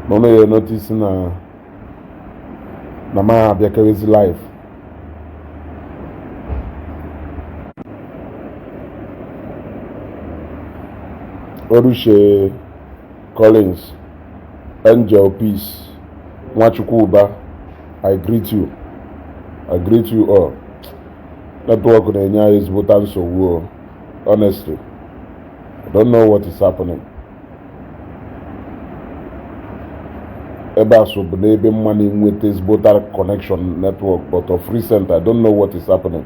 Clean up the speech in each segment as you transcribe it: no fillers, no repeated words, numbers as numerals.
Na unu ya notice na m abịakewezi live. Oruche Collins, Angel Peace, Nwachukwu Uba, I greet you. I greet you all. Network na-enye anyị ezigbota nsogbu o. Honestly, I don't know what is happening. Ebe a so bụ n'ebe mma na-enweta ezigbota connection network, but of recent I don't know what is happening.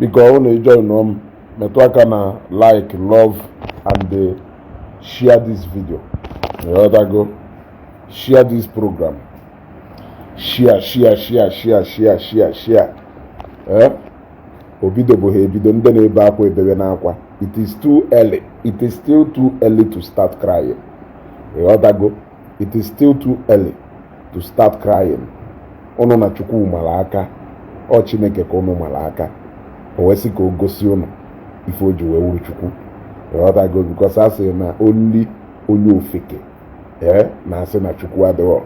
Biko ọ na join m, metụ aka na like, love and share this video. Ịghọtago? Share this program. Share, share, share, share, share, share, share. Eh? O bidobụghị ebido, ndị na-ebe akwa ebebe n'akwa. It is too early. It is still too early to start crying. Ịghọtago? It is still too early to start crying. Ụnụ na Chukwu mara aka. Ọ Chineke ka ụnụ mara aka. O wee sị ka o gosi ụnụ ife o ji wee wuru Chukwu. Ịghọtago? Because a sị na only onye ofeke ee na-asị na Chukwu adịghọ.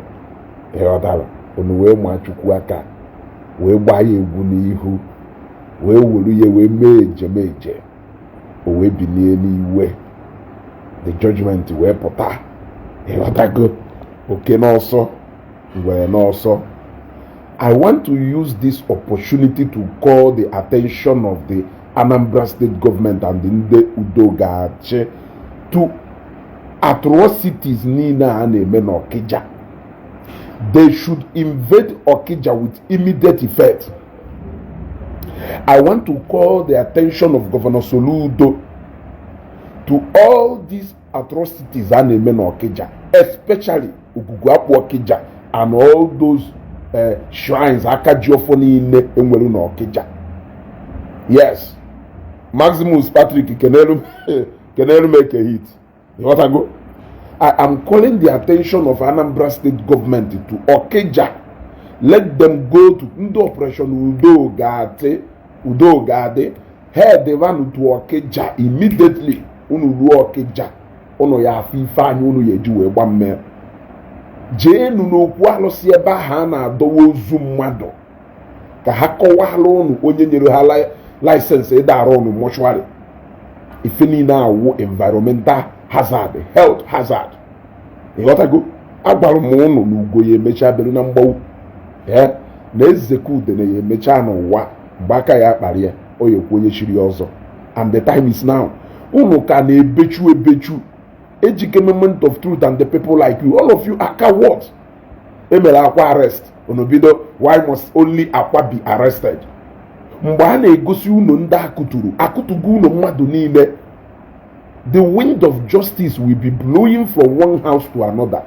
Ịghọtara? Unu wee maa Chukwu aka, wee gbaa ya egwu n'ihu, wee were ya wee mee ejem eje, o wee bilie n'iwe, the judgment wee pụta. Ịghọtago? Oke n'ọsọ, ngwere n'ọsọ. I want to use this opportunity to call the attention of the Anambra State government and ndị udo ga-achị to atrocities niile a na-eme n'Ọkịja. They should invade Okija with immediate effect. I want to call the attention of Governor Soludo to all these atrocities a na-eme n'Okija, especially Ogugu Akpu Okija and all those shrines aka ji ọfọ niile enwere n'Okija. Yes, Maximus Patrick kenelu kenelu make a hit. Ịghọtago? I am calling the attention of Anambra State government to Okija. Let them go to ndị Operation Udo ga-adị, Udo ga-adị, head vanụ to Okija immediately. Unu ruo Okija, unu ya afọ ife anya unu ya eji wee gba mmee. Jeenu n'okwu alụsị ebe ahụ a na-adọwa ozu mmadụ ka ha kọwara unu onye nyere ha license ịda arụ unu mortuary. Ife niile awụ environmental hazard, health hazard. Ịghọtago? Agwara m ụnụ na ugo ya emecha bere na mgbawu, ee na ezeka udene ya emecha n'ụwa mgbe aka ya kpara ya, o ya ekwu onye chiri ya ọzọ. And the time is now. Unu ka na-ebechu ebechu. Ejike Moment of Truth and the people like you, all of you are cowards. Emere Akwa arrest, unu bido, "Why must only Akwa be arrested?" Mgbe a na-egosi unu ndị akụturu akụtugo unu mmadụ niile, the wind of justice will be blowing from one house to another,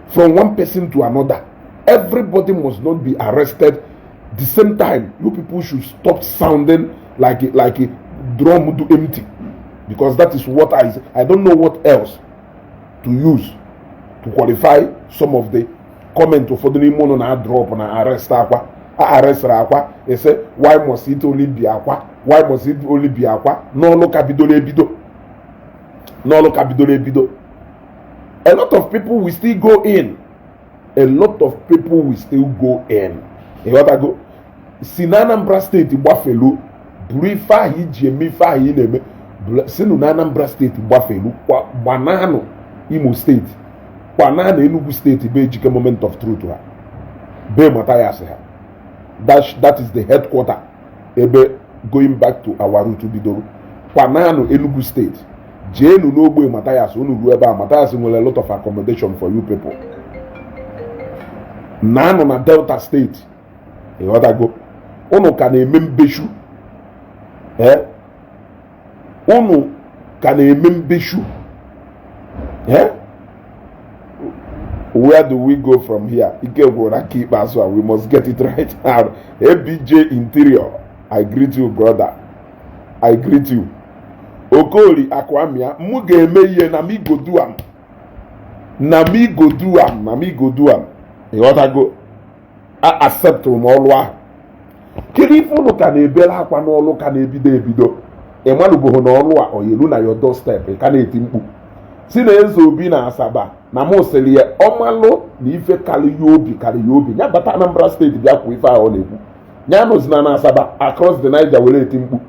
from one person to another. Everybody must not be arrested the same time. You people should stop sounding like a drum do empty, because that is what I don't know what else to use to qualify some of the comment ụfọdụ n'ime ụnụ na drop na arrest Akwa. A arrestịrị Akwa, ese, "Why must it only be Akwa? Why must it only be Akwa?" N'ọlụ ka bidoro ebido, n'ọlụ ka bidoro ebido, a lot of people will still go in. A lot of people will still go in. Ịghọtago? Si na Anambra Steeti gbafelu, buru ife ahụ iji eme ife ahụ ị na-eme, sinụ na Anambra Steeti gbafelu, gbananụ Imo Steeti, kwananụ Enugu Steeti, be Ejike Moment of Truth ha, be Mathias ha. That is the headquarter ebe going back to our root bidoro. Kwananụ Enugu Steeti, jeenu n'ogbe Mathias. Unu ruo ebe a, Mathias nwere a lot of accommodation for you people. Naanụ na Delta Steeti. Ịghọtago? Unu ka na-eme mbeshu, ee, unu ka na-eme mbeshu. Eh, where do we go from here? Ike gwụrụ aka ikpeazụ a. We must get it right now. ABJ Interior, I greet you, brother. I greet you. Okori Akwamia, mụ ga-eme ihe na mi go do am, na mi go do am, na mi go do am. Ịghọtago? A accept m ọlụ ahụ. Kedu ife ụnụ ka na-ebere akwa n'ọlụ ka na-ebido ebido? Ị malụbụghị na ọlụ a oyelu na your doorstep, ị ka na-eti mkpu si na Eze Obi na Asaba. Na mụ sịrị ya, ọmalụ na ife karị ya obi, karị ya obi, ya bata Anambra Steeti bịa kwuo ife ahụ ọ na-ekwu. Ya nọzina na Asaba across the Niger were eti mkpu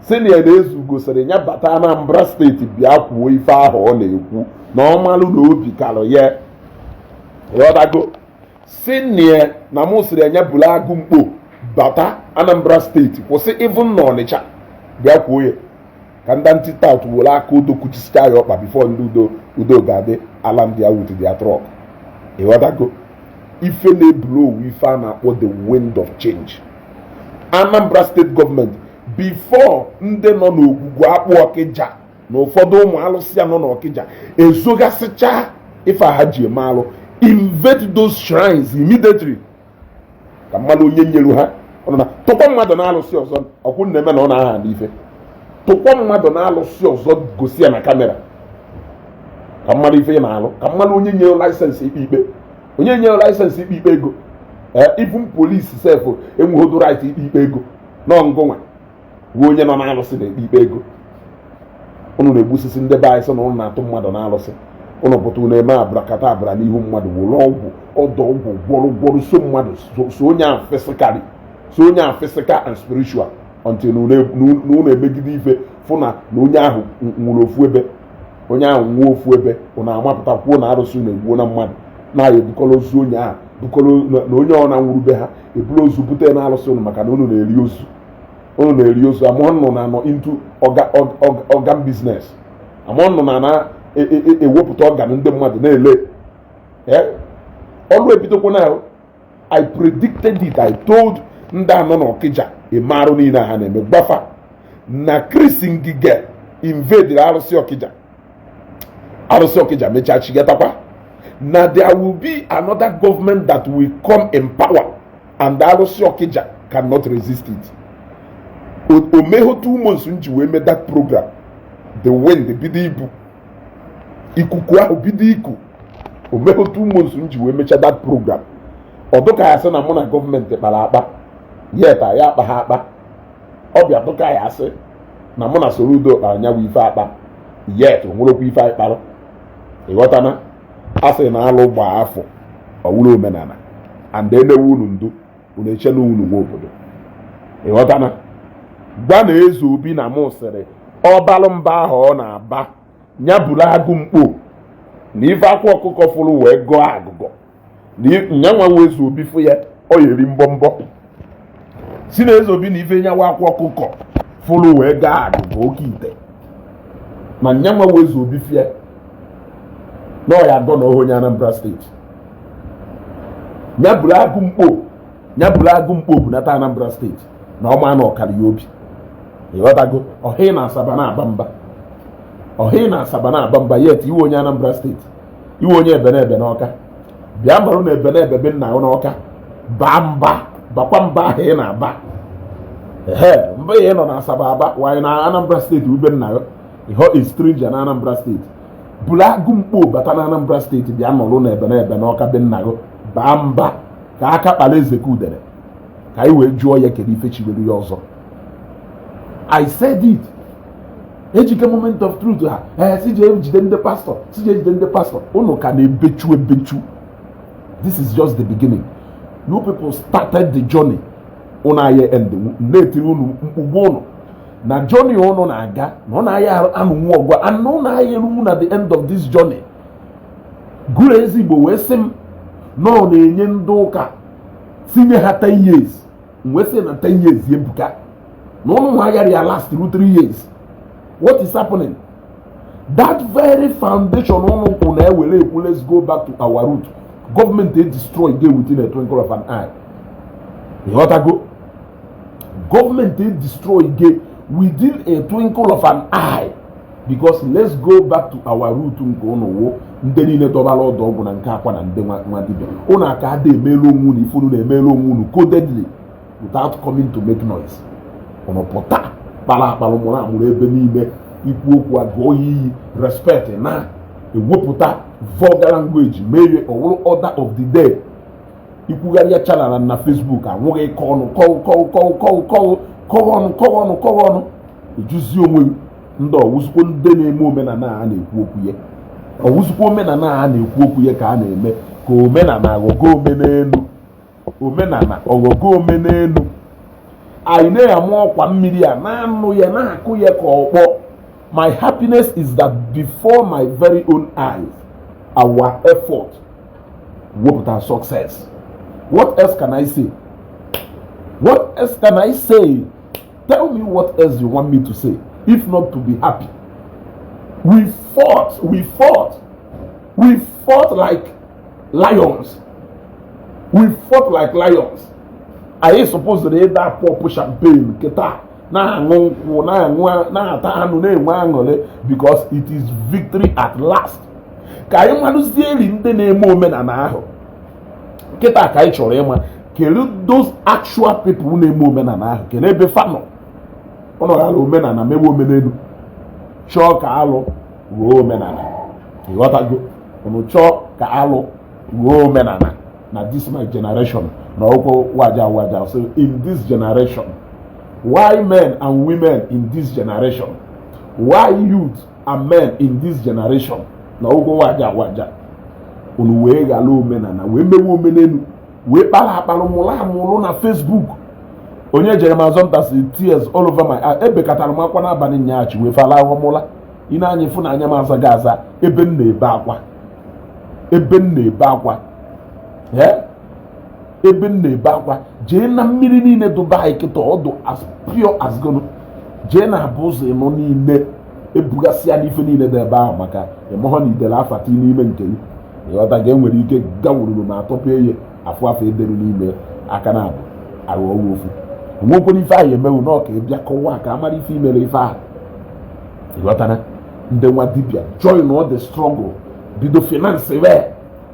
si na ya na-ezu gosiri ya bata Anambra Steeti bịa kwuo ife ahụ ọ na-ekwu, na ọmalụ na obi karị ya. Ịghọtago? Si na na mụ sịrị ya buru agụ mkpo bata Anambra Steeti, kwụsị even na Ọnịcha bịa kwuo ya, ka ndị anti-tout were aka udo kuchisicha ya ọkpa before ndị udo udo ga-adị ala ndị ya with their truck. Ịghọtago? Ife na-ebulu owu, ife a na-akpọ the wind of change, Anambra Steeti gọọmenti, before ndị nọ n'Ogwugwu Akpụ Ọkịja na ụfọdụ ụmụ alụsị nọ n'Ọkịja ezogasịcha ife ha ji eme alụ, invade those shrines immediately, ka mmadụ onye nyere ha ọ na tụkwa mmadụ na-alụsị ọzọ. Ọkwụ na-eme na ọ na-aha n'ife tụkwa mmadụ na-alụsị ọzọ, gosi ya na camera ka mmadụ ife ya na-alụ, ka mmadụ onye nyere license ikpe ikpe, onye nyere license ikpe ikpe ego. Ee, even police sef enweghị right ikpe ikpe ego. Nọ ngụnwa bụ onye nọ na-alụsị na-ekpe ikpe ego. Unu na-egbusisi ndị be anyị, sị na unu na-atụ mmadụ na-alụsị. Unu pụta, unu eme abrakata abra n'ihu mmadụ, were ọgwụ ọdọ ọgwụ gwọrọ gwọrọ so mmadụ so onye ahụ physically, so onye ahụ physical and spiritual, until na unu emegide ife fụ na na onye ahụ nwụrụ ofu ebe, onye ahụ nwụọ ofu ebe. Unu amapụta kwuo na arụsị unu egbuo na mmadụ na-aya, ebukọrọ ozu onye ahụ, bukọrọ na onye ọ na nwụrụ be ha, eburu ozu bute na arụsị unu, maka na unu na-eri ozu, unu na-eri ozu. Amụọ nnụ na anọ into organ business, amụọ nnụ na na ewepụta organ ndị mmadụ na-ele ọlụ ebidokwa na. I predicted it. I told ndị anọ n'Ọkịja eme arụ niile ha na-eme, gbafa na Chris Ngige invade arụsị Ọkịja, arụsị Ọkịja mechaa chigatakwa, na there will be another government that will come in power and arụsị Ọkịja cannot resist it. O meghe 2 months m ji wee mee that program, the wind bido ibu, ikuku ahụ bido iku. O meghe 2 months m ji wee mechaa that program, ọ dụka ya sị na mụ na gọọmenti kpara akpa, yet ya akpa ha akpa. Ọ bịa dụka ya asị na mụ na Soludo kpara nya bụ ife akpa, yet o nwerekwa ife anyị kpara. Ịghọtana? A sị na alụ gbaa afọ ọwụrụ omenala and emewe unu ndu, unu eche na unu nwe obodo. Ịghọtana? Gwa na Eze Obi na mụ sịrị ọbalụ mba ahụ ọ na-aba ya buru agụ mkpo na ife akwa ọkụkọ fụrụ wee gụọ agụgọ na nyanwa nwe Eze Obi fụ ya, ọ yeri mbọmbọ si na Eze Obi na ife nyawa akwa ọkụkọ fụrụ wee gaa agụgọ oke ite na nyanwa nwe Eze Obi fịa na ọ ya agọ na onye Anambra Steeti ya buru agụ mkpo, ya buru agụ mkpo bunata Anambra Steeti na ọma na ọkara ya obi. Ịghọtago? Ọhịa na Asaba na-aba mba, ọhịa na Asaba na-aba mba, yet iwe onye Anambra Steeti, iwe onye Ebenebe n'Ọka, bịa marụ na Ebenebe be nna n'Ọka, baa mba, bakwa mba ahụ ị na-aba. Ehe, mba ị nọ na Asaba aba wanyị na Anambra Steeti ube nna ya, ịhọ a stranger na Anambra Steeti, buru agụ mkpo bata na Anambra Steeti, bịa nọrụ na Ebenebe n'Ọka be nna gị, baa mba ka aka kpara eze ka udere, ka anyị wee jụọ ya kedu ife chiwere ya ọzọ. I said it. Ejike moment of truth ha, ee, si jee jide ndị pastọ, si jee jide ndị pastọ. Unu ka na-ebechu ebechu. This is just the beginning. You people started the journey, unu aya end na-etiri unu mkpugbu unu na journey unu na-aga na ọ na-aya anụnwu ọgụ anụ na-aya erunwu na the end of this journey. Gụrụ ezigbo wee sị m na ọ na-enye ndị ụka tinye ha 10 years, m wee sị na 10 years ebuka, na ụnụ nwa agara ya last through 3 years. What is happening? That very foundation ụnụ kwụ na-ewere ekwu, "Let's go back to our root," gọọmenti destroy go within a twinkle of an eye. Ịghọtago? Gọọmenti destroy go within a twinkle of an eye, because "Let's go back to our root" nke ụnụ wụ ndị niile dọbara ọdụ ọgwụ na nke akwa na ndị nwa dibịa ụnụ aka ada emelu onwe unu ife unu na-emelu onwe unu codedly without coming to make noise. Ụnụ pụta kpara akpara mụrụ amụrụ ebe niile, ikwu okwu agụọ ya iyi, respect na ewepụta vulgar language, mee ọwụrụ order of the day. Ikwugharị ya chanara na Facebook, anwụghị kọ ọnụ kọụ kọụ kọụ kọụ kọụ kọọ ọnụ kọọ ọnụ kọọ ọnụ, ejuzi onwe gị. Ndị ọwụzikwo ndị na-eme omenala a na-ekwu okwu ya. Ọwụzikwa omenala a na-ekwu okwu ya ka a na-eme ka omenala aghọgo omenelu, omenala ọghọgo omenelu. Anyị na-ama ọkwa mmiri a na-anụ ya, na-akụ ya ka ọkpọ. My happiness is that before my very own eyes, our effort wepụta success. What else can I say? What else can I say? Tell me what else you want me to say, if not to be happy. We fought, we fought, we fought like lions. We fought like lions. Anyị supposed ịda pop champagne kịta, na-aṅụ nkwụ, na-aṅụ, na-ata anụ, na-enwe aṅụrị, because it is victory at last. Ka anyị malụzie eri ndị na-eme omenala ahụ kịta, ka anyị chọrọ ịma kedu those actual people na-eme omenala ahụ, kedu ebe fa nọ. Ọ nọghara omenala mewe omenelu, chọọ ka alụ ruo omenala. Ịghọtago? Unu chọọ ka alụ ruo omenala na this my generation na ọkwụ waja waja. So in this generation, why men and women in this generation, why youth and men in this generation na ọkwụ waja waja, unu wee ghara omenala, wee mewe omenelu, wee kpara akpara, mụrụ amụrụ na Facebook. Onye jere m azọnta si tears all over my eye. Ebekatara m akwa n'abalị nyaghachi wee fala ahụ mụla. Ị na-anya ịfụ na anya m azaghị aza ebe m na-ebe akwa, ebe m na-ebe akwa, ebe m na-ebe akwa. Jee na mmiri niile dụba anyị kịta, ọdụ as pure as gono. Jee na abụ ụzọ ịnọ niile, ebugasịa n'ife niile dị ebe ahụ, maka ịmụhọ na idere afati n'ime nke gị. Ịghọta ga enwere ike gawururu ma atọpụ ihe afụ afọ ederu n'ime aka na abụ arụ ọrụ ofu onwekwere ife ahụ emewu na ọka ịbịa kọwaa ka amara ife imere ife ahụ. Ịghọtara? Ndị nwa dibịa join all the struggle, bido finance wee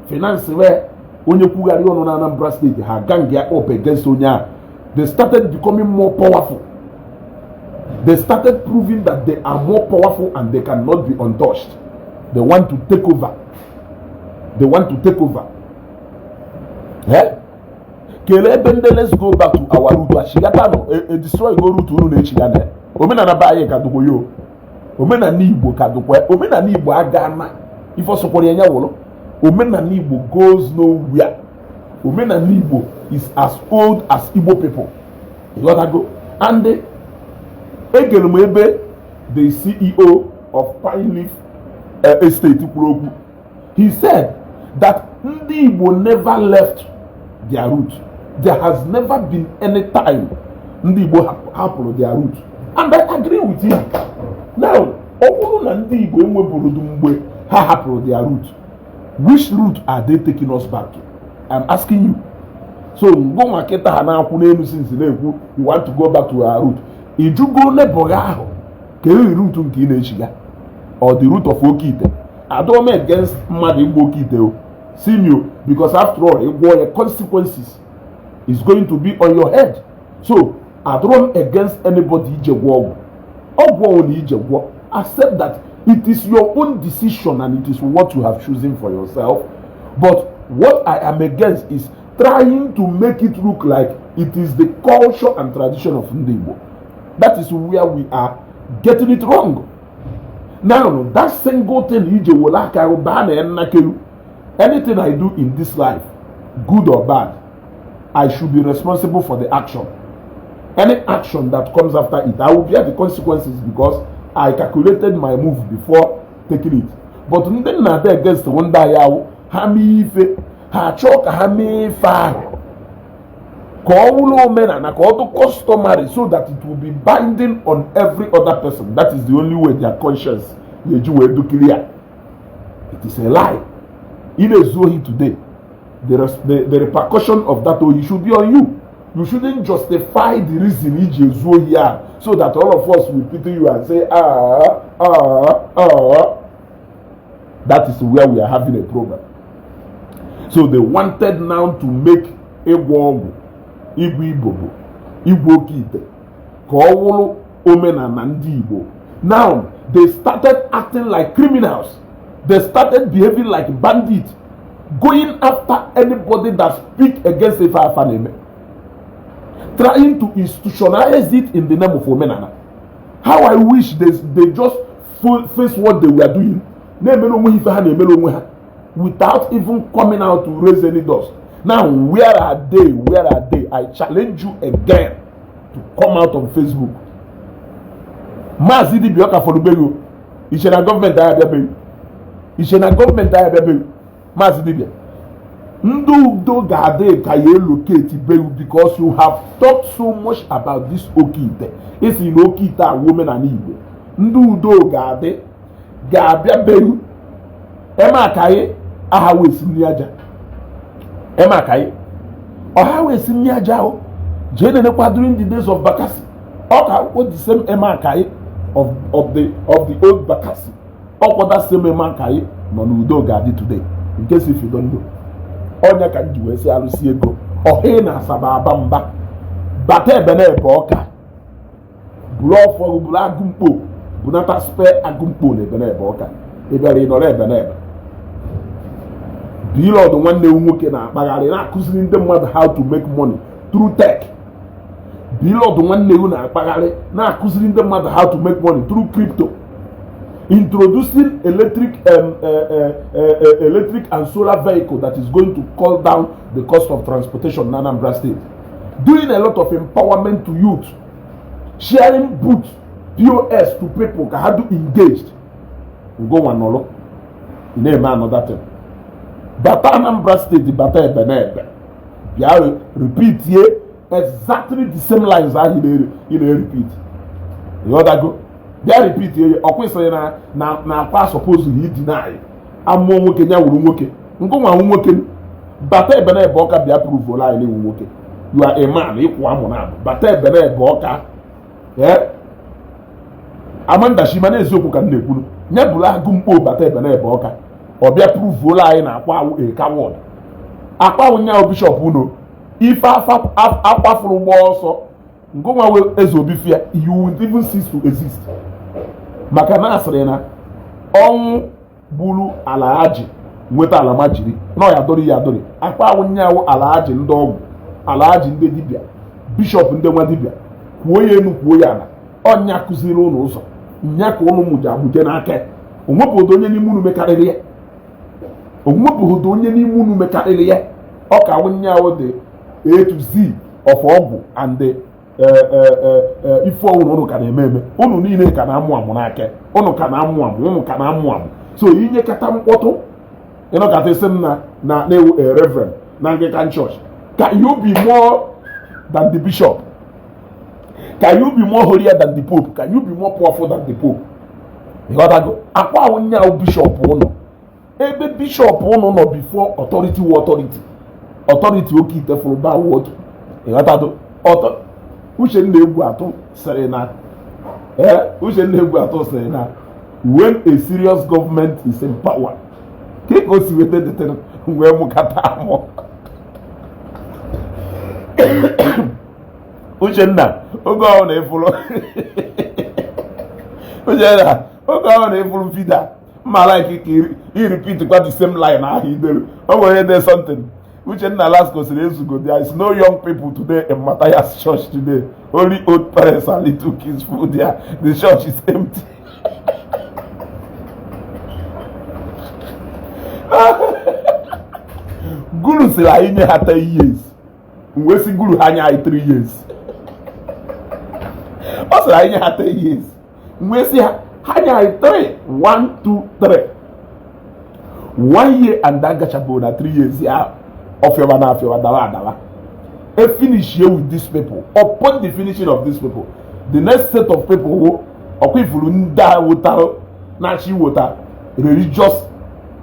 finance wee onye kwugharị ọnụ na Anambra Steeti, ha gang ya up against onye ahụ. They started becoming more powerful. They started proving that they are more powerful and they cannot be untouched. They want to take over. They want to take over. Eh? Kelee ebe ndị "Let's go back to our root" achigata nọ e destroy go root unu na-echiga na omenala be anyị ka dụkwa yo. Omenala Igbo ka dụkwa. Omenala Igbo aga na ife ọsọkwara ya wụrụ. Omenala Igbo goes nowhere. Omenala Igbo is as old as Igbo people. Ịghọtago? And egere m ebe the CEO of Pine Leaf Estate kwuru okwu. He said that ndị Igbo never left their root. There has never been any time ndị Igbo hapụrụ their root, and I agree with him. Now, ọ bụrụ na ndị Igbo enwebụrụ mgbe ha hapụrụ their root, which root are they taking us back to? I'm asking you. So ngụnwa kịta ha na-akwụ n'elu since na-ekwu you want to go back to our root, ijugo nebụghị ahụ ka eri root nke ị na-echiga or the root of oke ite. Adọm against mmadụ ịgba oke ite o simio, because after all, ịgwọ ya, consequences is going to be on your head. So adọm against anybody ije gwọ ọgwụ. Ọgwụ ọwụ na ije gwọ, accept that it is your own decision and it is what you have chosen for yourself. But what I am against is trying to make it look like it is the culture and tradition of ndị Igbo. That is where we are getting it wrong. Now, that single thing ije were aka baa na nnakelu. Anything I do in this life, good or bad, I should be responsible for the action. Any action that comes after it, I will bear the consequences, because I calculated my move before taking it. But ndị nna dị against ndị anyị awụ ha mee ife ha chọọ ka ha mee ife ahụ ka ọ wụrụ omenala, ka ọ dị customary, so that it will be binding on every other person. That is the only way their conscience ga-eji wee do clear. It is a lie. Ị na-ezu ohi today, the repercussion of that ohi should be on you. You shouldn't justify the reason iji ezu ohi ahụ so that all of us will pity you and say, "Ah, ah, ah." That is where we are having a problem. So they wanted now to make ịgwọ ọgwụ, igwe ibobo, igwe oke ite ka ọ wụrụ omenala ndị Igbo. Now they started acting like criminals. They started behaving like bandits, going after anybody that speak against ife afa na-eme, trying to institutionalize it in the name of omenala. How I wish they just face what they were doing. Na-emere onwe ha ife ha na-emere onwe ha without even coming out to raise any dust. Now, where are they? Where are they? I challenge you again to come out on Facebook. Maazị Dibia, ọka fọdụbeghị. Iche na gọọmenti anyị abịabeghị? Iche na gọọmenti anyị abịabeghị? Maazị Dibia, ndị udo ga-adị ka ya elocate beghị because you have talked so much about this oke ite. Isi na oke ite awụ omenala Igbo. Ndị udo ga-adị ga-abịa beghị. Eme akaghị aha wee si nri aja, eme akaghị ọha wee si nri aja ahụ. Jee nenekwa during the days of Bakassi, ọ ka akwụkwọ the same eme akaghị of the old Bakassi. Ọkwa that same eme akaghị nọ n'udo ga-adị today. Nke si if you don't know, ọnya ka m ji wee sị arụsị ego ọha na Asaba aba mba bata ebe na ebe ọka buru ọfọ, buru agụmkpo, bunata spare agụmkpo na ebe na ebe ọka. Ị bịara ị nọrọ ebe na ebe bilọdụ. Nwanne m nwoke na-akpagharị na-akụziri ndị mmadụ how to make money through tech. Bilọdụ nwanne m na-akpagharị na-akụziri ndị mmadụ how to make money through crypto, introducing electric and solar vehicle that is going to cut down the cost of transportation in Anambra State, doing a lot of empowerment to youth, sharing booths, POS to people ka ha do engaged. Ngonwa nọrọ ị na-eme another thing. Bata Anambra State, bata ebe na ebe, bịa repeat ye exactly the same lines ahụ ị na-repeat. Ịghọtago? Bịa repeat ye. Ọ kwesịrị na akwa suppose i deny amụọ nwoke ya wuru nwoke. Ngụnwa nwụ nwoke, bata ebe na ebe ọka, bịa prove anyị na-ewu nwoke. You are a man. Ịkwụ amụ na abụ bata ebe na ebe ọka. Ee, Amanda Shima, na eziokwu ka m na-ekwuru. Nye bụrụ agụ mkpo bata ebe na ebe ọka, ọ bịa pruvuola anyị na akwa awụ a coward. Akwa awụ nya bishọp unu ife akwafuru gba ọsọ. Ngụnwa we eze obi fia, you won't even cease to exist, maka na asịrị na ọnwụ gburu Alhaji nweta alamajiri na ọ ya dori ya dori. Akpa awụ nyaawụ Alhaji ndị ọgwụ, Alhaji ndị dibịa, bishọp ndị nwa dibịa. Kwuo ya enu, kwuo ya ala, ọnya kụziri ụnụ ụzọ nya ka ụnụ mụje amụje n'aka. Onwepụghị onye n'ime unu mekarịrị ya, onwepụghị onye n'ime unu mekarịrị ya. Ọ ka awụ nyaawụ dị A to Z of ọgwụ and the ife ọwụrụ. Ụnụ ka na-eme eme, ụnụ niile ka na-amụ amụ n'aka, ụnụ ka na-amụ amụ, ụnụ ka na-amụ amụ. So inyekata mkpọtụ ịnọkata isi m na na-ewu a reverend na Anglican Church, can you be more than the bishop? Can you be more holier than the pope? Can you be more powerful than the pope? Ịghọtago? Akwa ahụ nya bishọp ụnụ, ebe bishọp ụnụ nọ before authority wu authority, authority oke ite fụrụ ba otu. Ịghọtago? Ọtọ Uchenna egwu atụ sịrị na, ee, Uchenna egwu atụ sịrị na when a serious government is in power, ka o si weta detere wee mụkata amụ. Uchenna, oge ọ na ịfụrụ, Uchenna, oge ọ na ịfụrụ fida mma like ka i repeat kwa the same line ahụ idere. O nwere de something Uchenna Lasco sịrị ezugo. There is no young people today in Matthias Church today, only old parents and little kids full there. The church is empty. Guru sịrị anyị nye ha 10 years, wee sị Guru ha nye anyị 3 years. Ọ sịrị anyị nye ha 10 years, wee sị ha ha nye anyị 3, 1, 2, 3, 1 year and agachabụ na 3 years ya. Ọfịọba na afịọba dawa adawa. E finish here with these people. Upon the finishing of these people, the next set of people who ọkwa ifuru ndị a wetara na-achọ iweta religious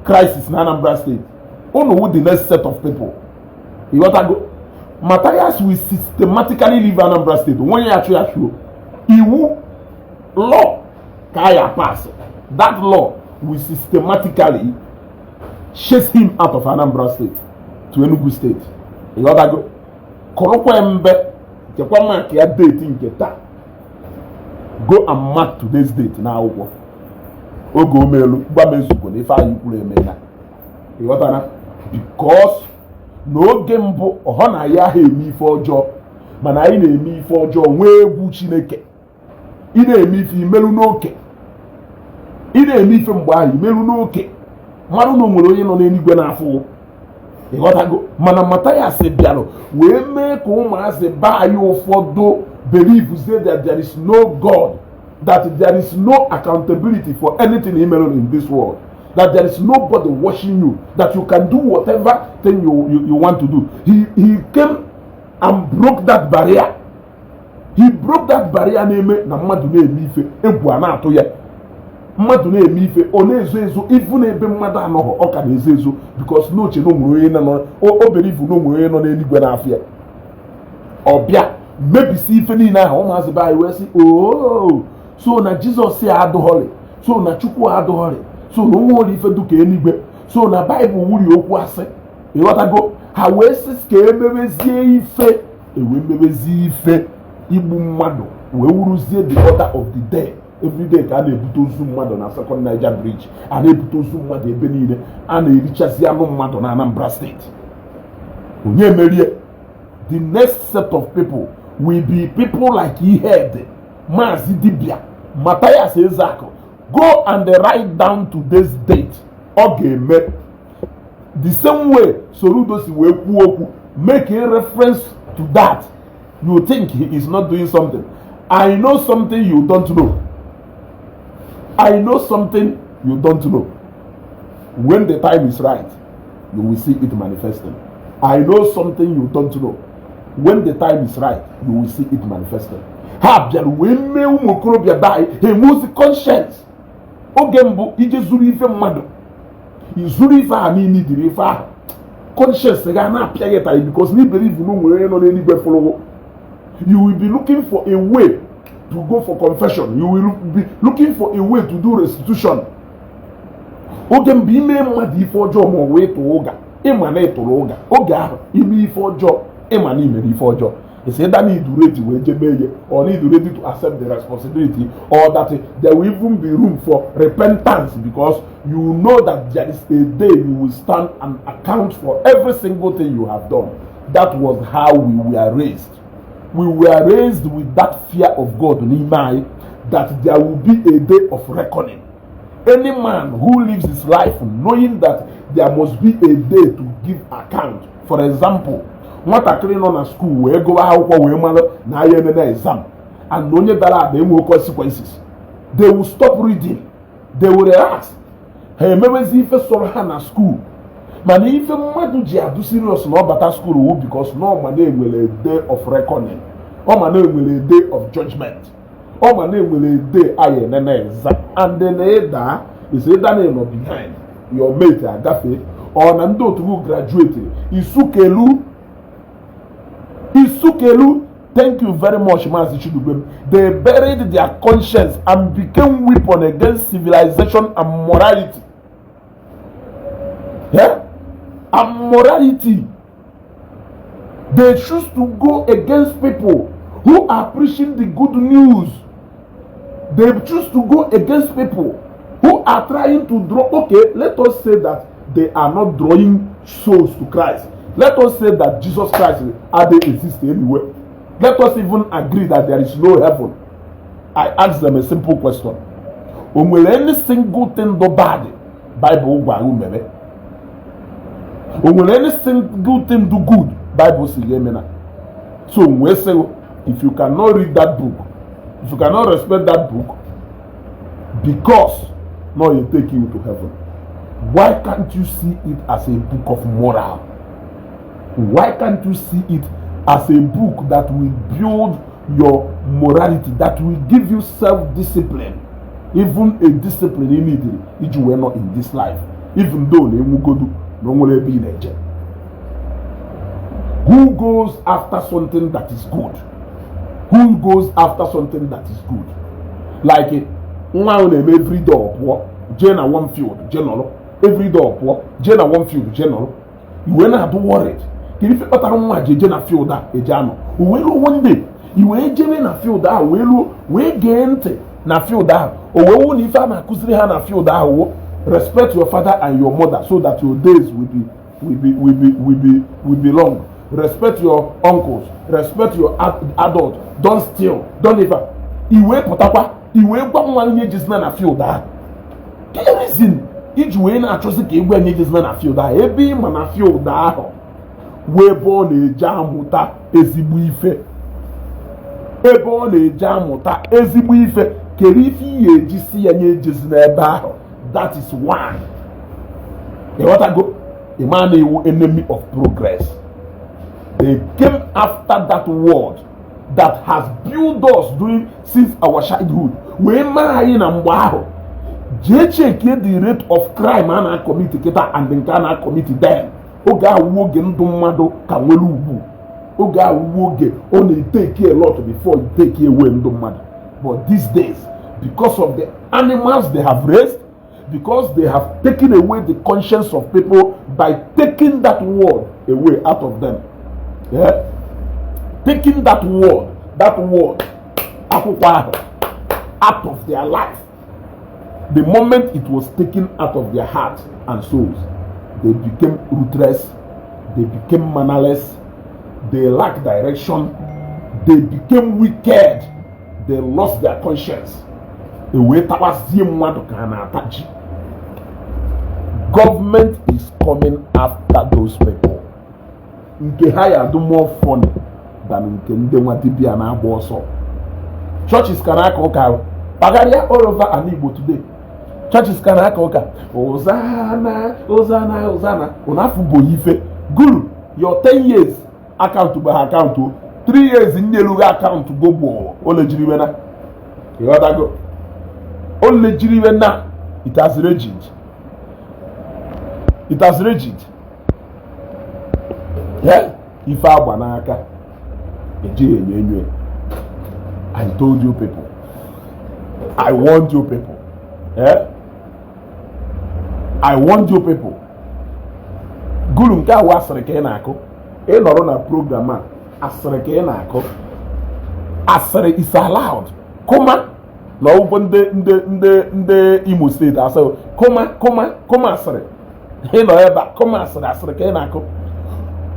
crisis na Anambra State, unu wụ the next set of people. Ịghọtago? Matthias will systematically leave Anambra State. Onye ya chụ ya chụo iwu law ka ya pass, that law will systematically chase him out of Anambra State to Enugu State. Ịghọtago? Kụrụkwa mbe chekwa mark ya date nke taa. Go and mark today's date na akwụkwọ. Oge omelu gwa m ezugo na ife anyị kwuru emela. Ịghọtara? Because n'oge mbụ ọhọ na ya ahụ eme ife ọjọọ, mana anyị na-eme ife ọjọọ nwee egwu Chineke. Ị na-eme ife imelu n'oke. Ị na-eme ife mgbe ahụ, imerụ n'oke, mmadụ na o nwere onye nọ n'eluigwe na-afụ. Ịghọtago? Mana Mathias bịarụ wee mee ka ụmụazị be anyị ụfọdụ believe say that there is no God, that there is no accountability for anything i mere in this world, that there is nobody watching you, that you can do whatever thing you want to do. He came and broke that barrier. He broke that barrier na-eme na mmadụ na-eme ife, egwu a na-atụ ya. Mmadụ na-eme ife, ọ na-ezo ezo. Ifu na ebe mmadụ anọghọ, ọ ka na-ezo ezo, because n'oche na o nwere onye nọ, o bere ifu na o nwere onye nọ n'eluigwe n'afọ ya. Ọ bịa mebisi ife niile ahụ. Ụmụazị be anyị wee sị, "Oo, so na Jizọs ya adụghọrị, so na Chukwu adụghọrị, so na onwe nwere ife duka eluigwe, so na Baịbụl wuri okwu asị." Ịghọtago? Ha wee sị ka emebezie ife, ewee mebezie ife. Igbu mmadụ wee wuruzie the order of the day. Every day ka a na-ebute ozu mmadụ na Second Niger Bridge, a na-ebute ozu mmadụ ebe niile, a na-erichazi anụ mmadụ na Anambra Steeti. Onye merie? The next set of people will be people like Ihed Maazị Dibia Matthias Ezeaku. Go and write down today's date. Ọ ga-eme the same way Soludo si wee kwuo okwu, make a reference to that. You think he is not doing something? I know something you don't know. I know something you don't know. When the time is right, you will see it manifesting. I know something you don't know. When the time is right, you will see it manifesting. Ha bịara wee mee ụmụ okorobịa be anyị ha enwezi conscience. Oge mbụ, ije zuru ife mmadụ, izuru ife ahụ niile, idiri ife ahụ, conscience ga na-apịa gị ịtarị, because na believe na o nwere onye nọ n'eluigwe fụrụ. You will be looking for a way to go for confession. You will be looking for a way to do restitution. Oge mbụ, ime mmadụ ife ọjọọ ma ọ wee tụọ ụga, ịma na ịtụrụ ụga. Oge ahụ, ime ife ọjọọ, ịma na imere ife ọjọọ. It's either na idu ready wee jebe ihe, or na idu ready to accept the responsibility, or that there will even be room for repentance, because you know that there is a day you will stand and account for every single thing you have done. That was how we were raised. We were raised with that fear of God n'ime anyị, that there will be a day of reckoning. Any man who lives his life knowing that there must be a day to give account. For example, nwatakịrị nọ na school wee gụwa akwụkwọ, wee mara na aya enene exam and onye dara ada enwe consequences, they will stop reading, they will relax, ha emewezi ife sọrọ ha na school. Mana ife mmadụ ji adụ serious na ọ bata school wu because na ọ ma na enwere a day of reckoning, ọ ma na enwere a day of judgment, ọ ma na enwere a day aya enene exam, and then ịda is either na ịnọ behind your mate agafe, ọ na ndị otu gị graduate isukelu isukelu. Thank you very much, Maazị Chidubem. They buried their conscience and became weapon against civilization and morality, yeah? And morality. They choose to go against people who are preaching the good news. They choose to go against people who are trying to draw. Okay, let us say that they are not drawing souls to Christ. Let us say that Jesus Christ hardly exist anywhere. Let us even agree that there is no heaven. I ask them a simple question: O nwere any single thing do bad Bible gwara mere? O nwere any single thing do good Bible si ga emena? So wee sị, if you cannot read that book, if you cannot respect that book, because no e take you to heaven, why can't you see it as a book of moral? Why can't you see it as a book that will build your morality, that will give you self-discipline, even a discipline you need iji wee nọ in this life, even though na enwugodu na o nwere ebe ị na-eje? Who goes after something that is good? Who goes after something that is good? Like nwa ahụ na-eme everyday ọ pụọ jee na one field jee nọrọ, everyday ọ pụọ jee na one field jee nọrọ, iwe na-adụ worried, kedu ife kpatara nwa ji eje na field a eje anọ? O wee ruo one day, i wee jebe na field ahụ, wee ruo, wee gee ntị na field ahụ, o wee wụ na ife a na-akụziri ha na field ahụ wụ respect your father and your mother so that your days will be long, respect your uncles, respect your adult, don't steal, don't ever. I wee pụtakwa, i wee gwa nwa ihe jizina na field ahụ. Reason iji wee na-achọzi ka egwu anyị ejezina na field ahụ, ebe ị ma na field ahụ wee ebe ọ na-eje amụta ezigbo ife, ebe ọ na-eje amụta ezigbo ife, kere ife ihe eji si ya nye ejezi n'ebe ahụ. That is one. Ịghọtago? Ịma na-ewu enemy of progress. They came after that word that has built us during since our childhood, wee maa anyị na mgbe ahụ. Jee chekie the rate of crime a na-acommit kịta and nke a na-acommit then. Oge awuwe oge ndụ mmadụ ka nwere ugwu, oge awuwe oge ọ na-etake a lot before you take away ndụ mmadụ. But these days, because of the animals they have raised, because they have taken away the conscience of people by taking that word away out of them, yeah? Taking that word akwụkwọ ahụ out of their life, the moment it was taken out of their heart and souls, they became ruthless, they became mannerless, they lack direction, they became wicked, they lost their conscience. Ewee tawazie mmadụ ka a na-ata ji. Government is coming after those people. Nke ha ya adụ more funny than nke ndị nwa dibịa na-agba ọsọ. Churches ka na-aka ụka kpagharịa all over ala Igbo today. Churches ka na-aka ụka Hosanna, Hosanna, Hosanna. Unu afụgo ife guru your 10 years account bụ ha account o 3 years nyelugo account go gboo o lejiri na ịghọtago o lejiri na it has rigid, it has rigid. Yeah, ife agba n'aka ejighị enyo enyo. I told you people, I warned you people, eh? I warned you people. Guru nke awụ asịrị ka ị na-akụ. Ị nọrọ na program a, asịrị ka ị na-akụ. Asịrị is allowed. Kụma na ọgwụgwọ ndị Imo Steeti asịrị kụma kụma kụma asịrị. Ị nọ ebe a kụma asịrị, asịrị ka ị na-akụ.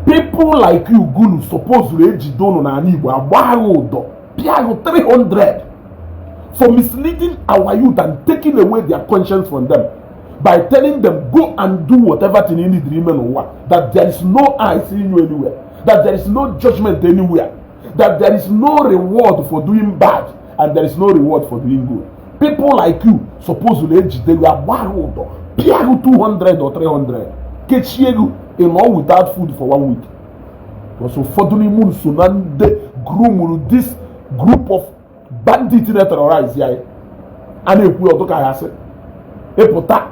People like you, Gulu, supposed ejide unu n'ala Igbo, agba agha ụdọ, pịa agha 300 for misleading our youth and taking away their conscience from them by telling them, go and do whatever thing you need ime n'ụwa, that there is no eye seeing you anywhere, that there is no judgment anywhere, that there is no reward for doing bad and there is no reward for doing good. People like you supposedly ejide gị, agba agha ụdọ, pịa gị 200 or 300, kechie gị in all without food for one week, because ụfọdụ n'ime unu so na ndị groomuru this group of bandit na-terrorize ya. A na-ekwu ọdụ ka ya sị ịpụta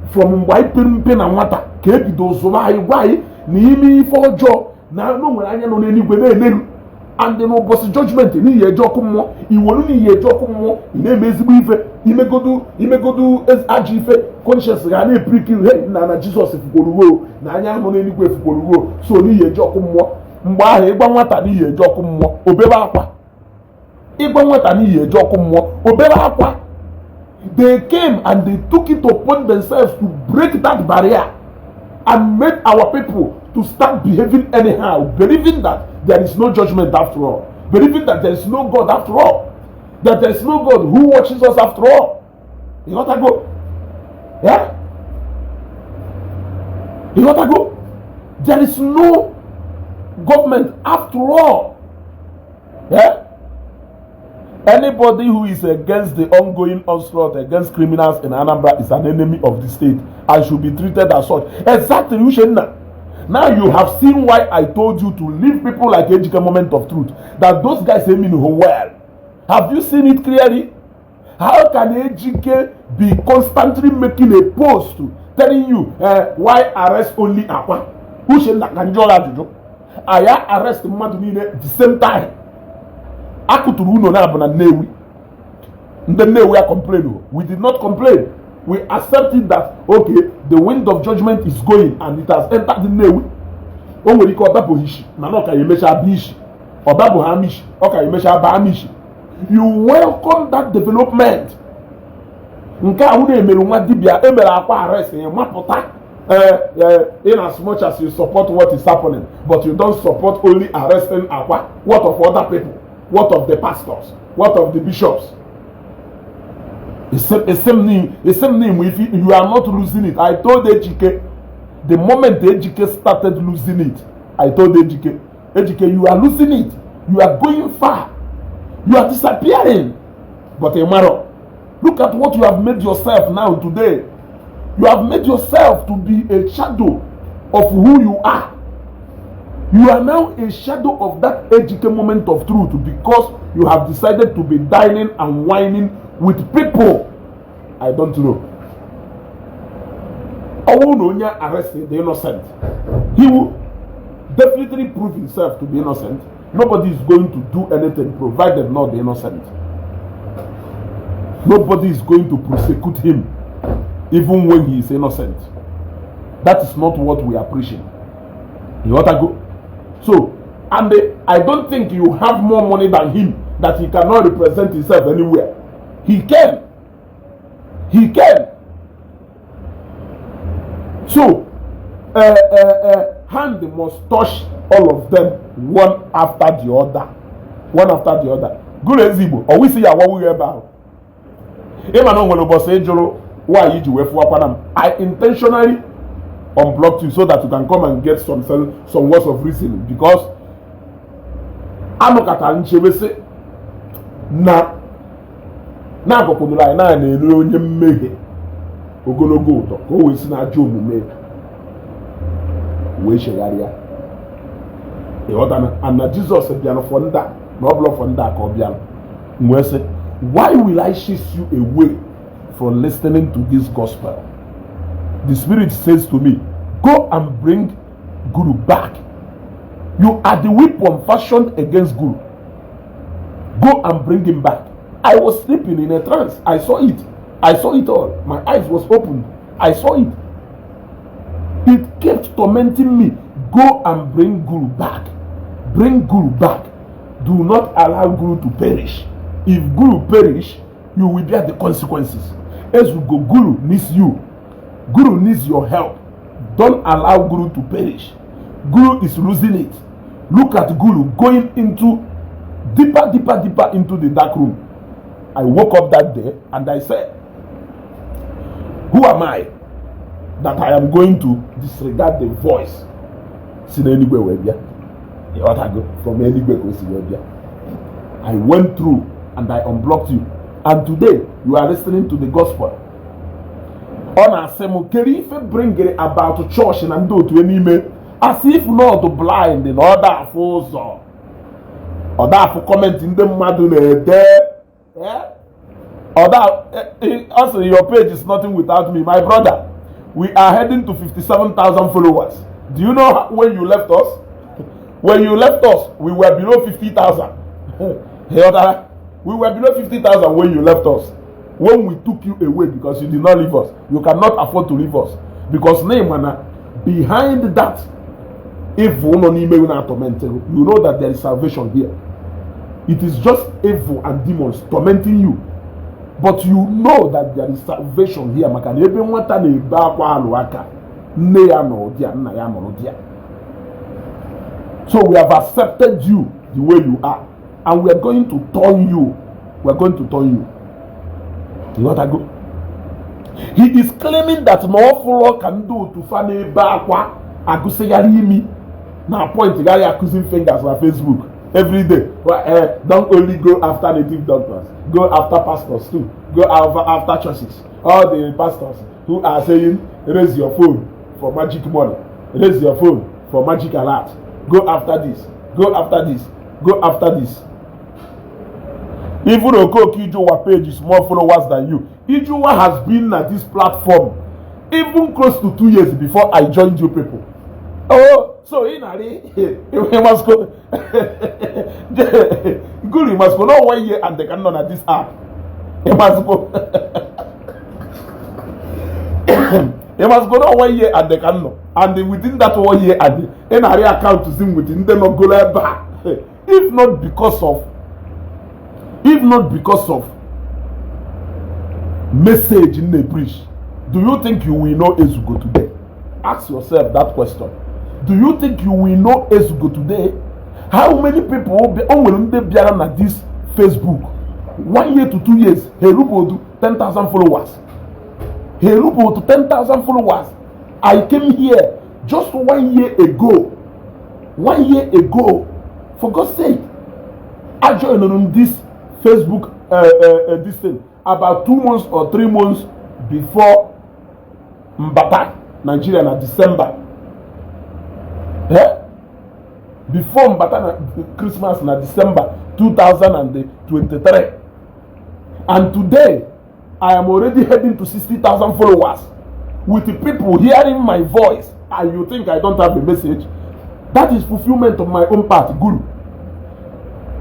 from mgbe anyị pere mpe na nwata ka ebido zụrụ anyị, gwa anyị na ime ife ọjọọ na anụ nwere anya nọ n'eluigwe na-emeru and n'ụbọchị judgment n'ihi eje ọkụ mmụọ iwolu, n'ihi eje ọkụ mmụọ. Ị na-eme ezigbo ife, imegodu imegodu ajọ ife, conscience ga na-eprick hey nna na Jizọs fukworo na anya nọ n'eluigwe fukworo, so n'ihi eje ọkụ mmụọ. Mgbe ahụ ịgwa nwata n'ihi eje ọkụ mmụọ, obebe akwa. Ịgwa nwata n'ihi eje ọkụ mmụọ, obere akwa. They came and they took it upon themselves to break that barrier and made our people to start behaving anyhow, believing that there is no judgment after all, believing that there is no God after all, that there is no God who watches us after all. Ịghọtago? Yeah, ịghọtago? There is no government after all. Yeah. Anybody who is against the ongoing onslaught against criminals in Anambra is an enemy of the state and should be treated as such. Exactly, Uchenna. Now you have seen why I told you to leave people like Ejike Moment of Truth. That those guys say mean well. Have you seen it clearly? How can Ejike be constantly making a post telling you why arrest only Akwa? Uchenna ka njọ ajụjụ. Aya arrest mmadụ niile the same time. Akụtụrụ unu na-abụ na Nnewi. Ndị Nnewi a complain o. We did not complain. We accepted that, okay, the wind of judgment is going and it has entered Nnewi. O nwere ike ọ dapụghị isi mana ọ ka ya emecha baa isi. Ọ dabụghị ama isi, ọ ka ya emecha baa ama isi. You welcome that development. Nke ahụ na-emere nwa dibịa emere Akwa arrest, mapụta, in as much as you support what is happening, but you don't support only arresting Akwa. What of other people? What of the pastors? What of the bishops? Esi m n'Imo. If you are not losing it, I told Ejike, the moment Ejike started losing it, I told Ejike, "Ejike, you are losing it. You are going far. You are disappearing." But Emaro, look at what you have made yourself now today. You have made yourself to be a shadow of who you are. You are now a shadow of that Ejike Moment of Truth because you have decided to be dining and wining with people I don't know. Ọwọ́ na onye arrested the innocent, he will definitely prove himself to be innocent. Nobody is going to do anything provided not the innocent. Nobody is going to prosecute him even when he is innocent. That is not what we are preaching. You want to go? So, and I don't think you have more money than him that he cannot represent himself anywhere. He can. He can. So, hand must touch all of them one after the other. One after the other. Gụrụ ezigbo, ọ wisi ya awawughị ebe ahụ. Ịma na o nwere ụbọchị ị jụrụ nwaanyị ji wee fụwakwana m. I intentionally unblocked you so that you can come and get some words of reasoning because anụkọtara nchebe sị na na-agwakwụnụrụ anyị na na-ere onye mmehie ogologo ụtọ ka o wee si n'ajọ omume wee chegharịa. Ịghọtana? And na Jizọs bịara for ndị a, na ọ bụla for ndị a ka ọ bịara. M wee sị, "Why will I chase you away from listening to this gospel?" The Spirit says to me, "Go and bring Guru back. You are the weapon fashioned against Guru. Go and bring him back." I was sleeping in a trance. I saw it. I saw it all. My eyes was opened. I saw it. It kept tormenting me. "Go and bring Guru back. Bring Guru back. Do not allow Guru to perish. If Guru perish, you will bear the consequences." Ezugo, Guru needs you. Guru needs your help. Don't allow Guru to perish. Guru is losing it. Look at Guru going into deeper, deeper, deeper into the dark room. I woke up that day and I said, "Who am I that I am going to disregard the voice si n'eluigwe wee bịa?" Ịghọtago? From eluigwe ka o si wee bịa. I went through and I unblocked you. And today you are listening to the gospel. Ọ na-asị m kere ife bring about church na ndị otu n'ime, as if not blind na ọ da afụ ụzọ, ọ da afụ comment ndị mmadụ na-ede. Ọ da ọ sịrị, "Your page is nothing without me." My brother, we are heading to 57,000 followers. Do you know when you left us? When you left us, we were below 50,000. Ịghọtara? We were below 50,000 when you left us. When we took you away, because you did not leave us. You cannot afford to leave us because na ịma behind that evil nọ n'ime you na-atorment you. You know that there is salvation here. It is just evil and demons tormenting you, but you know that there is salvation here, maka na ebe nwata na-ebe akwa alụ aka nne ya nọrọ di ya, nna ya nọrọ di ya. So we have accepted you the way you are and we are going to turn you. We are going to turn you. Ịghọtago? He is claiming that na ọ fụrụ ka ndị otu fa na-ebe akwa agụsịgharị imi na point gharị accusing fingers na Facebook every day. Well, don't only go after native doctors, go after pastors too, go after churches, all the pastors who are saying, "Raise your phone for magic money, raise your phone for magic alert." Go after this, go after this, go after this. Even Okoke Ijowa page is more followers than you. Ijowa has been at this platform even close to 2 years before I joined you people. Oh, so ị na-arị must go Guru, you must go not one year and they can na this app. You must go, you must go not one year and they can know, and within that one year and ị na-arị account zim with ndị nọgolo ebe a. If not because of message in the preach, do you think you will know Ezugo today? Ask yourself that question. Do you think you will know Ezugo today? How many people o nwere ndị bịara na this Facebook 1 year to 2 years, ha erubodu 10,000 followers. Ha erupụ to 10,000 followers. I came here just one year ago, one year ago. For God's sake, I joined on this Facebook this thing about 2 months or 3 months before m bata Nigeria na December, eh? Before m bata na Christmas na December 2023, and today I am already heading to 60,000 followers with the people hearing my voice, and you think I don't have a message? That is fulfillment of my own part. Guru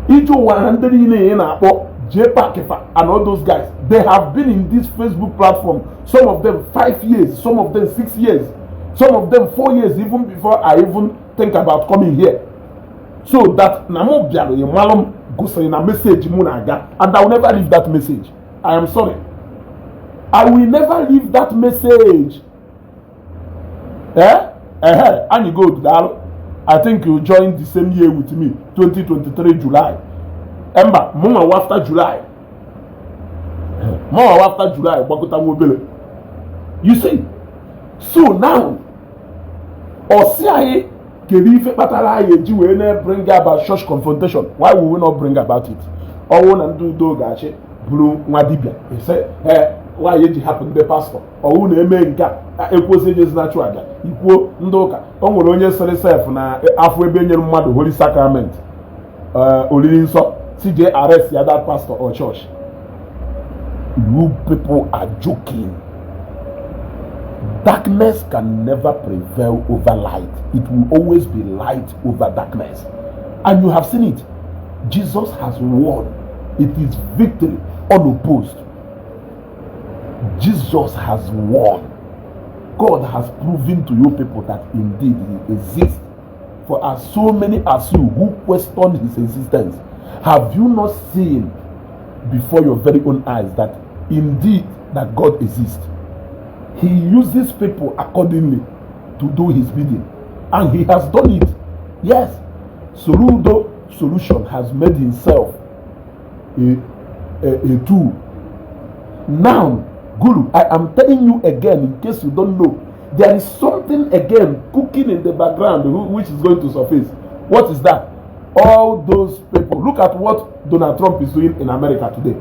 ije ụwa ha, ndị niile ị na-akpọ JPAC and all those guys, they have been in this Facebook platform, some of them 5 years, some of them 6 years, some of them 4 years, even before I even think about coming here. So that na mụ bịara ịmalụ m gosiri na message mụ na-aga, and I will never leave that message. I am sorry, I will never leave that message. Eh, eh, anyị go daalụ. I think you join the same year with me, 2023 July. Mba, mụnwa after July, mụnwa after July gbakọta nwa obere. You see, so now ọ sị anyị kedu ife kpatara anyị eji wee na bring about church confrontation? Why will we not bring about it? Ọwụ na ndị udo ga-achị bụrụ nwa dibịa ese ee nwaanyị eji hapụ ndị pastọ, ọwụ na-eme nke a ekwesị ejezi na achụ aja ikwuo ndị ụka. O nwere onye sịrị sef na afọ ebe nyere mmadụ Holy Sacrament, oriri nsọ, si jee arrest ya, that pastor or church. You people are joking. Darkness can never prevail over light. It will always be light over darkness, and you have seen it. Jesus has won. It is victory unopposed. Jesus has won. God has proven to you people that indeed he exists. For as so many as you who question his existence, have you not seen before your very own eyes that indeed that God exists? He uses people accordingly to do his bidding, and he has done it. Yes, Soludo Solution has made himself a tool. Now, Guru, I am telling you again, in case you don't know, there is something again cooking in the background which is going to surface. What is that? All those people, look at what Donald Trump is doing in America today.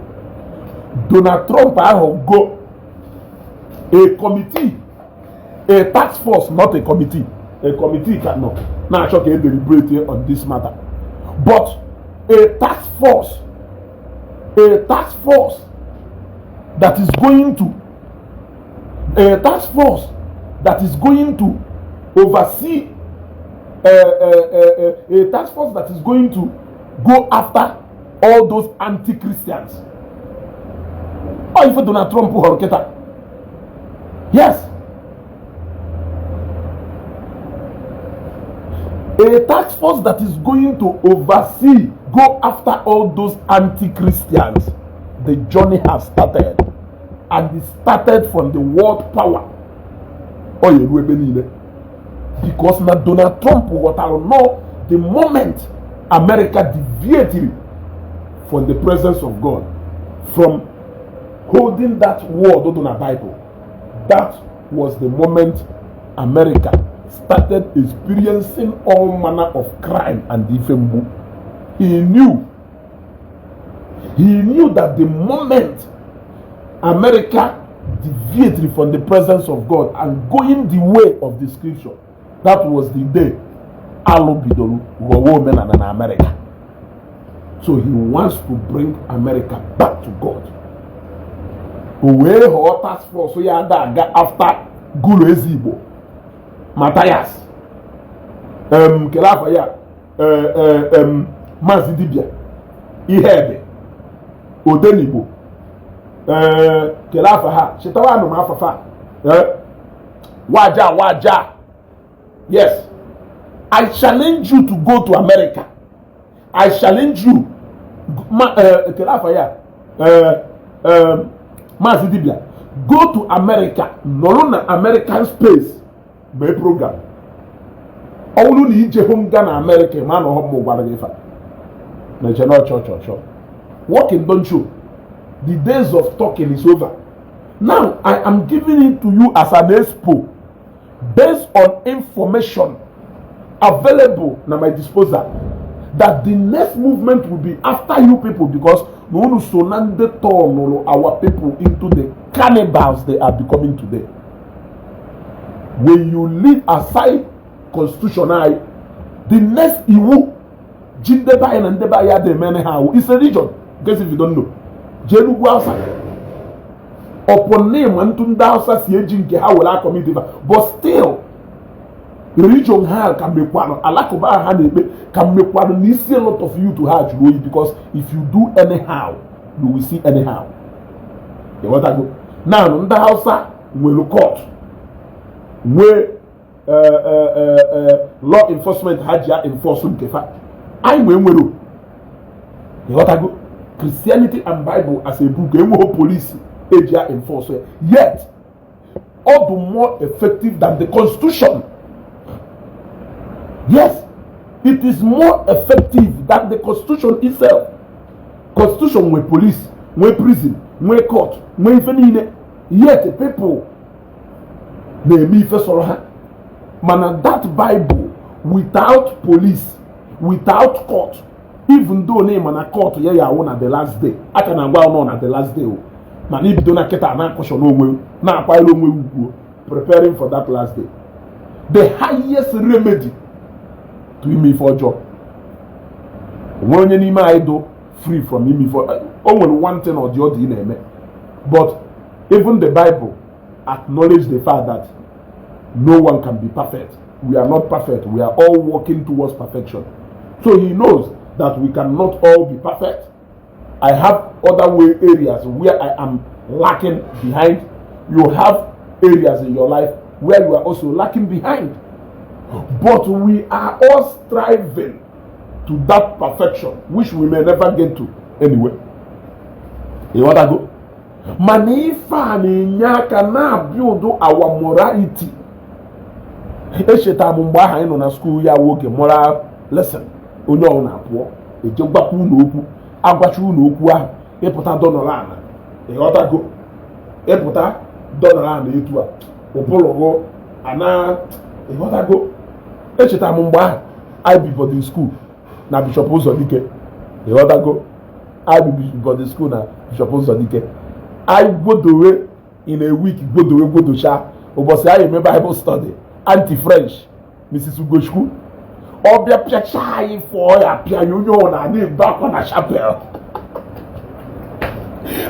Donald Trump ahụ go a committee, a task force, not a committee. A committee cannot na-achọ ka e deliberate on this matter, but a task force, a task force that is going to, a task force that is going to oversee, a task force that is going to go after all those anti-Christians. Ọ ife Donald Trump họrọ kịta. Yes, a task force that is going to oversee, go after all those anti-Christians. The journey has started, and it started from the world power. Ọ ya eru ebe niile because na Donald Trump ghọtara no the moment America deviated from the presence of God, from holding that word dị na Bible, that was the moment America started experiencing all manner of crime and ife mgbu. He knew that the moment America deviated from the presence of God and going the way of the scripture, that was the day alụ bidoro ghọwa omenala na America. So he wants to bring America back to God. O wee ghọọ task force ya ada aga after Gulu Ezigbo, Matthias, kele afọ ya, Maazị Dibia Ihede Odenigbo, kele afọ ha, chetawa anụ m afafa, waja waja. Yes, I challenge you to go to America. I challenge you. Ma kele afọ ya, Maazị Dibia, go to America, nọrọ na American space mee program. Ọ bụrụ na ije hụ nga na America, ma na ọhụ m gwara gị ife na eche na ọchọ chọ chọ working don show. The days of talking is over. Now I am giving it to you as an expo based on information available na my disposal that the next movement will be after you people, because na unu so na ndị turnụrụ our people into the cannibals they are becoming today. When you leave aside constitution anyị, the next iwu ji ndebe anyị na ndebe anyị adịghị eme ha awụ is religion. In case if you don't know, jee n'ugwu Hausa, upon name ntụ ndị Hausa si eji nke ha were a-commit, but still religion ha ka mekwanụ, Alakụba ha na-ekpe ka mmekwanụ na isi a lot of youth ha jụrụ oyi, because if you do anyhow, you will see anyhow. Ịghọtago? Now, ndị Hausa nwere court, nwee law enforcement ha ji enforce nke fa. Anyị nwee nwere, ịghọtago, Christianity and Bible as a book enweghị police eji ya enforce ya, yet ọ dị more effective than the constitution. Yes, it is more effective than the constitution itself. Constitution nwee police, nwee prison, nwee court, nwee ife niile, yet people na-eme ife sọrọ ha. Mana that Bible, without police, without court, even though na ịma na court ya ya awụ na the last day, aka na-agwa nọ na the last day o, mana ibido na kịta na-akọshọ n'onwe, na-akwanyere onwe ugwu, preparing for that last day. The highest remedy to ime ife ọjọọ, onwe onye n'ime anyị do free from ime ife o nwere one thing or the other ị na-eme, but even the Bible acknowledge the fact that no one can be perfect. We are not perfect. We are all working towards perfection. So he knows that we cannot all be perfect. I have other way areas where I am lacking behind. You have areas in your life where you are also lacking behind, but we are all striving to that perfection, which we may never get to anyway. Ịghọtago? Mana ife a na-enye aka na-build our morality. Echetara m mgbe ahụ anyị nọ na school ya, nwoke moral lesson, onye ọbụla pụọ eje gwakwa unu okwu, agwacha unu okwu ahụ, ịpụta dọnọrọ ana. Ịghọtago? Ịpụta dọnọrọ ana etu a ụbụlụgụ ana. Ịghọtago? Echetara m mgbe ahụ anyị bi boarding school na Bishop Ụzọdike. Ịghọtago? Anyị bi boarding school na Bishop Ụzọdike. Anyị gwodowe in a week, gwodowe gwodocha, ụbọchị anyị eme Bible study, anti French Mrs. Ugochukwu ọbịa pịacha anyị fọọ ya pịa ya. Onye ọ na-ebe akwa na chapel,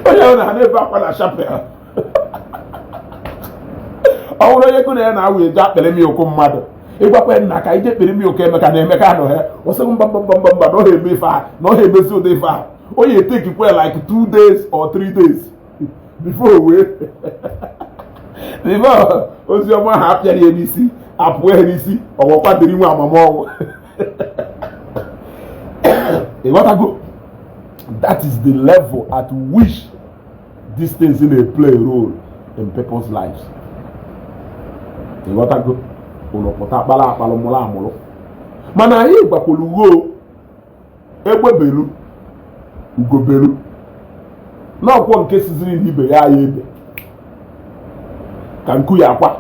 onye ọ na-ebe akwa na chapel, ọ bụrụ onye gụ na ya na-awụ eje akpịrị m okwu mmadụ ịgwakwa nna ka ije kpere m oke Emeka na Emeka anọ ya, ọsị mba, mba, mba, mba, mba, na ọ ha eme ife a, na ọ ha emezi ụdị ife a. Onye etekikwe like 2 days or 3 days before ozi ọma ha apịara ya n'isi, apụọ ya n'isi, ọwọkwa dịrị nwe amamọnwụ. Ịghọtago? That is the level at which these things na play a role in people's lives. Ịghọtago? Ụlọ pụta akpara akpalụ, mụrụ amụrụ, mana anyị gbakwuru ugo egbe belu, ugo belu, n'ọkwọ nke siziri n'ibe ya ya ebe ka nku ya akwa.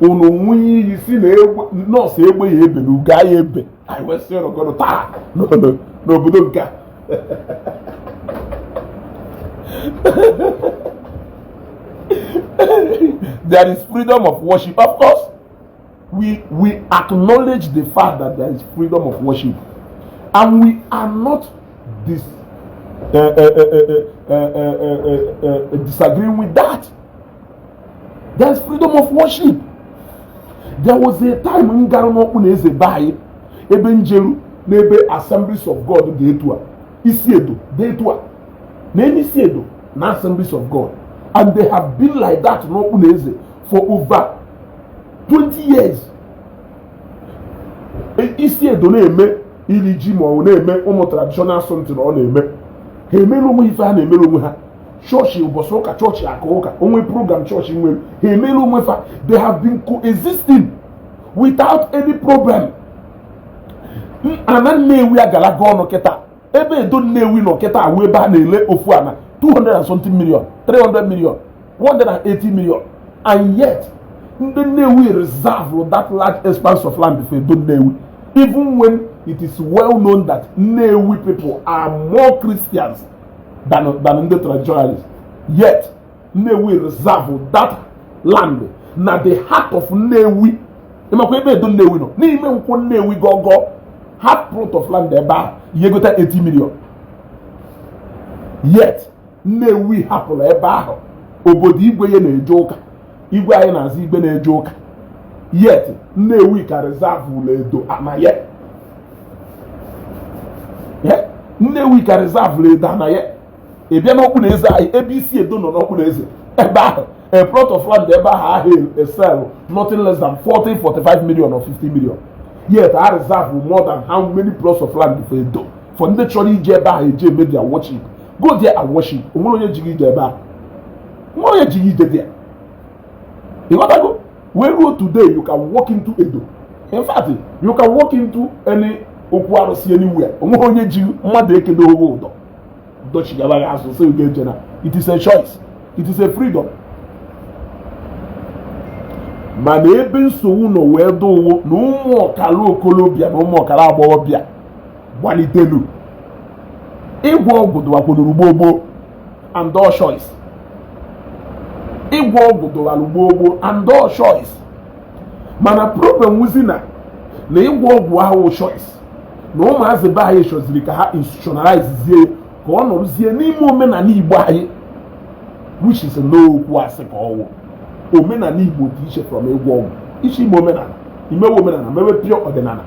Unu nwunye iyi si na nọọsụ egbe ya ebe na ugo ya ebe, anyị wee sị ọnọgọdụ taa n'obodo nke a. There is freedom of worship. Of course, we acknowledge the fact that there is freedom of worship, and we are not disagreeing with that. There is freedom of worship. There was a time m gara n'ọkpụ na eze be anyị, ebe njeru n'ebe Assemblies of God dị etu a, isi edo dị etu a na elu isi edo na Assemblies of God, and they have been like that n'ọkpụ na eze for over 20 years. Isi edo na-eme iri ji ma ọ na-eme ụmụ traditional something ọ na-eme, ha emere onwe ife ha na-emere onwe ha. Chọọchị ụbọchị ụka, chọọchị aka ụka, onwe program chọọchị nwere, ha emere onwe fa. They have been coexisting without any problem. Ana Nnewi agalaga ọnụ kịta, ebe edo Nnewi nọ kịta awụ ebe a na-ele ofu ana. 200 and something million, 300 million, 180 million, and yet ndị Nnewi reserve that large expanse of land for Edo Nnewi, even when it is well known that Nnewi people are more Christians than ndị traditionalists. Yet Nnewi reserve that land na the heart of Nnewi. Ịmakwa ebe Edo Nnewi nọ n'ime nkwụ Nnewi gọgọ, half plot of land ebe ahụ ihe gota 80 million. Yet Nnewi hapụrụ ebe ahụ, obodo igwe ya na-eje ụka, igwe anyị na-azụ igwe na-eje ụka. Yet Nnewi ka reserve ụlọ Edo anaye. Nnewi ka reserve ụlọ Edo anaye. Ị bịa n'okpuru eze anyị, ebe isi Edo nọ n'okpuru eze ebe ahụ, a plot of land ebe ahụ ahụ esell nothing less than 40, 45 million or 50 million. Yet I reserve more than how many plots of land for Edo, for ndị chọrọ ije ebe ahụ eje eme their worship. Go there and worship. Onwere onye jighị ije ebe ahụ, onwere onye jighị ije there. Ịghọtago? Wee ruo today, you can walk into Edo. In fact, you can walk into any okwu arụsị anywhere. Onweghị onye ji mmadụ ekedo oge ụdọ dochigaba gị azụ sị gị eje na. It is a choice, it is a freedom. Mana ebe nsogbu nọ wee dụwo na ụmụ ọkara okolobịa na ụmụ ọkara agbọghọbịa gbalitelu ịgwọ ọgwụ dụwakwunuru gboo gboo and all choice. Ịgwọ ọgwụ dụwara gboo gboo and all choice, mana problem wuzi na ịgwọ ọgwụ ahụ choice na ụmụazị be anyị chọziri ka ha institutionalize zie ka ọ nọrụzie n'ime omenala Igbo anyị, which is n'okwu asị ka ọwụ. Omenala Igbo dị iche from ịgwọ ọgwụ. Iche ime omenala, imewe omenala, mewe pure ọdịnala.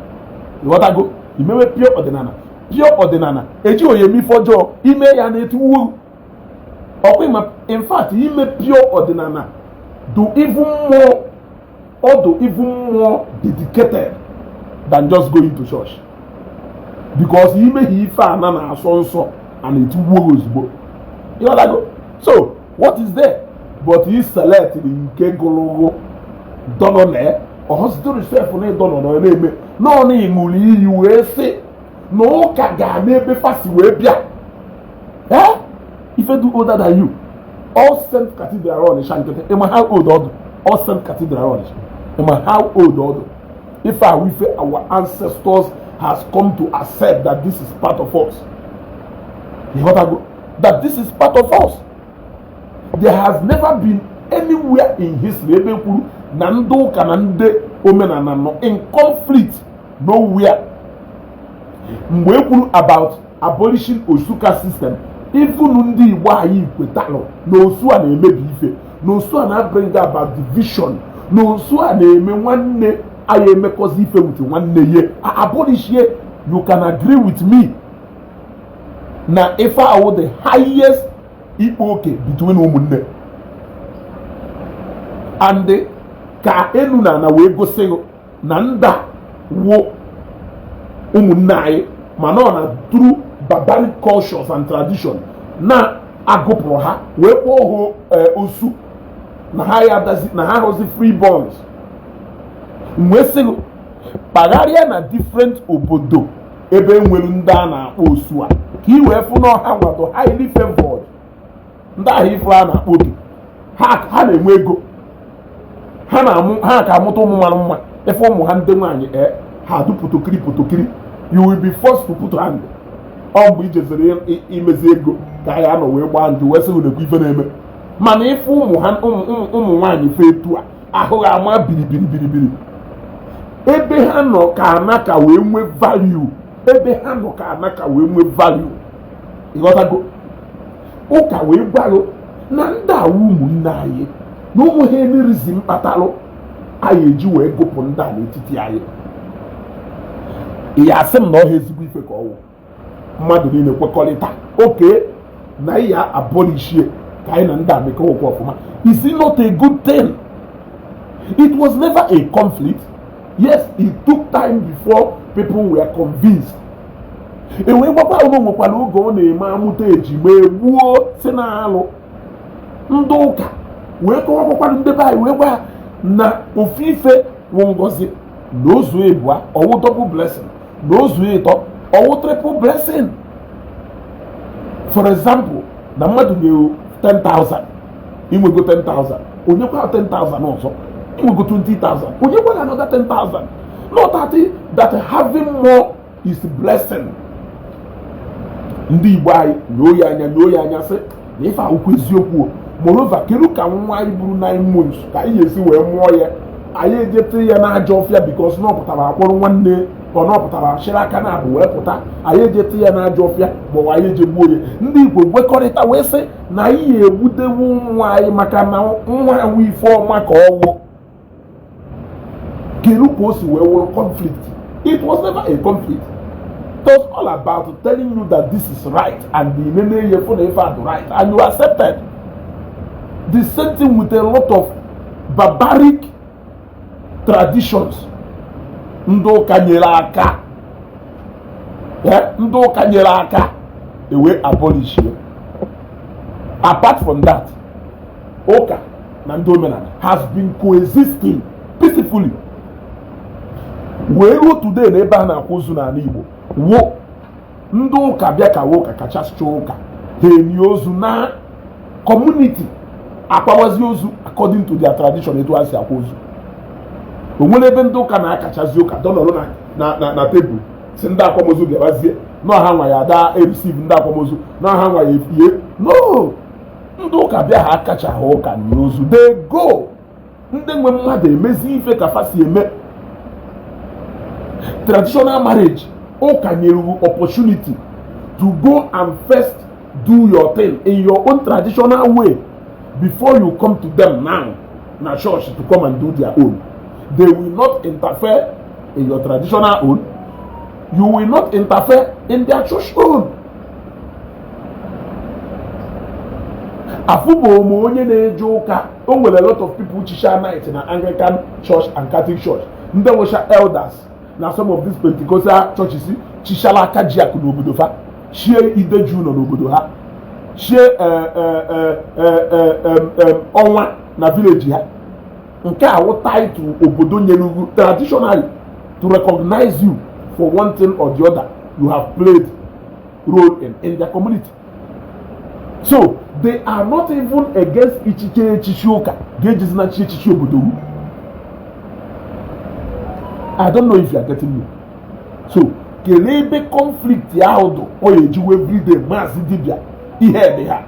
Ịghọtago? Imewe pure ọdịnala. Pure ọdịnala eji onye eme ife ọjọọ ime ya na-etiwu ọkwa ịma. In fact, ime pure ọdịnala do even more, or do even more dedicated than just going to church, because imehie ife ana na-asọ nsọ a na-etigbuo gị ozugbo. Ịghọtago? So what is there? But he select nke gụrụgụ dọnọ na ọhọzidoro sef na ịdọnọ nọ na-eme nọọ na ịṅụrụ iyi wee sị na ụka ga n'ebe fasi wee bịa. Eh, ife do older than you. All Saint Cathedral Ọnịsha nkịtị, ịma how old ọdụ All Saint Cathedral Ọnịsha? Ịma how old ọdụ ife ahụ? Ife our ancestors has come to accept that this is part of us. Ịghọtago? That this is part of us. There has never been anywhere in history ebe kwuru na ndị ụka na ndị omenala nọ in conflict. Nowhere. Mgbe e kwuru about abolishing osuka system, even ndị Igbo anyị kwetalụ na osu a na-emebi ife, na osu a na-bring about division, na osu a na-eme nwanne anyị emekọzi ife with nwanne ye abolishie. You can agree with me na ife ahụ the highest ikpe oke between ụmụnne and ka enu na ana wee gosi na nda wụ ụmụnne anyị, mana ọ na through barbaric cultures and tradition na agụpụrụ ha wee kpọọ ha osu na ha ya adazi na ha hụzi free borns. Wee sị kpagharịa na different obodo ebe enwere ndị a na-akpọ osu a, ka ị wee fụ na ọha nwado highly favored. Ndị ahụ ifuru a na-akpọ oke, ha na-enwe ego, ha na-amụ, ha ka amụta ụmụ mara mma. Ife ụmụ ha ndị nwaanyị, e ha adụ potokiri potokiri, you will be forced to put hand. Ọ mgbe ijezere imezi ego ka anyị anọ wee gbaa njụ wee sị nekwa ife na-eme. Mana ife ụmụ ha, ụmụ nwaanyị fe etu a ahụghị ama biribiri biribiri ebe ha nọ ka ana ka wee nwee value, ebe ha nọ ka ana ka wee nwee value. Ịghọtago? Ụka wee gwago na ndị awa ụmụnne anyị na ụmụ ha enerizi mkpatalụ anyị eji wee gụpụ ndị a n'etiti anyị. Ị asị m na ọha ezigbo ife ka ọwụ mmadụ niile kwekọrịta oke na ya abolishie ka anyị na ndị a mekọ okwu ọfụma. Is it not a good thing? It was never a conflict. Yes, it took time before people were convinced. E wee gwakwa ụlọ nwekwara oge ọ na-eme amụta ejima egbuo si na-alụ ndị ụka wee kọwakwakwa ndị be anyị wee gwa ha na ofu ife wụ ngozi na ozu ịbụa ọwụ double blessing, na ozu ịtọ ọwụ triple blessing. For example, Na mmadụ nye 10,000, inwego 10,000, onyekwa 10,000 ọzọ, inwego 20,000, onyekwa another 10,000. Not that having more is blessing. Ndị Igbo anyị nyoo ya anya, nyoo ya anya, sị na ife akwụkwọ eziokwu. Moreover, kedu ka nwa anyị buru 9 months ka anyị ga-esi wee mụọ ya, anyị ejete ya n'ajọ ọfịa? Because na ọ pụtara akpọrọ nwanne ka ọ na ọ pụtara chịrị aka na abụ wee pụta, anyị ejete ya n'ajọ ọfịa ma ọ bụ anyị eje gbuo ya. Ndị Igbo kwekọrịta wee sị na anyị ga-egbutewu nwa anyị maka na nwa awụ ife ọma ka ọ wụ. Kedu ka o si wee wụrụ conflict? It was never a conflict. It was all about telling you that this is right, and the nene ihe fụ na ife adụ right and you accepted. The same thing with a lot of barbaric traditions ndị ụka nyere aka, ndị ụka nyere aka ewe abolish ya. Apart from that, ụka na ndị omenala has been coexisting peacefully wee ruo today. Na ebe a na-akwa ozu n'ala Igbo wo ndị ụka bịa ka ụka kachasị ụka ha eni ozu na community, akwawazi ozu according to their tradition. Etu ha si akwa ozu, o nwere ebe ndị ụka na-akachazi ụka dọnọrọ na tebụl si ndị akwamozu bịabazie na ọha nwa ya ada e-receive ndị akwamozu na ọha nwa ya efie. No, ndị ụka bịa ha akacha ha ụka nye ozu, they go. Ndị nwe mmadụ emezi ife ka fa si eme. Traditional marriage, ụka nyere you opportunity to go and first do your thing in your own traditional way before you come to them now na church to come and do their own. They will not interfere in your traditional own, you will not interfere in their church own. Afụbụ m onye na-eje ụka, o nwere a lot of people chicha knight na Anglican Church and Catholic Church, ndị nwecha elders na some of these Pentecostal churches chichala aka ji akụ n'obodo fa, chie ideju nọ n'obodo ha, chie ọnwa na village ha. Nke a wụ title obodo nyere ugwu traditionally to recognize you for one thing or the other you have played role in their community. So they are not even against ichiche echichi ụka ga-ejizi na chi echichi obodo wu. I don't know if you are getting me. So kelee ebe conflict ahụ dụ ọ ya ejiwe everyday maazị dibịa ihe dị ha,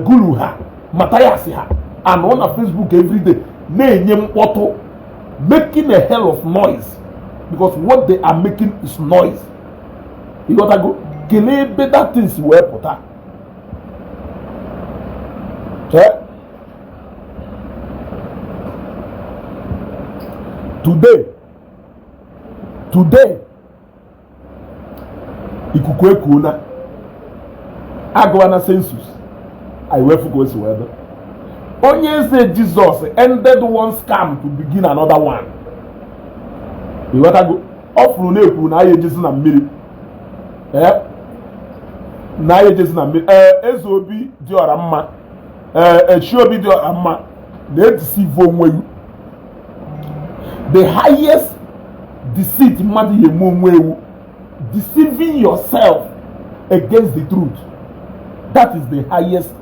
guru ha, Mathias ha anọ na Facebook everyday na-enye mkpọtụ, making a hell of noise, because what they are making is noise. Ịghọtago? Kelee ebe that things wee pụta. Today ikuku ekuona agụwa na census anyị wee fụ ka o si wee dị. Onye eze Jizọs ended one scam to begin another one. Ịghọtago? Ọ fụrụ na ekwuru na anyị ejezi na mmiri, na anyị ejezi na mmiri. Ee, eze obi dị ọra mma, ee, echi obi dị ọra mma na-edeceive onwe you. The highest deceit mmadụ ya eme onwe ewu, deceiving yourself against the truth, that is the highest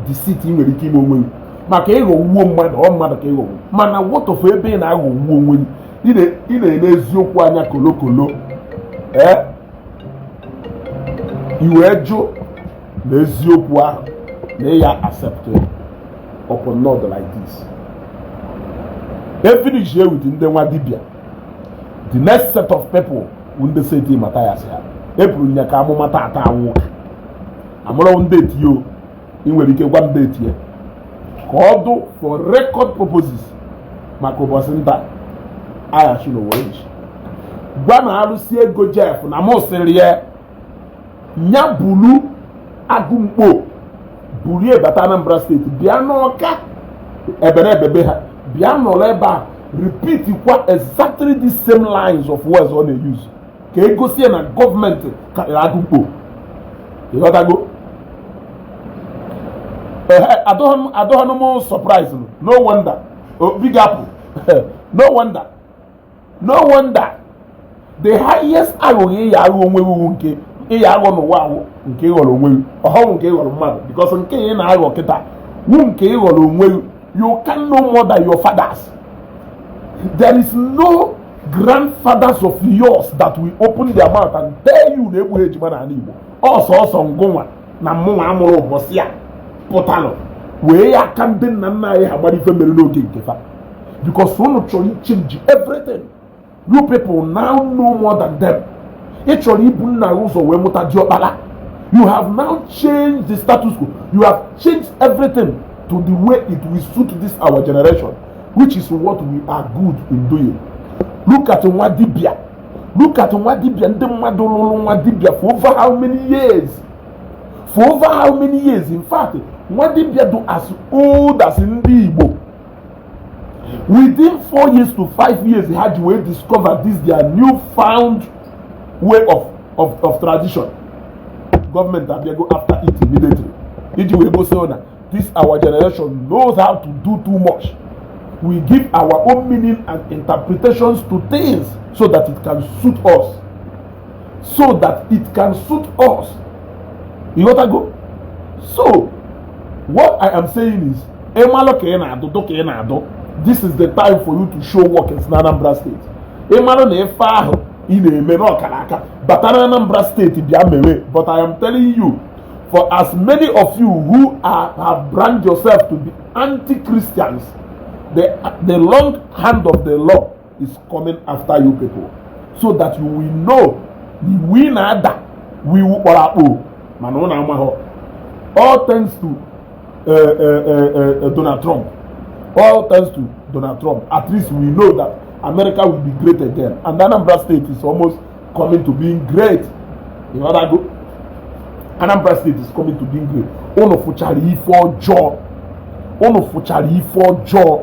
deceit ị nwere ike ime onwe gị. Maka ịghọgbuo mmadụ, ọ mmadụ ka ịghọgbu, mana what of ebe ị na-aghọgbu onwe gị? Ị na-ene eziokwu anya kolokolo, ee, i wee jụ na eziokwu ahụ na ya accept upon not like this. E finish here with ndị nwa dibịa, the next set of people wụ ndị seti Mathias ha epụrụ nya ka amụma tata anwụ amụrụ ndị etinye o. Ị nwere ike gwa m date ya ka ọ dụ for record purposes maka ụbọchị nta aghachi n'ụwa echi. Gwa na arụsị ego Jeff na mụ sịrị ya nya bulu agụmkpo burie bata Anambra steeti, bịa n'Ọka eberebebe ha, bịa nọrọ ebe a repeat kwa exactly the same lines of words ọ na-use ka egosie na gọọmenti karịrị agụmkpo. Ịghọtago? Adọghị m surprise. No wonder. Oh, Big Apple, no wonder, no wonder. The highest aghụghọ ya aghụ onwe iwu nke Ị ya aghọ n'ụwa ahụ nke ị ghọrọ onwe gị, ọghọm nke ị ghọrọ mmadụ, because nke ị na-aghọ kịta wu nke ị ghọrọ onwe gị. You can know more than your fathers. There is no grandfathers of yours that will open their mouth and tell you na egbughị ejima n'ala Igbo. Ọsọsọ ngụnwa na mmụnwa amụrụ ụbọchị a pụtalụ wee ya aka ndị nna nna anyị ha gbara ife mere n'oge nke fa, because unu chọrọ change everything. You people now know more than them. Ị chọrọ ibu nna gị ụzọ wee mụta diọkpara. You have now changed the status quo. You have changed everything to the way it will suit this our generation, which is what we are good in doing. Look at nwa dibia, look at nwa dibia. Ndị mmadụ lụrụ nwa dibia for over how many years, for over how many years? In fact, nwa dibia do as old as ndị Igbo. Within 4 years to 5 years, ha ji wee discover this their new found way of tradition. Government abịago after it immediately iji wee gosi na this our generation knows how to do too much. We give our own meaning and interpretations to things so that it can suit us, so that it can suit us. You got to go. So what I am saying is, ịmalụ ka ị na-adụ dụ ka ị na-adụ, this is the time for you to show workings na Anambra State. Ịmalụ na ife ahụ ị na-eme n'ọkara aka bata na Anambra State, bịa mewe. But I am telling you, for as many of you who are have brand yourself to be anti-Christians, the long hand of the law is coming after you people, so that you will know iwu ị na-ada wu iwu kpọrọ akpọ mana ụnụ amaghọ. All thanks to Donald Trump. All thanks to Donald Trump. At least we know that America will be great again, and Anambra State is almost coming to being great. You know that go Anambra State is coming to being great. Unu fụchara ife ọjọọ, unu fụchara ife ọjọọ.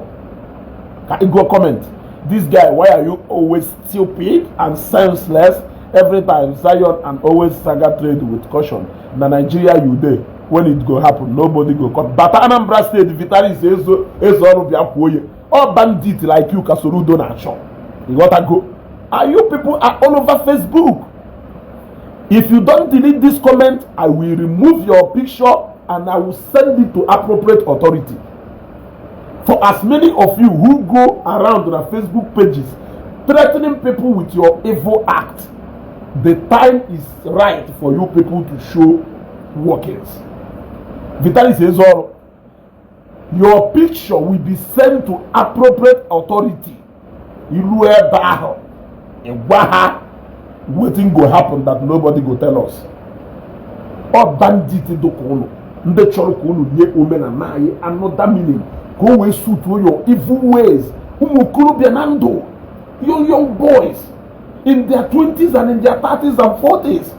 Ka ị gụọ comment this guy. Why are you always stupid and senseless every time, Zion, and always saga trade with caution? Na Nigeria you dey. When it go happen, nobody go come. Bata Anambra State. Vitalis ezo ezo ọrụ bịa kwuo ye. All bandit like you ka Soludo na-achọ. Ịghọtago? And you people are all over Facebook. If you don't delete this comment, I will remove your picture and I will send it to appropriate authority. For as many of you who go around on our Facebook pages threatening people with your evil act, the time is right for you people to show workings. Vitalis Ezoro, your picture will be sent to appropriate authority. Ilu ebe ahụ, ịgwa ha wetin go happen that nobody go tell us. Ọ bandit dịka unu, ndị chọrọ ka unu nye omenala anyị another meaning ka o wee sutuo your evil ways. Ụmụ okorobịa na ndụ, young young boys in their 20s and in their 30s and 40s,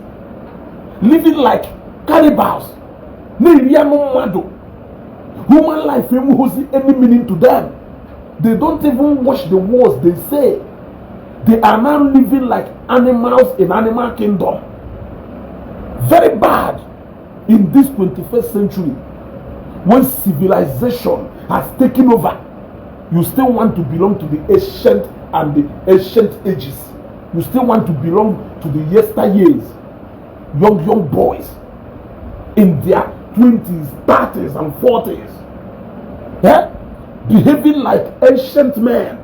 living like cannibals, na-eri anụ mmadụ. Human life enweghịzi any meaning to them. They don't even watch the words they say. They are now living like animals in animal kingdom. Very bad. In this 21st century, when civilization has taken over, you still want to belong to the ancient and the ancient ages. You still want to belong to the yesteryears. Young young boys in their 20s, 30s and 40s, eh, behaving like ancient men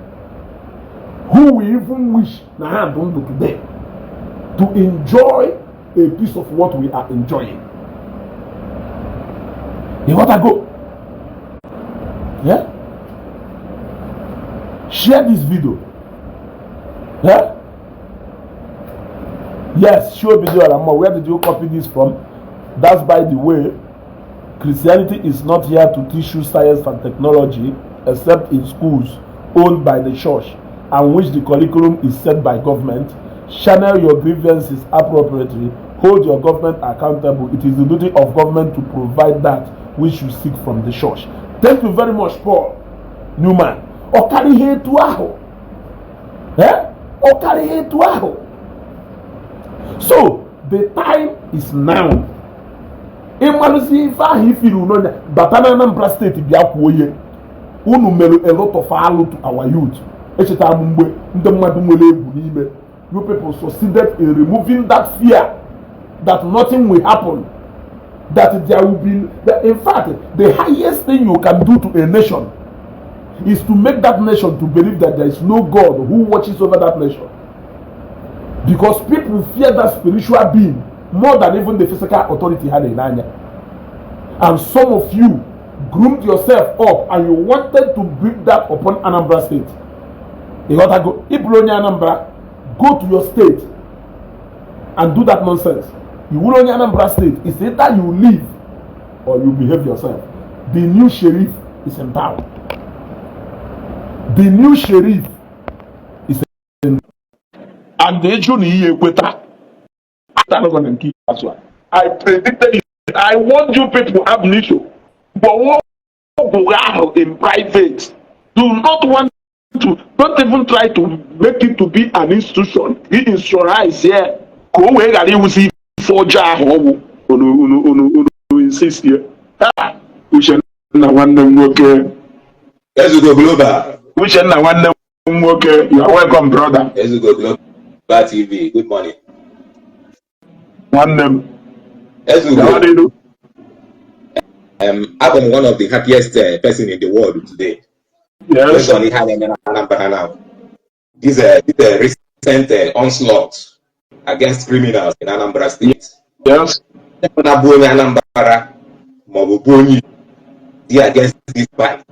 who we even wish na ha dị ndụ today to enjoy a piece of what we are enjoying. You gotta go. Yeah, share this video. Yeah, yes, show video. Alamo, where did you copy this from? That's by the way. Christianity is not here to teach you science and technology, except in schools owned by the church and which the curriculum is set by government. Channel your grievances appropriately. Hold your government accountable. It is the duty of government to provide that which you seek from the church. Thank you very much, Paul Newman. Ọ karịghị etu ahụ. Eh? Ọ karịghị etu ahụ. So the time is now. Ịmalụzi ife ahụ ifiri unonya, bata na Anambra State, bịa kwuo ihe unu mere. A lot of alụ to our youth. Echetara m mgbe ndị mmadụ nwere egwu n'ime. You people succeeded in removing that fear. That nothing will happen, that there will be that. In fact, the highest thing you can do to a nation is to make that nation to believe that there is no God who watches over that nation, because people fear that spiritual being more than even the physical authority ha na-ele anya. And some of you groomed yourself up and you wanted to bring that upon Anambra State. Ịghọtago? Ịbụrụ onye Anambra, go to your state and do that nonsense. You wụrụ onye Anambra State, it's either you leave or you behave yourself. The new sheriff is in town. The new sheriff is in And ịjụ na ihe ekweta atalụgo na nke ikpeazụ a. I predicted it. I want you people have issue gbọwa ọgwụ ahụ in private. Do not want to, don't even try to make it to be an institution institutionalize here ka o wee ghara iwuzi ife ọjọọ ahụ ọgwụ unu unu unu unu insist here. Ah, Uchenna nwanne m nwoke. Ezugo Global. Uchenna nwanne m nwoke, you are welcome, brother. Ezugo Global TV. Good morning. Nwanne m. Ezugo. Gawa n'ihu. I'm one of the happiest person in the world today. Based on ihe a na-eme na Anambra now. This recent onslaught against criminals in Anambra State. Na bụ onye Anambra maọbụ bụ onye dị against this fight,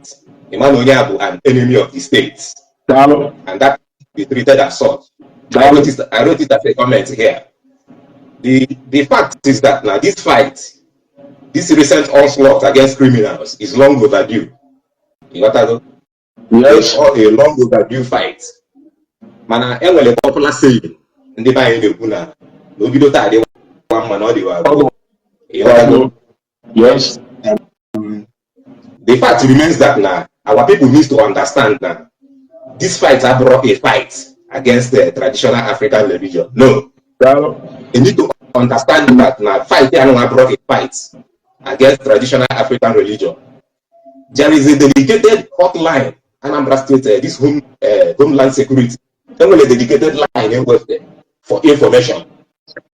ịma na onye a bụ an enemy of the state. Daalụ. And that be treated as such. I Daalụ. wrote it as a comment here. The fact is that now this fight, this recent onslaught against criminals is long overdue. You got that? Yes. It's a long overdue fight. Mana enwere popular saying ndị be anyị na-ekwu na obido taa adịwa mma na ọ dịwa gboo. You got that? Yes. The fact remains that now our people need to understand that this fight abụrụ a fight against the traditional African religion. No. Daalụ. They need to understand that now fight ya abụrụ a fight against traditional African religion. There is a dedicated hotline, Anambra State, this homeland security. Enwere dedicated line enwefte for information.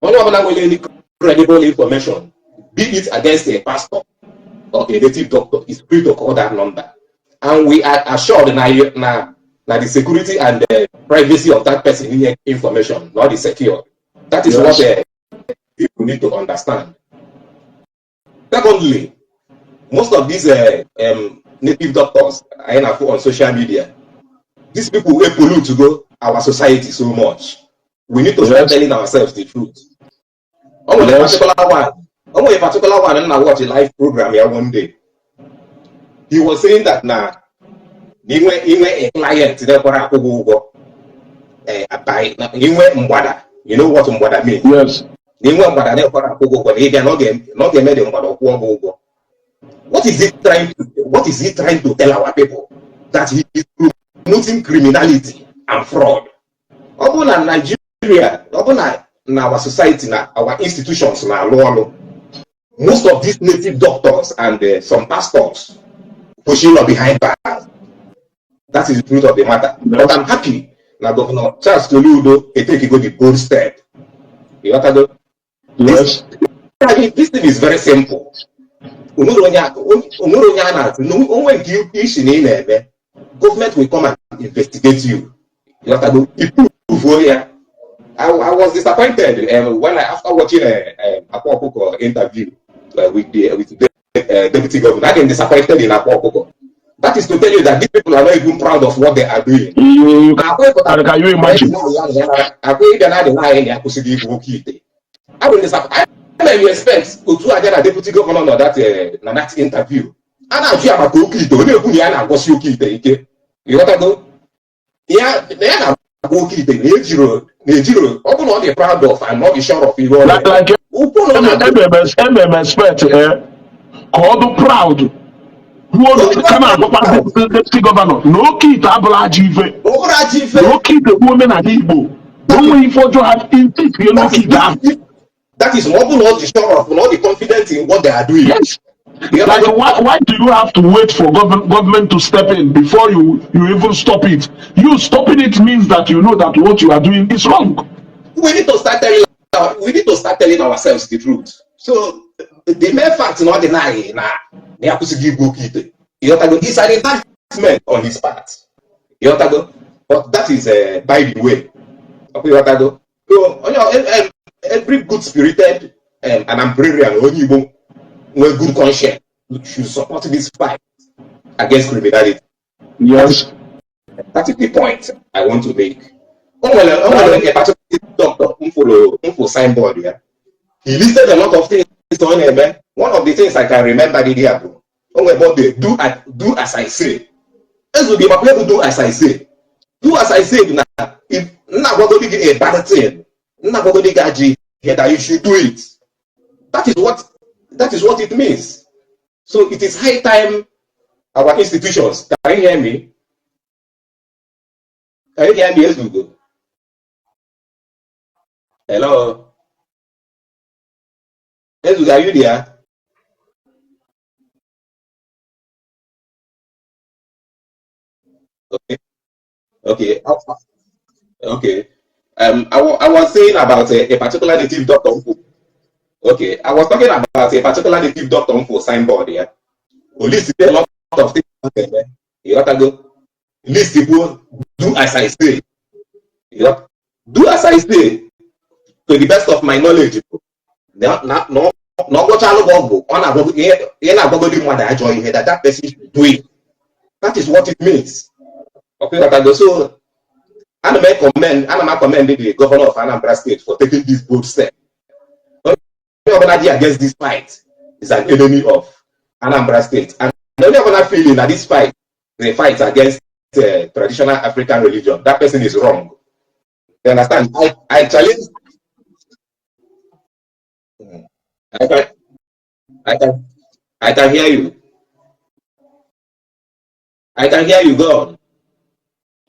Onye ọbụla nwere any credible information, be it against a pastor or a native doctor, is free to call that number. And we are assured na the security and the privacy of that person in information, not is secure. That is what people need to understand. Secondly, most of these native doctors I know on social media, these people will pollute to go our society so much. We need to start telling ourselves the truth. O nwere particular one. O nwere particular one na watch a live program here one day. He was saying that na inwe a client na-ekwara akwụ gị ụgwọ, na inwe mgbada. You know what mgbada means? Yes. Na inwe mgbada na-ekwara akwụ gị ụgwọ, na ịbịa na ọ ga-eme dị mgbada kwụọ gị ụgwọ. What is he trying to tell our people? That he is promoting criminality and fraud. Ọ bụrụ na Nigeria, ọ bụrụ na our society na our institutions na-alụ ọrụ, most of these native doctors and some pastors pushing up behind bars. That is the truth of the matter. But I'm happy na Governor Charles Soludo go the bold step. You got to Yes. This thing is very simple. Onwere onye a na-atụ onwe nke isi na ị na-eme, government will come and investigate you. You got to prove ya. I was disappointed when I, after watching a Akwa Okuko interview with the deputy governor. I am disappointed in Akwa Okuko. That is to tell you that these people are not even proud of what they are doing. Can you imagine? Akwa ịbịa na adị nwaanyị na-akwụsịghị igbu oke ite. I will disappoint. I may expect otu aja na deputy governor nọ that na that interview. A na-ajụ ya maka oke ite, ọ na-ekwu na ya na-agwọsi oke ite ike. Ịghọtago? Ya na ya na-agwọ oke ite na ejiro ọ bụ na ọ dị proud of and ọ dị sure of ihe ọ na-eme. Like Ukwu na ọ na-agwọ MM expect ka ọ dị proud kwuo kama agwakwa deputy governor na oke ite abụla ajọ ife. Ọ bụrụ ajọ ife. Na oke ite bụ omenala Igbo, na o nweghị ife ọjọọ ha insist n'oke ite ahụ. That is, ma ọ bụ na ọ dị sure of, na ọ dị confident in what they are doing. Yes. Like why do you have to wait for government to step in before you even stop it? You stopping it means that you know that what you are doing is wrong. We need to start telling our We need to start telling ourselves the truth. So the mere fact na ọ dị na na ya akwụsịghị igbu oke ite, ịghọtago, it's an indictment on his part, ịghọtago. But that is by the way. Ọkwa ịghọtago? So onye every good spirited Anambrarian, onye Igbo nwee good conscience should support this fight against criminality. Yes. That is the point I want to make. O nwere a particular doctor m follow, m follow signboard ya. He listed a lot of things ọ na-eme. One of the things I can remember dị ya bụ o nwere ebe do as I say. Ezubi makwa ebe do as I say. Do as I say bụ na if nna agwagodi gị a bad thing, nna agwagodi gị ajọ ihe, that you should do it. That is what it means. So it is high time our institutions. Can you hear me? Can you hear me, Ezugo? Hello? Ezugo, are you there? Okay. I was saying about a particular native doctor. Okay, I was talking about a particular native doctor for signboard here. List a lot of things. You got to go. List people, do as I say. You got, do as I say. To the best of my knowledge. Na na na na ọ gwọchalụ gị ọgwụ, ọ na-agwago ihe na-agwagodi mmadụ ajọ ihe, that that person should do it. That is what it means. Okay, got to go. So ana m commend the governor of Anambra State for taking this bold step. Onye ọbụla dị against this fight is an enemy of Anambra State. And onye ọbụla feeling that this fight is a fight against traditional African religion, that person is wrong. You understand? I challenge. I can hear you. I can hear you. Go on.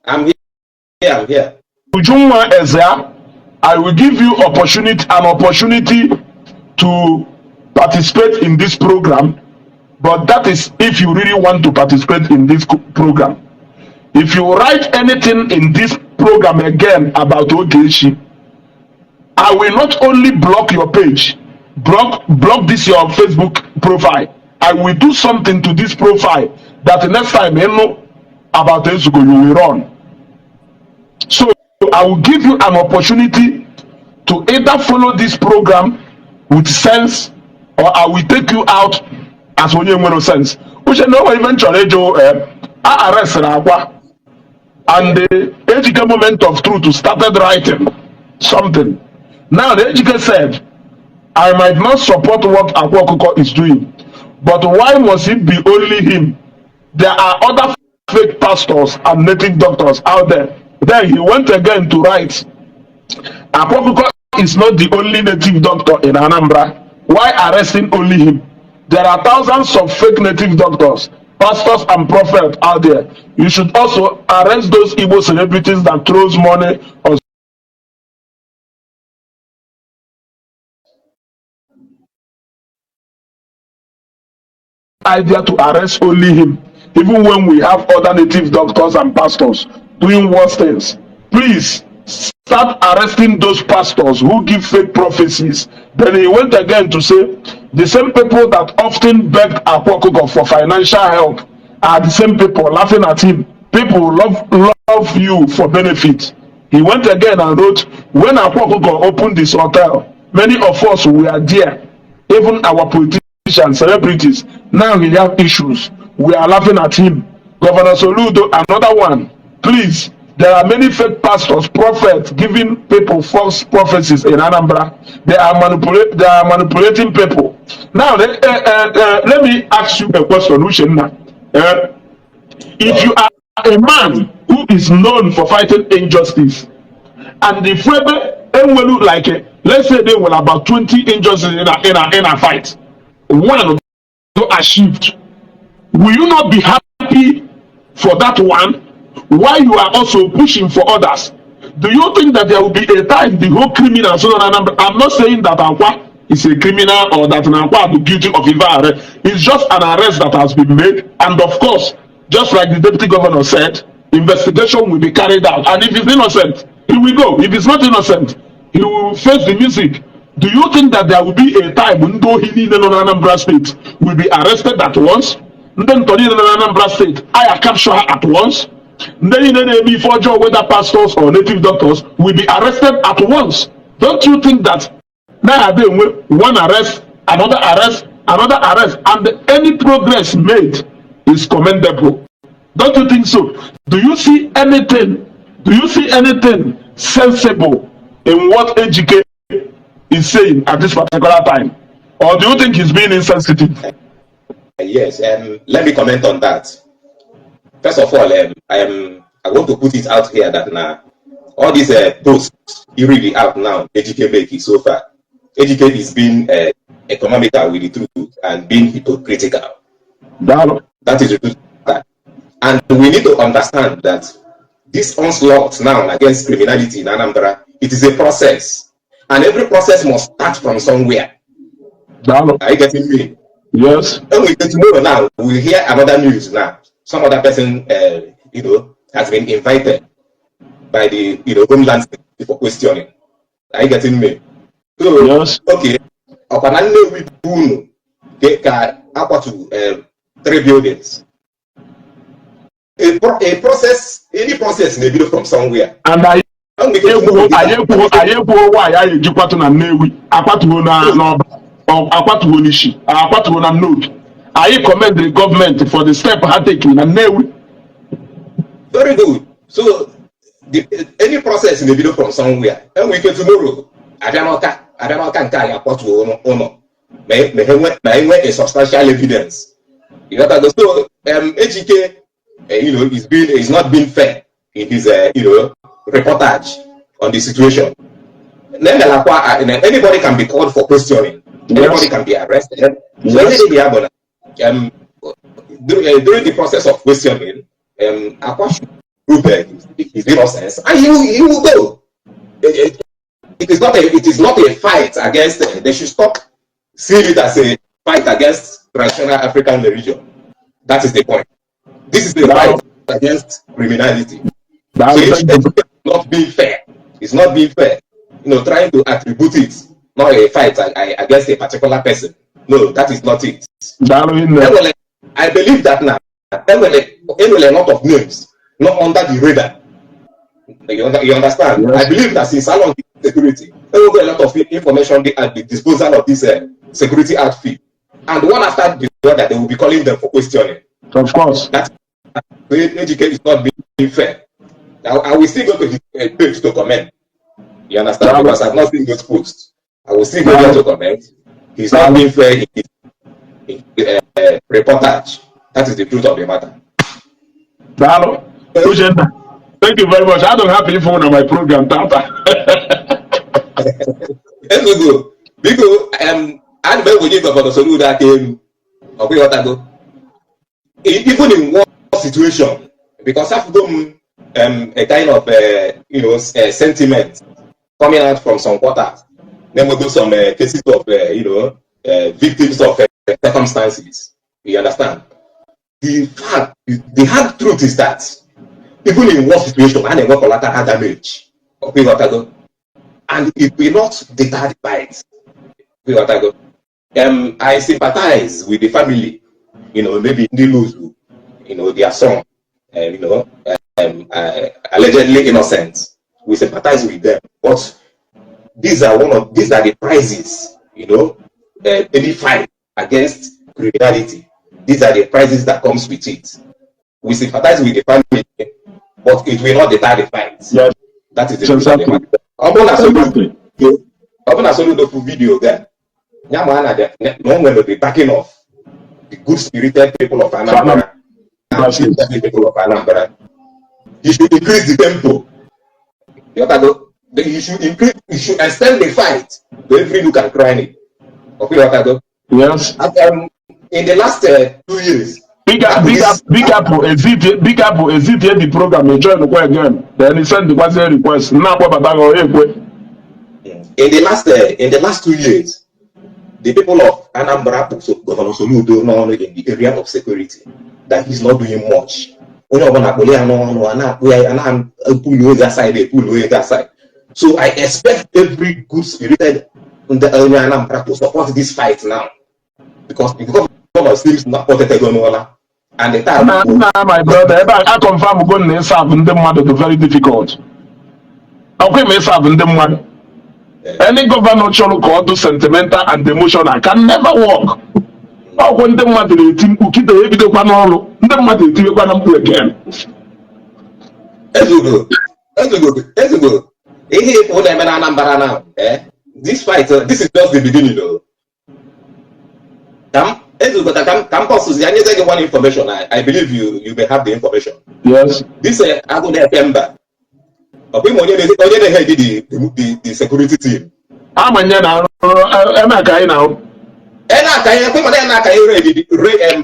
I'm here. I'm here. Ujunwa Ezea, I will give you opportunity an opportunity to participate in this program, but that is if you really want to participate in this program. If you write anything in this program again about Ogechi, I will not only block your page, block this your Facebook profile. I will do something to this profile that the next time you know about Ezugo, you will run. So I will give you an opportunity to either follow this program with sense or I will take you out as onye nwere sense. Uche na o nwere ife m chọrọ ịjụ, a arrestịrị Akwa and the Ejike Moment of Truth started writing something. Now the Ejike said, "I might not support what Akwa Okuko is doing, but why must it be only him? There are other fake pastors and native doctors out there." Then he went again to write, "Akwa Okuko is not the only native doctor in Anambra. Why arresting only him? There are thousands of fake native doctors, pastors and prophets out there. You should also arrest those Igbo celebrities that throws money on idea to arrest only him, even when we have other native doctors and pastors doing worse things. Please start arresting those pastors who give fake prophecies." Then he went again to say, "The same people that often begged Akwa Okuko for financial help are the same people laughing at him. People love you for benefit." He went again and wrote, "When Akwa Okuko opened this hotel, many of us were there, even our politicians, celebrities. Now he have issues. We are laughing at him. Governor Soludo, another one. Please, there are many fake pastors, prophets giving people false prophecies in Anambra. They are manipulating people." Now, let me ask you a question, Uchenna. If you are a man who is known for fighting injustice, and the Frebe enwelu like, let's say they were about 20 injustices in a fight, one achieved, will you not be happy for that one while you are also pushing for others? Do you think that there will be a time the whole criminal, so that I'm not saying that Akwa is a criminal or that Akwa is guilty of evil arrest. It's just an arrest that has been made, and of course, just like the deputy governor said, investigation will be carried out, and if he's innocent, he will go. If he's not innocent, he will face the music. Do you think that there will be a time ndị ohi niile nọ na Anambra State will be arrested at once? Ndị ntọ niile nọ na Anambra State aya capture ha at once? Ndị niile na-eme ife ọjọọ, whether pastors or native doctors, will be arrested at once? Don't you think that na-abịa enwe one arrest, another arrest, another arrest, and any progress made is commendable? Don't you think so? Do you see anything? Do you see anything sensible in what Ejike is saying at this particular time? Or do you think he's being insensitive? Yes, let me comment on that. First of all, I want to put it out here that now all these posts you read out now, Ejike make it so far. Ejike is being economical with the truth and being hypocritical. Daalụ. That is the truth. And we need to understand that this onslaught now against criminality in Anambra, it is a process. And every process must start from somewhere. Daalụ. Are you getting me? Yes. And we tomorrow now, we hear another news now. Some other person has been invited by the Homeland Security for questioning. Are you getting me? So, Yes. okay. Ọkwa na Nnewi bụ unu ka akwatu three buildings. A process, any process na-ebido from somewhere. And anyị ekwuo anyị ekwuo anyị ekwuo nwaanyị anyị eji kwatụ na Nnewi, akwatuo na n'Ọba, akwatuo n'Ishi, akwatuo na Nnobi. Anyị commend the government for the step ha take na Nnewi. Very good. So, any process na-ebido from somewhere. Enwere ike tomorrow, abịa n'Ọka nke anyị akwatuo ụlọ ma enwe a substantial evidence. You got that? So, Ejike, is not being fair in his reportage on the situation. Anybody can be called for questioning. Anybody can be arrested. So anything happen, during the process of questioning, Akwa should prove his innocence, and he will go. It is not a fight against. They should stop seeing it as a fight against traditional African religion. That is the point. This is the fight against criminality. So it's not being fair. It's not being fair. Trying to attribute it, not a fight against a particular person. No, that is not it. I believe that now. There were a lot of names not under the radar. You understand? Yes. I believe that since along security, there will be a lot of information at the disposal of this security outfit. And one after the other, they will be calling them for questioning. Of course. That Ejike is not being fair. I will still go to his page to comment. You understand? Because I've not seen those posts. I will still go there to comment. He's not being fair in his reportage. That is the truth of the matter. Daalụ. Uchenna, thank you very much. I don't have phone on my program, Tata. Ezugo, biko, ana m ewenye Governor Soludo aka elu. Ọkwa ịghọtago? Even in war situation, because afụgo m a kind of sentiment coming out from some quarters. Then we go some cases of victims of circumstances. You understand? The fact, the hard truth is that even in war situation, a na-enwe collateral damage. Ọkwa ịghọtago? And it will not deter the fight. Ịghọtago? I sympathize with the family, maybe ndị lose, their son, allegedly innocent. We sympathize with them, but these are the prices, any fight against criminality. These are the prices that comes with it. We sympathize with the family, but it will not deter the fight. That is the truth of the matter. Ọ bụrụ na Soludo fụ video ga ya ma na na o nwere the backing of the good spirited people of Anambra and the people of Anambra. He should increase the tempo. You go. He should extend the fight to every nook and cranny. Okay, what go? Yes. And, in the last 2 years, Big up, big up, big up, exit, big up, exit the program, you join again. Then he send the request. Now, what about In the last 2 years, the people of Anambra put Governor Soludo n'ọnụ in the area of security that he's not doing much. Onye ọbụla akpụli ya n'ọnụ, a na-akpụ ya, a na-epulu ego aside, epulu ego aside. So I expect every good spirited Ndị onye Anambra to support this fight now, because the governor seems na kpọtetego n'ụla and the time Na nna, my brother, ebe a confirm go na ịserve ndị mmadụ dị very difficult. Ọkwa ma ịserve ndị mmadụ, any governor chọrọ ka ọ dị sentimental and emotional can never work. Ọkwụ ndị mmadụ na-eti mkpu kịta, ebidokwa n'ọrụ, ndị mmadụ etiwekwa na mkpu again. Ezugo, Ezugo, Ezugo, ihe ịfụ na-eme na Anambra now, eh? This fight, this is just the beginning o. Ka m, Ezugo, ka m pọsụzi ya nyeze gị one information. I believe you may have the information. Yes. This agụ na-efe mba, ọ bụ ime onye na-head the security team. Amanye na eme ka anyị na E na-aka ihe kwe mana ya na-aka ihe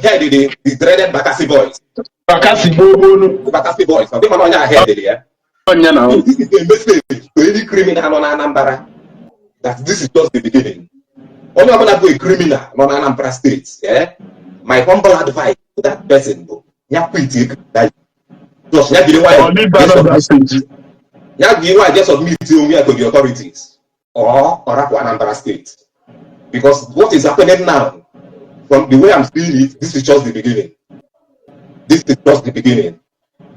head the dreaded Bakassi Boys. Bakassi gboo. Bakassi Boys, ọ bụ mana onye a head ya. Onye na This is a message to any criminal nọ na Anambra that this is just the beginning. Onye ọbụla bụ a criminal nọ na Anambra State, eh? My humble advice to that person bụ ya quit that, just ya jiri nwayọ Ọ leave Anambra State. Ya jiri nwayọ just submit onwe ya to the authorities or ọ rapụ Anambra State, because what is happening now, from the way I'm seeing it, this is just the beginning. This is just the beginning.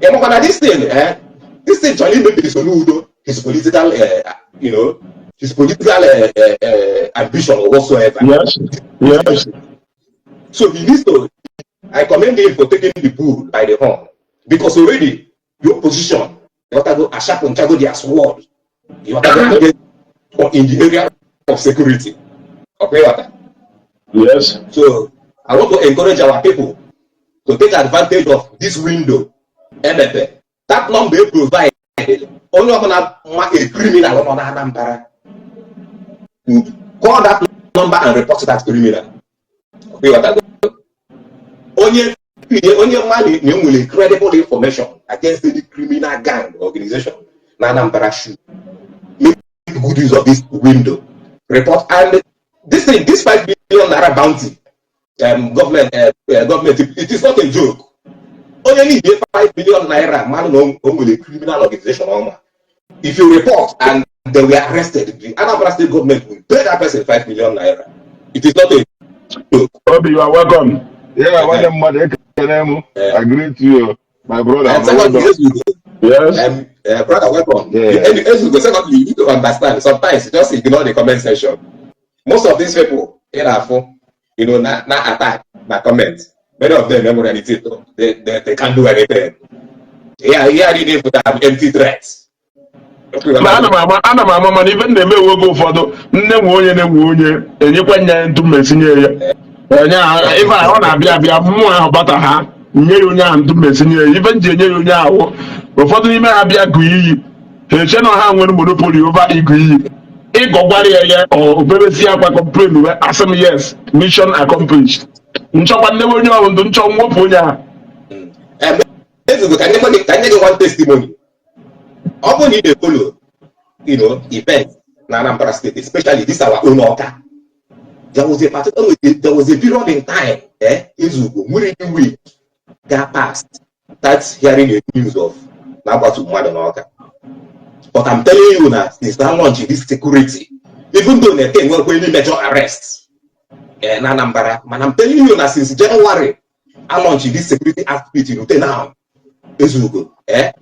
Ị makwa na this thing, eh, this thing chọrọ imebi Soludo his political you know his political ambition or whatsoever. So he needs to, I commend him for taking the bull by the horn, because already the opposition, Yotago, asharpenchago their sword, Yotago, in the area of security. Okay, Wata? Yes. So I want to encourage our people to take advantage of this window. Emepe. That number they provide, onye ọbụla ma a criminal nọ na Anambra would call that number and report that criminal. Okay, Wata? Onye mma na enwere credible information against any criminal gang or organization na Anambra should make good use of this window. Report. And this thing, this ₦5 million bounty, government, it is not a joke. Onye need ₦5 million, man, na o nwere criminal organization ọma. If you report and they were arrested, the Anambra State government will pay that person ₦5 million. It is not a joke. Obi, you are welcome. Yeah, nwanne mmadụ, ekene m. I greet you, my brother. And secondly, Ezugo, brother, welcome. Yeah. And Ezugo, secondly, you need to understand, sometimes just ignore the comment section. Most of these people in Afo, na attack, na comment. Many of them, in reality, they can't do anything. Yeah, they need to have empty threats. Ma ana m ama, mana ife m na-eme ewe oge ụfọdụ, nne nwe onye na-enwe onye enyekwa nya ntụ mmesinye ya onye ahụ. Ife ahụ ọ na-abịa abịa, mmụọ ahụ bata, ha nye ya onye ahụ ntụ mmesinye ya. Ife m ji enye ya onye ahụ, ụfọdụ n'ime ha bịa gụọ iyi, ha eche na ha nwere monopoly over ịgụ iyi. Ịgọgwara ya ya obebesi akwa, complain wee asị m, "Yes, mission accomplished." Nchọkwa nnewe onye ọrụ ndụ nchọ mwepụ onye ahụ. Ezugo, ka nye gị one testimony. Ọ bụrụ na ị na-follow events na Anambra State, especially this our own Awka, there was a period in time, eh, Ezugo, nwere any week ga past start hearing the news of na-agbatu mmadụ n'Awka. But I'm telling you na since that launch this security, even though na eke nwekwa any major arrest, eh, na Anambra, man, I'm telling you na since January I launch this security outfit rute now, Ezugo, eh,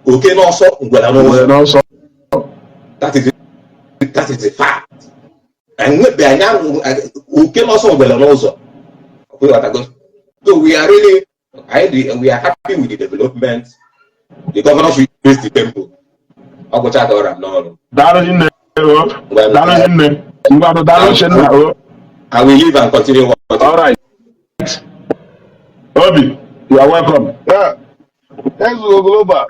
oke n'ọsọ, ngwere n'ụzọ. N'ọsọ. That is the fact. Enwebe anya oke n'ọsọ, ngwere n'ụzọ. So we are really I, we are happy with the development. The governor should raise the tempo. Ọ gwụcha ka ọra m n'ọrụ. Daalụ nne o, daalụ nne. Ngwanụ, daalụ Chenna o. I will leave and continue watching. All right, Obi, you are welcome. Yeah. Ezugo Global.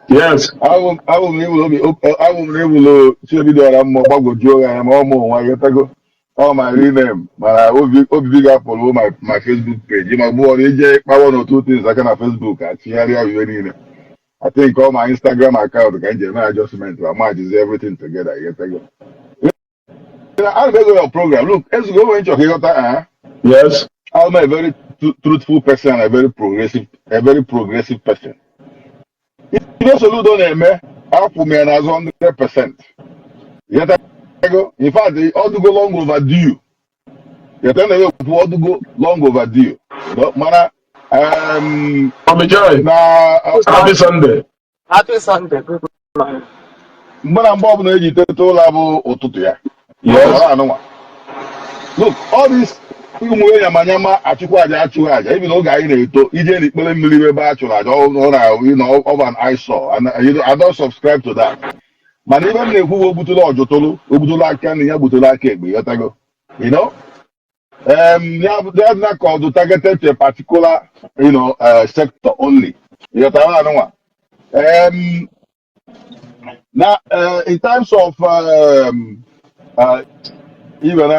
Yes. Abụ m na obi, abụ m na ewulo Chiebidora mmụọ gbagwojuo ya anya, ma ọ mụ nwa ghọtago. Ọ my real name, mana obi obibi ga-follow my Facebook page, ma gbuo ọrụ ije kpawa one or two things aka na Facebook, achịgharịa ihe niile. I think all my Instagram account ka m ji eme adjustment ma merge everything together, ghọtago. Ana m ego your program. Look, Ezugo, onwe nchọ ka ịghọta, ah. Yes. I'm a very truthful person and a very progressive person. Ihe Soludo na-eme, akwụ m ya n'azụ 100%. Ịghọtago? In fact, ọ dụgo long overdue. Ịghọta na ekwu ọ dụgo long overdue. No, mana Mommy Joy, na happy Sunday. Happy Sunday. Good morning. Mgbe na mgbe ọbụla eji teta ụla bụ ụtụtụ ya. Yes. Ọ anụnwa. Look, all this ụmụ nyamanyama achụkwa aja, achụghị aja, even oge anyị na-eto ije n'ikpere mmiri ebe a chụrụ aja, ọ na ọ bụ an eyesore and I don't subscribe to that. Mana ibe m na-ekwu bụ ogbutụlụ ọjụtụlụ, ogbutụlụ aka na ya, gbutụlụ aka ekpe, ịghọtago? Ya na ka ọ targeted to a particular sector only, ịghọtara anụnwa? Na in terms of even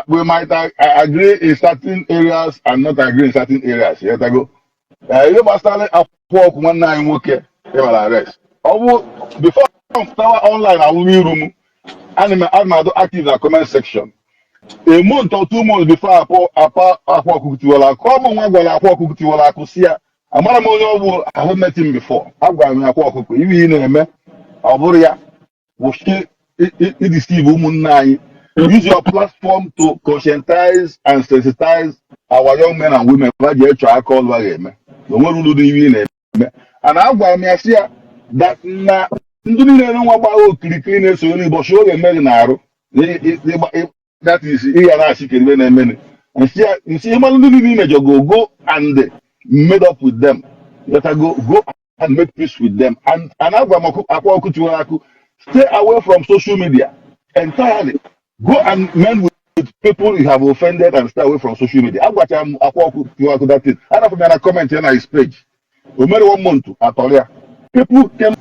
we might agree in certain areas and not agree in certain areas. Ịghọtago? Ihe gbasara akwụkwọ ọkụ nwanne anyị nwoke ịmara arrest, ọ bụ before m pụtawa online awụrụ iru m, ana m adụ active na comment section. A month or 2 months before akpọ apa akwa ọkụkụ tiwara akụ, ọ bụ nwa gwara akwa ọkụkụ tiwara akụ si ya amara m onye ọ bụ. I have met him before. Agwara m ya, akwa ọkụkọ, ihe ị na-eme ọ bụrụ ya, kwụsị ideceive ụmụnne anyị. Use your platform to conscientize and sensitize our young men and women ba ji echọ aka ọlụ a ga-eme na o nwere uru dị ihe ị na-eme. And agwara m ya si ya that na ndị niile nwa gbara okirikiri na-eso onye ụbọchị oge emeghị na-arụ, that is ị ga na-asị kedu ihe na-emeni. Nsi ịmalụ ndị niile imejọ, go and made up with them. Better go and make peace with them. And agwa m akwa ọkụ tiwara akụ, stay away from social media entirely. Go and mend with people you have offended and stay away from social media. Agwacha m akwa ọkụ tiwara akụ that thing. Anafụ m ya na comment ya na his page. O mere one month atọrọ ya. People came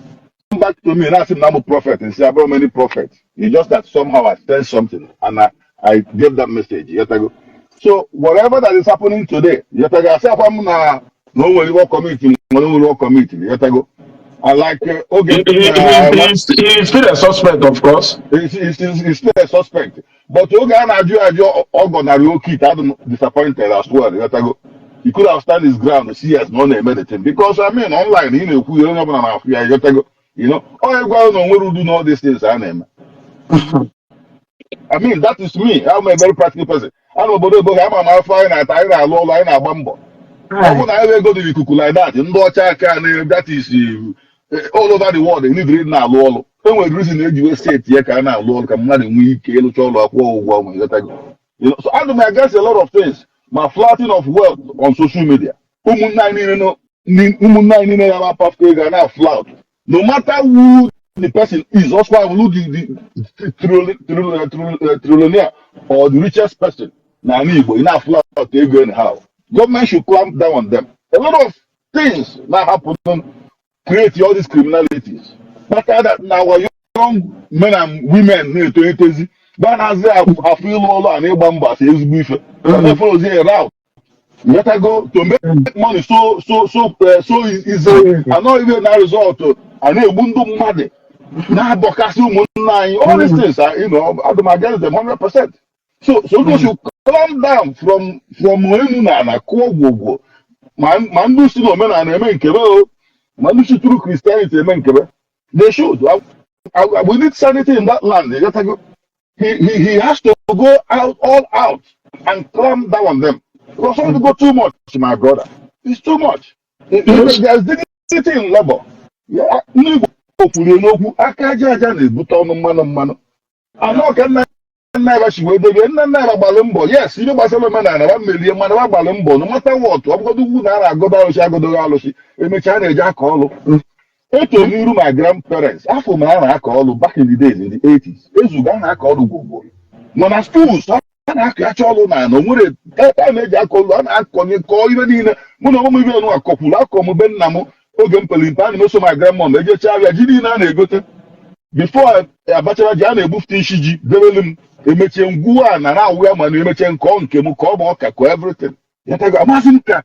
back to me and asked him, I'm a prophet, and say, about many prophets. It's just that somehow I said something and I gave that message. Ịghọtago? So whatever that is happening today, ịghọtago, I say, I'm na no nwere committee, no nwere committee, ịghọtago? I like okay, He is still a suspect, of course. He's still a suspect. But oge a na-ajụ ajụ ọ gọnarị oke ite, adị m disappointed as well. Ịghọtago? He could have stand his ground, see yes, na ọ na-eme the thing. Because I mean, online, ị na-ekwu ihe onye ọbụla na-afụ ya, ịghọtago? Onye gwara na o nwere udu na all these things a na-eme. I mean, that is me. I'm a very practical person. Ana obodo ebo ama m afọ anyị na-ata, anyị na-alụ ọlụ, anyị na-agba mbọ. Ọ bụrụ na anyị ego dị n'ikuku like that, ndị ọcha aka na that is all over the world need ịdị na-alụ ọlụ. E nwere reason eji wee steeti ya ka a na-alụ ọlụ ka mmadụ nwee ike ịlụcha ọlụ akwụọ ụgwọ ọnwa, ịghọtago? So I'm against a lot of things. Ma flaunting of wealth on social media. Ụmụnne anyị niile ụmụnne anyị niile ya pafta ego a na-flout. No matter who the person is, also who the trillionaire or the richest person na ala Igbo, ị na-flout ego anyhow. Government should clamp down on them. A lot of things now happen, create all these criminalities. Kpata that na our young men and women na-eto etozi ba na-azị afọ ịlụ ọlụ a na ịgba mbọ asị ezigbo ife. Follows a route. You better go to make money so easily. And not even na result a na-egbu ndị mmadụ na-abọkasị ụmụnne anyị. All these things are, I'm against them 100%. So those should calm down from enu na ana kụọ gwogwo ma ndị si n'omenala eme nkebe o, ma ndị si through Christianity eme nkebe. They should. We need sanity in that land. You gotta go. He has to go out all out and clamp down on them. Because some go too much, my brother. It's too much. There's dignity in labor. Yeah, ndị Igbo kwuru n'okwu aka aja aja na-ebute ọnụ mmanụ mmanụ. Anọ ka nna nna ya si wee debe nna nna ya gbalụ mbọ. Yes, ihe gbasara omenala ya merie mmanụ ya gbalụ mbọ. No matter what, ọ bụgodo ugwu na a na-agọdo alụsị, agọdoghị alụsị, emechaa na-eje aka ọlụ. Eto n'iru my grandparents, afọ m a na-akọ ọlụ back in the days, in the 80s, ezuga a na-akọ ọlụ gwogwo nọ na schools, a na-akọ acha ọlụ na ana onwere time eji akọ ọlụ, a na-akọnye kọọ ibe niile. Mụ na onwe m ibe nụ akọkwuru akọ m be nna m oge m pere mpe, ana m eso my grandmom ejecha abịa ji niile a na-egote before abachara ji a na-egbufute isi ji debelu m, emechie ngwu a na na-awụ ya, mana emechie nkọ nke m ka ọ bụ ọka kọọ everything. Yatago? Amasị m ka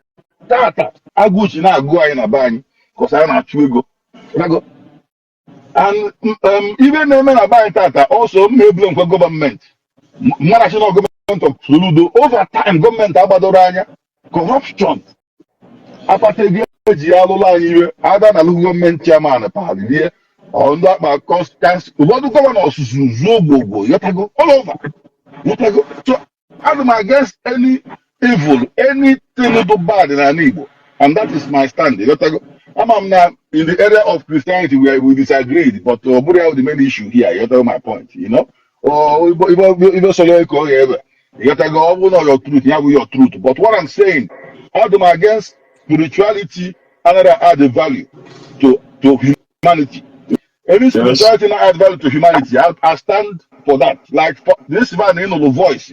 tata agụụ ji na-agụ anyị na be anyị kọsa a na-achụ ego. Yatago? And ibe na-eme na be anyị tata also m na-ebule nkwe gọọmenti national government of Soludo. Over time, gọọmenti agbadoro anya corruption akpata ego eji ya alụlụ anyị iwe ada na local government chairman palilie Ọ ndị akpa constant, ụfọdụ governor susu zuo gbogbo, yọtago, all over, yọtago. So I'm against any evil, anything do bad n'ala Igbo, and that is my stand, yọtago. Ama m na in the area of Christianity we disagreed, but ọ bụrụ ya the main issue here, yọtago my point. Ọ ibe sọrọ ka ọ ga-ebe, yọtago, ọ bụrụ na your truth ya bụ your truth. But what I'm saying, I'm against spirituality another add value to humanity. Any spirituality not add value to humanity, I stand for that. Like for this man in the voice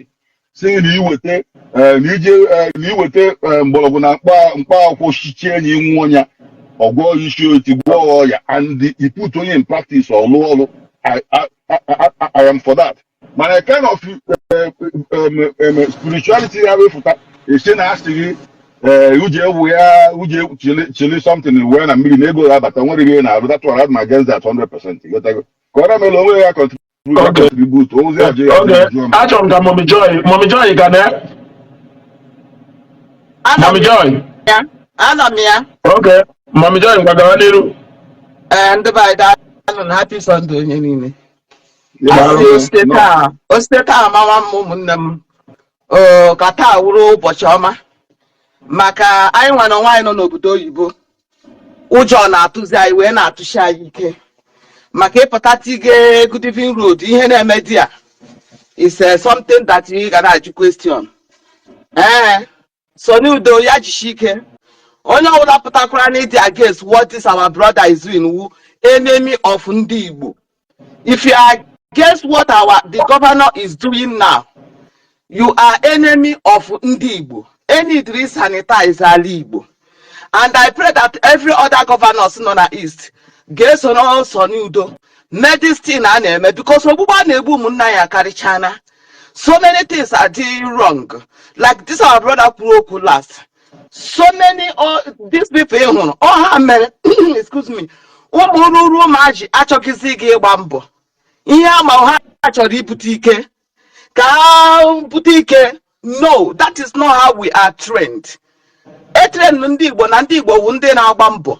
saying na iweta na ije na iweta mgbọrọgwụ na mkpa akwụkwọ chichie enyi nwụọ ya, ọgwọ isi oti, gwọọ ọya, and he put onye in practice, ọlụ ọlụ. I am for that. Mana kind of spirituality ya wefụta esi na asị gị uche ewu ya uche chili chili something wee na mmiri na ego ga-abata, nwere ihe na-arụ. That one, I'm against that 100%. Ịghọtago? Ka ọ na-emela onwe ya contribute contribute ozi ajụ ya. Jụọ m. Achọrọ m ka Mommy Joy, Mommy Joy ga na Anọ m. Mommy Joy. Ya, anọ m ya. Okay, Mommy Joy, ngwa, gawa n'iru. Ee, ndị be anyị, daalụ na happy Sunday onye niile. Yeah, Asị osite no. taa, osite taa mawa m, ụmụnne m oo, ka taa wụrụ ụbọchị ọma maka anyị nwa na onwe anyị nọ n'obodo oyibo. Ụjọ na-atụzi anyị wee na-atụsi anyị ike maka ịpụta tige Good Road. Ihe na-eme di a is something that you ga na-ajụ question. Ee, Soni Udo ya jishi ike. Onye ọbụla pụtakwara n'ịdị against what this our brother is doing wu enemy of ndị Igbo. If you are against what our the governor is doing now, you are enemy of ndị Igbo. Enidiri sanitize ala Igbo, and I pray that every other governors nọ na East ga-esoro Soni Udo mee this thing a na-eme, because ogbugbu a na-egbu ụmụnna ya karịchana. So many things are doing wrong, like this our brother kwuru okwu last. So many, all these people ị hụrụ ọ ha mere, excuse me, ụmụ ruru ụmụaji achọghịzi gị ịgba mbọ. Ihe ama ha chọrọ ibute ike, ka ha bute ike. No, that is not how we are trained. E train ndị Igbo na ndị Igbo wu ndị na-agba mbọ,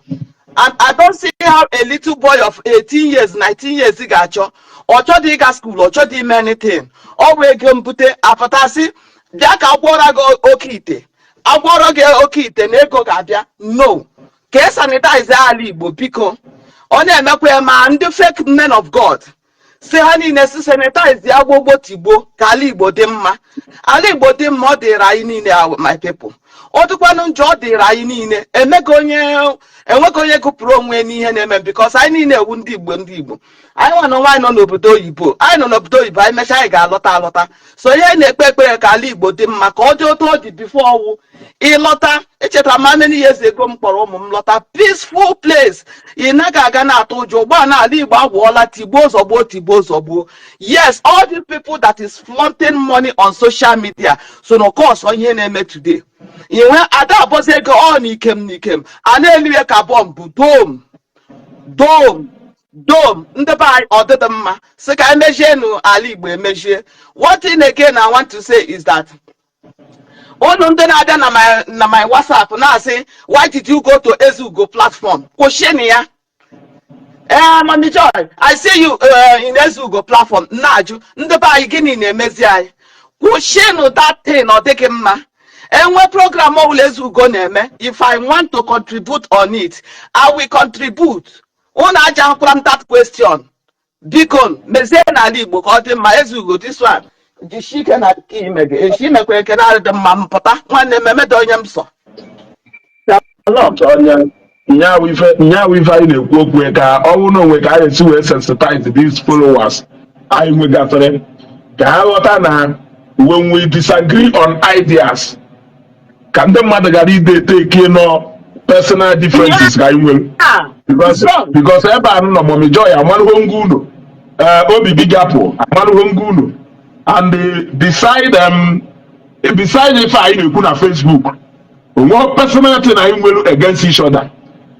and I don't see how a little boy of 18 years, 19 years ga-achọ, ọ chọdị ịga school, ọ chọdị ime anything, ọ bụ ego mbute apụtasị bịa ka agwọrọ gị oke ite, agwọrọ gị oke ite na ego ga-abịa. No, ka e sanitize ala Igbo, biko. Ọ na-emekwa ya ma ndị fake men of God si ha niile si sanitize ya gbogbo tigbo, ka ala Igbo dị mma. Ala Igbo dị mma, ọ dịrị anyị niile, my people. Ọ dịkwanụ njọ, ọ dịrị anyị niile. Emeka onye enweghị onye gụpụrụ onwe n'ihe na-eme, because anyị niile ewu ndị Igbo. Ndị Igbo anyị nwa na nwaanyị nọ n'obodo oyibo, anyị nọ n'obodo oyibo, anyị mechaa anyị ga-alọta alọta. So ihe anyị na-ekpe ekpere ka ala Igbo dị mma, ka ọ dị otu ọ dị before ọwụ ịlọta. Echetara m many years ago m kpọrọ ụmụ m lọta, peaceful place, ị naghị aga na-atụ ụjọ. Ụgbọ na ala Igbo agwụọla tigbuo zọgbuo, tigbuo zọgbuo. Yes, all these people that is flaunting money on social media, so na ọsọ ihe na-eme today, inwe ada abọzi ego ọ na ikem na ikem a na-eliwe ka bọmbụ dom dom dom. Ndị be anyị, ọdịdị mma sị ka emezienụ ala Igbo emejie. One thing again I want to say is that unu ndị na-abịa na my WhatsApp na-asị, "Why did you go to Ezugo platform?" Kwụsịnụ ya. Ee, Mami Joy, I see you in Ezugo platform. Na-ajụ ndị be anyị, gịnị na-emezi anyị? Kwụsịnụ that thing, ọ dịghị mma. Enwe program ọbụla Ezugo na-eme, if I want to contribute on it, I will contribute. Unu aja nkwara m that question, biko. Mezie n'ala Igbo ka ọ dị mma. Ezugo, this one, jisie ike na nke ime gị echi imekwa eke na-adị mma. Mpụta nwanne m, emedo onye m sọ. Shalom. Onye nyaawụ ife anyị na-ekwu okwu ya, ka ọ bụrụ na onwe ka anyị esi wee sensitize these followers anyị nwegasịrị, ka ha ghọta na when we disagree on ideas, ka ndị mmadụ ghara ide take nọ personal differences ka anyị nwere. Ah, because strong. Because ebe a nọ, Mommy Joy amarụgo ngwa unu, obi bigapụ amarụgo ngwa unu, and beside ife anyị na-ekwu na Facebook, onwe personal thing anyị nwere against each other.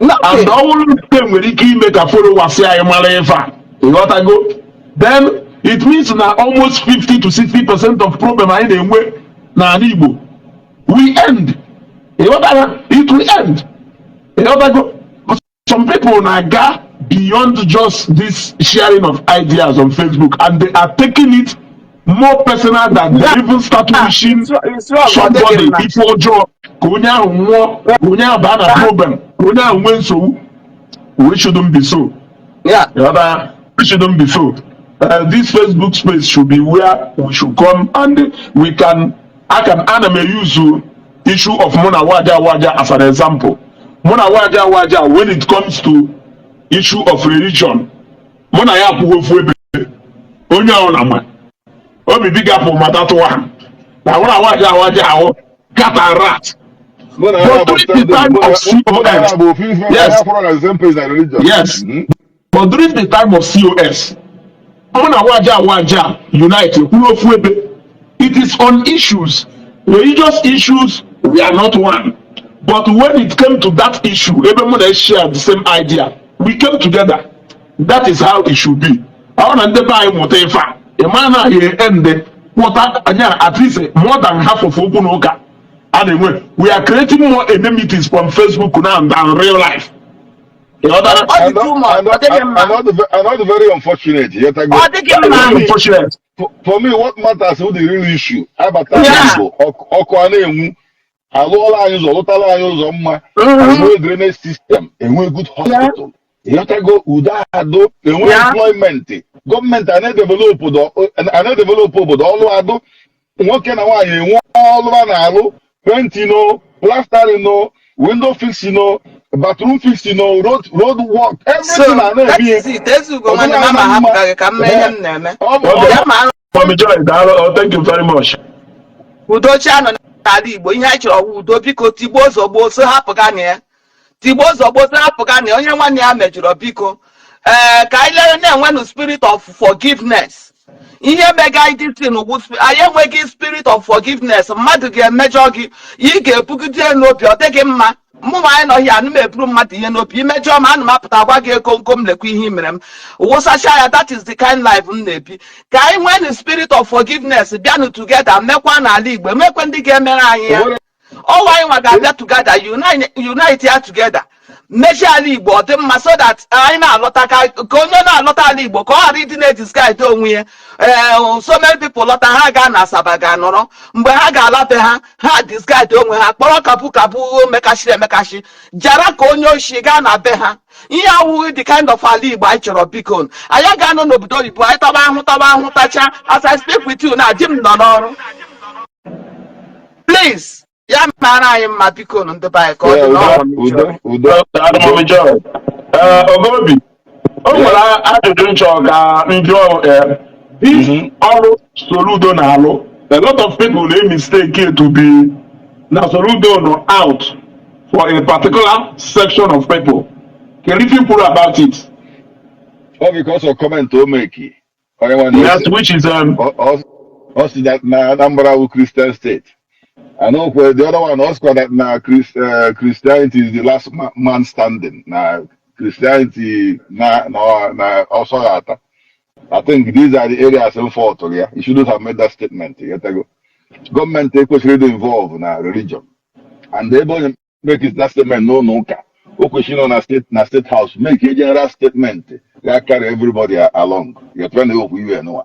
And Nothing. ọ bụrụ nke nwere ike ime ka followers anyị mara ife a, ịghọtago, then it means na almost 50 to 60% of problem anyị na-enwe n'ala Igbo we end. Ịghọtara? It will end. Ịghọtago? Some people na-aga beyond just this sharing of ideas on Facebook, and they are taking it more personal than they even start wishing It's wrong. Ọ dịghị somebody mma. Ife ọjọọ, ka onye ahụ nwụọ, ka onye ahụ baa na problem, ka onye ahụ nwee nsogbu. We shouldn't be so. Rather, we shouldn't be so. This Facebook space should be where we should come and we can I can ana m use issue of Muna Waja Waja as an example. Muna Waja Waja, when it comes to issue of religion, mụ na ya akwụghị ofu ebe. Onye ahụ na ma obi bigapụ matatụwa na Muna Waja Waja ahụ cat and rat. Mụ na ya But bụ during the time of mụ na ya COS, bụ ofu ife anyị akwụrụ na the same page na religion. Yes. But during the time of COS, mụ na Waja Waja unite kwuru ofu ebe. It is on issues, religious issues, we are not one. But when it came to that issue, ebe mụ na share the same idea, we came together. That is how it should be. Ọ na ndị be anyị mụta ife a, ị ma na ya end kwọta anya at least more than half of okwu na ụka a na-enwe. We are creating more enmities from Facebook now than real life. Ị ghọtara? Ọ dị And too much. and Ọ dịghị mma. and all the very unfortunate. Yet I go. Ọ dịghị mma. Very unfortunate. For me, what matters is the real issue. Abata Igbo, ọkụ a na-enwu, alụọla anyị ụzọ, lụtala anyị ụzọ mma, enwe drainage system, enwe good hospital. Ịghọtago, udo adụ, enwe employment. Gọọmenti a na-edevelop obodo, a na-edevelop obodo, ọlụ adụ, nwoke na nwaanyị enwe ọlụ a na-alụ, painting o, plastering o, window fixing o, bathroom fixing o, road work, So everything a that na-eme. Is it. Ezugo nwanne m, ama hapụga gị ka m mee ihe m na-eme. Ọ bụ Okay. Ya ma. Mommy Joy, daalụ. Oh, thank you very much. Udochi anọ n'ala Igbo, ihe anyị chọrọ wụ udo. Biko, tigbuo zọgbuo so hapụga na ya, tigbuo zọgbuo so hapụga na ya. Onye nwanne ya mejọrọ, biko, ee, ka anyị lere na-enwenụ spirit of forgiveness. Ihe mega anyị dị ugwu, anyị enweghị spirit of forgiveness. Mmadụ ga-emejọ gị, ị ga-ebugide n'obi, ọ dịghị mma. Mụ nwa anyị nọghị, anụ m eburu mmadụ ihe n'obi. Imejọ m, anụ m apụta gwa gị ego nko m, lekwa ihe i mere m, wụsacha ya. That is the kind life m na-ebi. Ka anyị nwee the spirit of forgiveness, bịanụ together, mekwa n'ala Igbo, emekwe ndị ga-emere anyị ya. Ọwa anyị nwa ga-abịa together, unite ya together, mechie ala Igbo, ọ dị mma, so that anyị na-alọta, ka onye na-alọta ala Igbo, ka ọ ghara ịdị na-edisguise onwe ya. Ee, so many people lọta, ha gaa na Asaba, ga-anọrọ. Mgbe ha ga-alate, ha disguise onwe ha, kpọrọ kapu kapu, mekashiri emekashi, jara ka onye oshi gaa na be ha. Ihe awụghị the kind of ala Igbo anyị chọrọ. Biko, anyị ga-anọ n'obodo oyibo, anyị taba ahụ, taba ahụ, tacha. As I speak with you na di m nọ n'ọrụ. Please, ya mara anyị mma. Biko nụ, ndị be anyị, ka ọ dị n'ọrụ. Udo, udo. Daalụ, Mommy Joy. Ee, Ogobi, o nwere ajụjụ nchọ ka m jụọ. This ọrụ Soludo na-alụ, a lot of people na mistake it to be na Soludo nọ out for a particular section of people. Kedu ife i kwuru about it? All because of comment o make. Onye nwanne. Yes, which is Ọ sị that na Anambra wụ Christian state. And also the other one also that na Christianity is the last man standing. Na Christianity na also ata. I think these are the areas in fault. Yeah, you shouldn't have made that statement. You get go. Government ekwesịrị ịdị involved na religion. And ebe onye make that statement n'ụlọ ụka, o kwesịrị nọ na state house make a general statement ga carry everybody along. You're trying to okwu iwe nụwa.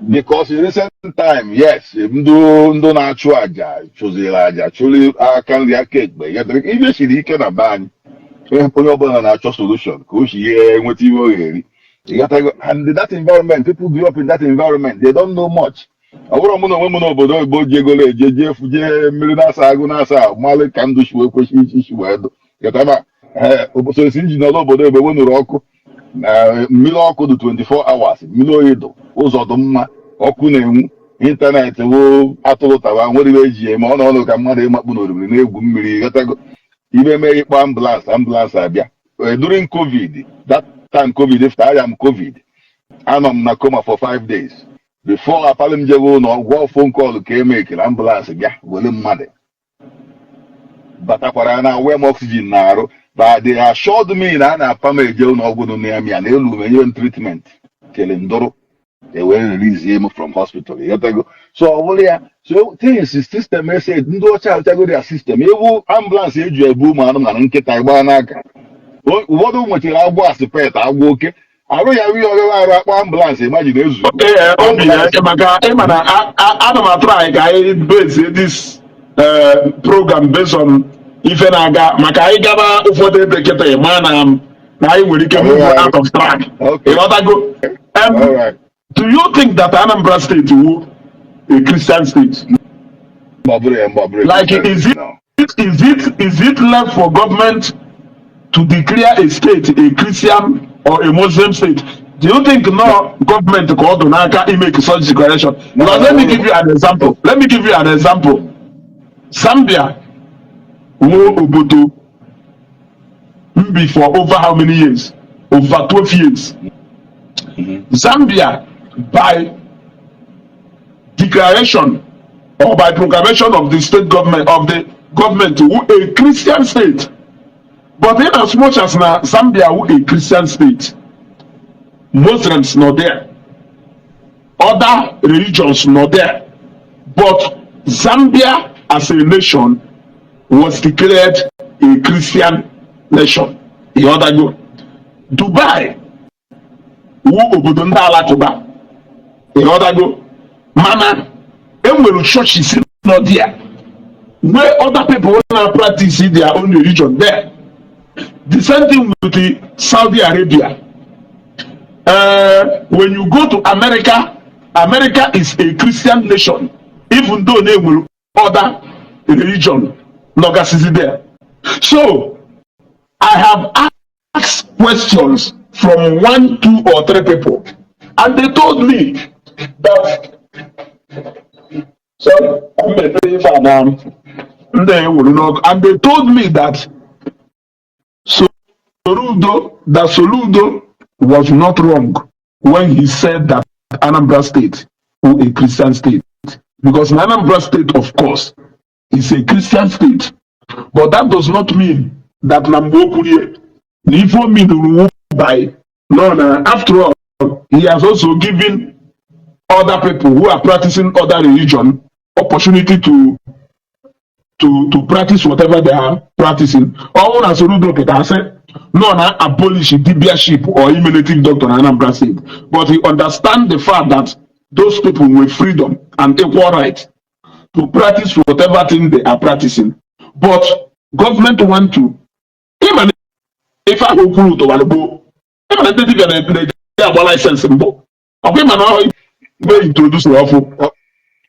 Because in recent time, yes, ndụ na-achụ àjà chụziri àjà, chụrụ aka nri, aka ekpe ya dịrị. Ibe siri ike na be anyị, onye ọbụla na-achọ solution ka o si ihe nweta ihe ọ ga-eri. Ịghọtago? And that environment, people grew up in that environment, they don't know much. Ọ bụrụ mụ na onwe m n'obodo oyibo ji ego eje jee jee mmiri na-asa agụ na-asa ahụ, malụ ka ndụ si wee kwesị isi wee dụ. Ịghọtaba? Ee, so esi nji n'ọla obodo oyibo wenụrụ ọkụ na mmiri, ọkụ dị 24 hours, mmiri oyi dụ, ụzọ dị mma, ọkụ na-enwu, internet wụ atụrụ tawa, nwere ibe eji eme ọ nọ ka mmadụ ịmakpu n'orimiri na-egwu mmiri. Ịghọtago? Ibe mee ịkpọ ambulance, ambulance abịa. During COVID, that time COVID, if I am COVID, anọ m na coma for 5 days before apalị m jebe ụlọ gwọ. Phone call ka eme ekele, ambulance bịa were mmadụ batakwara na wee m oxygen na-arụ, but they assured me na a na-apa m eje ụlọ ọgwụ nọ n'ya ya na elu m enye m treatment kele ndụrụ, e wee release m from hospital. Ịghọtago? So ọ bụrụ ya, so things system ese ndị ọcha arụchago their system, ewu ambulance eji ebu ụmụ anụmanụ, nkịta gbaa n'aka. Ụfọdụ nwechara agwọ as pet, agwọ oke arụ ya ihe ọrịa arụ, akpọ ambulance. Imagine ezugo. Ee, obi ya. Ambulance. Maka ịma na ana m atụrụ anyị ka anyị base this program based on ife na-aga, maka anyị gaba ụfọdụ ebe kịta, ma na anyị nwere ike move out of track. Ịghọtago? All right. Do you think that Anambra State wu a Christian state? Ma ọ bụrụ ya, mgbe ọ bụrụ Like, Christian is state, it no. is it left for government to declare a state a Christian or a Muslim state? Do you think no government ka ọ dụ n'aka ime such declaration? No. Because let me give you an example. Let me give you an example. Zambia wo obodo mbi for over how many years? Over 12 years. Zambia, by declaration or by proclamation of the state government, of the government, wu a Christian state. But in as much as na Zambia wu a Christian state, Muslims not there, other religions not there, but Zambia as a nation was declared a Christian nation. Ịghọtago? Dubai wu obodo ndị Alakụba. Ịghọtago? Mana enwere churches nọ there where other people na practice their own religion there. The same thing with the Saudi Arabia. When you go to America, America is a Christian nation, even though they nwere other religion nọgasịzi there. So I have asked questions from one, two or three people, and they told me that, sorry, I'm ife a na ndị ewuru n'ọkụ, and they told me that Soludo was not wrong when he said that Anambra State was a Christian state, because Anambra State, of course, is a Christian state, but that does not mean that na mgbe o kwurie na ife o mean by no na after all, he has also given other people who are practicing other religion opportunity to practice whatever they are practicing. Ọ bụrụ na Soludo pụtara sị nọ na abolish dibiaship or ime native doctor na Anambra State, but he understand the fact that those people with freedom and equal right to practice whatever thing they are practicing, but government want to, ịma na ife ahụ kwuru tụwara gboo, ịma na ndị dibịa na-eji agba license mbụ, ọkwa ịma na ọ ibe introduce ọfụ.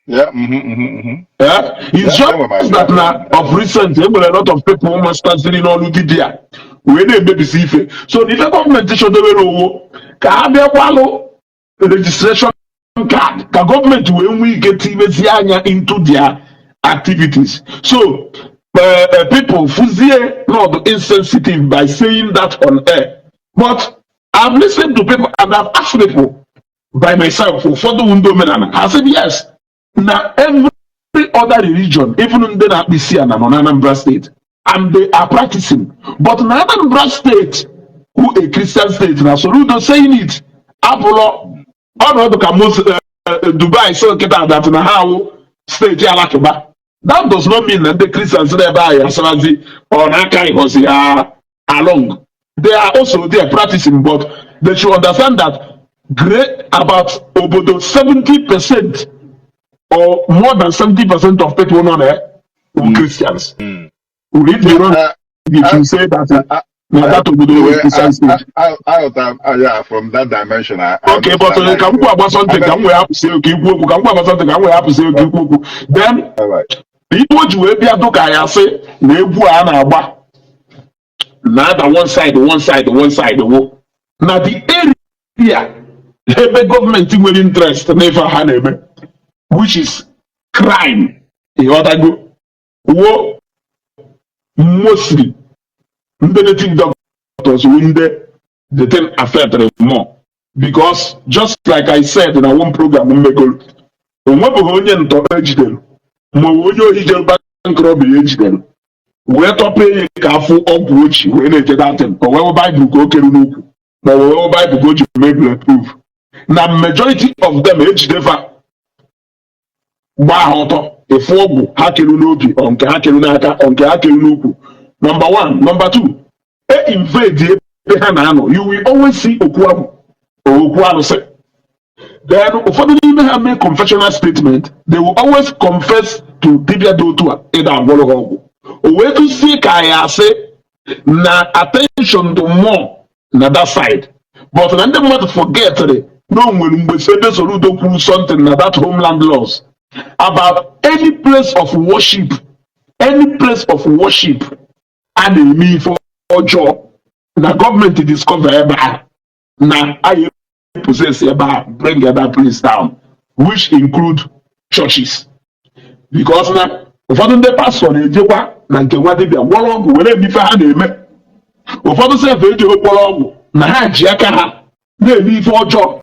Yeah. It's Yeah, enwere m just idea. that na of recent, e nwere a lot of people mastaziri n'ọrụ dibịa wee na-emebisi ife. So na ife gọọmenti chọdebere owo ka ha bịakwalụ registration card, ka gọọmenti wee nwee ike tinyezie anya into their activities. So people fuzie not insensitive by saying that on air, but I've listened to people and I've asked people by myself. Ụfọdụ ndị omenala ha sị yes, na every other religion, even ndị na-akpụ isi ala nọ na Anambra State and they are practicing, but na Anambra State who a Christian state, na Soludo saying it abụlọ ọnọdụ ka Dubai so nkịta that na ha awụ steeti Alakụba. That does not mean na ndị Christians n'ebe ahụ asarazi ọ na-aka ịghọzi ha along. They are also there practicing, but they should understand that great about obodo 70% or more than 70% of people nọ there were Christians. Will it be wrong if you say that na that obodo Well, were Christian state? I, yeah, from that dimension, I Okay, but understand. Ka m kwuo agba something ka m wee hapụsị oke ikwu okwu, ka m kwuo agba something ka m wee hapụsị oke ikwu okwu. Then All right. ikwu o ji wee bịa dụka ya sị na egwu a na-agba na-ada one side, one side, one side wo na the area ebe gọọmenti nwere interest n'ife ha na-eme, which is crime, ịghọtago, wo mostly ndị native doctors wu ndị the thing affected more, because just like I said na one program mmegoro, o nwebeghị onye ntọ ejidere ma ọ bụ onye ohi jere bank robbery ejidere wee tọpụ enye ka afụ ọgwụ ochi wee na-eje datin, o wee Baịbụl ka o kere n'ukwu, ma ọ wee Baịbụl ka o ji mee bulletproof. Na majority of them ejidefa, gbaa ha ọtọ, efu ọgwụ ha kelu n'obi, ọ nke ha kelu n'aka, ọ nke ha kelu n'ukwu. Number one. Number two. E invade ebe ha na-anọ, you will always see okwu agwụ or okwu arụsị. Then ụfọdụ n'ime ha mee confessional statement, they will always confess to dibịa dị otu a ịda agwọrọ ha ọgwụ. O wee tụsie ka ya asị na attention dị more na that side, but na ndị mmadụ forgetịrị na o nwere mgbe ebe Soludo kwuru something na that homeland laws about any place of worship, any place of worship a na-eme ife ọjọọ, na gọọmenti discover ebe a na anyị possess ebe a, bring that place down, which include churches, because na ụfọdụ ndị pastọ na-ejekwa na nke nwa dibịa gwọrọ ọgwụ were eme ife ha na-eme. Ụfọdụ sef ejighị gwọrọ ọgwụ na ha ji aka ha na-eme ife ọjọọ.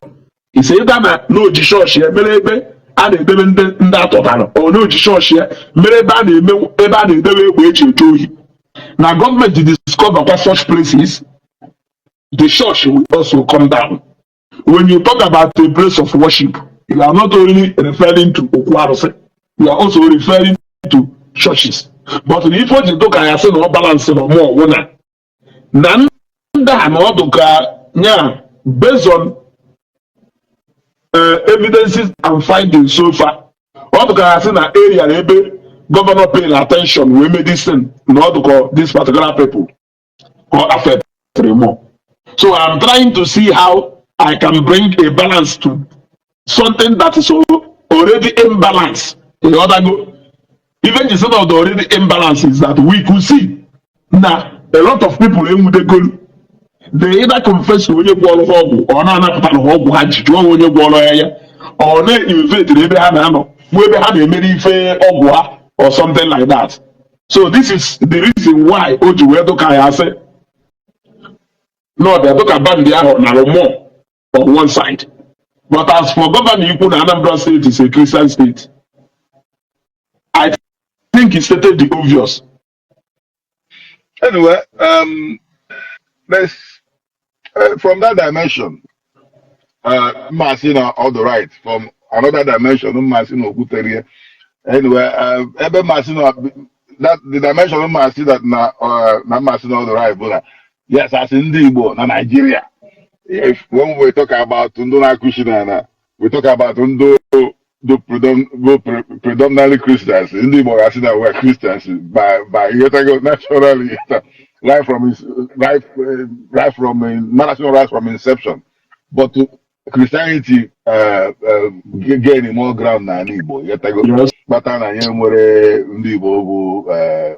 Ise ịda na n'oji chọọchị ya mere ebe a na-edebe ndị atọtara, ọ n'oji chọọchị ya mere ebe a na-eme, ebe a na-edebe egbe eji eje ohi, na gọọmenti discover kwa such places, the church will also come down. When you talk about a place of worship, you are not only referring to okwu arụsị, you are also referring to churches. But na ife o ji dụka ya sị na ọ balance na ọmụ ọwụ na ndị a na ọdụ ka nya based on evidences and findings so far, ọ dụka ya sị na area na ebe governor pay attention wee mee this thing, na ọ dụkọ this particular people ka ọ affect more. So I'm trying to see how I can bring a balance to something that is already imbalance. Ịghọtago? Even the sort of the already imbalance is that we could see na a lot of people enwudegolu, they either confess to onye gwọrọ ha ọgwụ, ọ na-anapụtara ha ọgwụ ha ji jụọ ha onye gwọrọ ya ya, ọ na-invade ebe ha na-anọ bụ ebe ha na-emere ife ọgwụ ha or something like that. So this is the reason why o ji wee dụka ya asị na ọbịa dụka band ahụ nara more on one side. But as for Governor ikwu na Anambra State is a Christian state, I think he stated the obvious. Anyway, let's from that dimension, mmasị na all the right. From another dimension, mmasị na okwutere. Anyway, ebe mmasị na that the dimension mmasị that na mmasị na all the right bụ na yes, as ndị Igbo na Nigeria, if when we talk about ndị na-akụchi na we talk about ndị the predominantly Christians, ndị Igbo ga-asị na we're Christians by ịghọtago, naturally, right from his right right from national right from inception. But Christianity gain more ground n'ala Igbo, ịghọtago, kpata na anyị nwere ndị Igbo bụ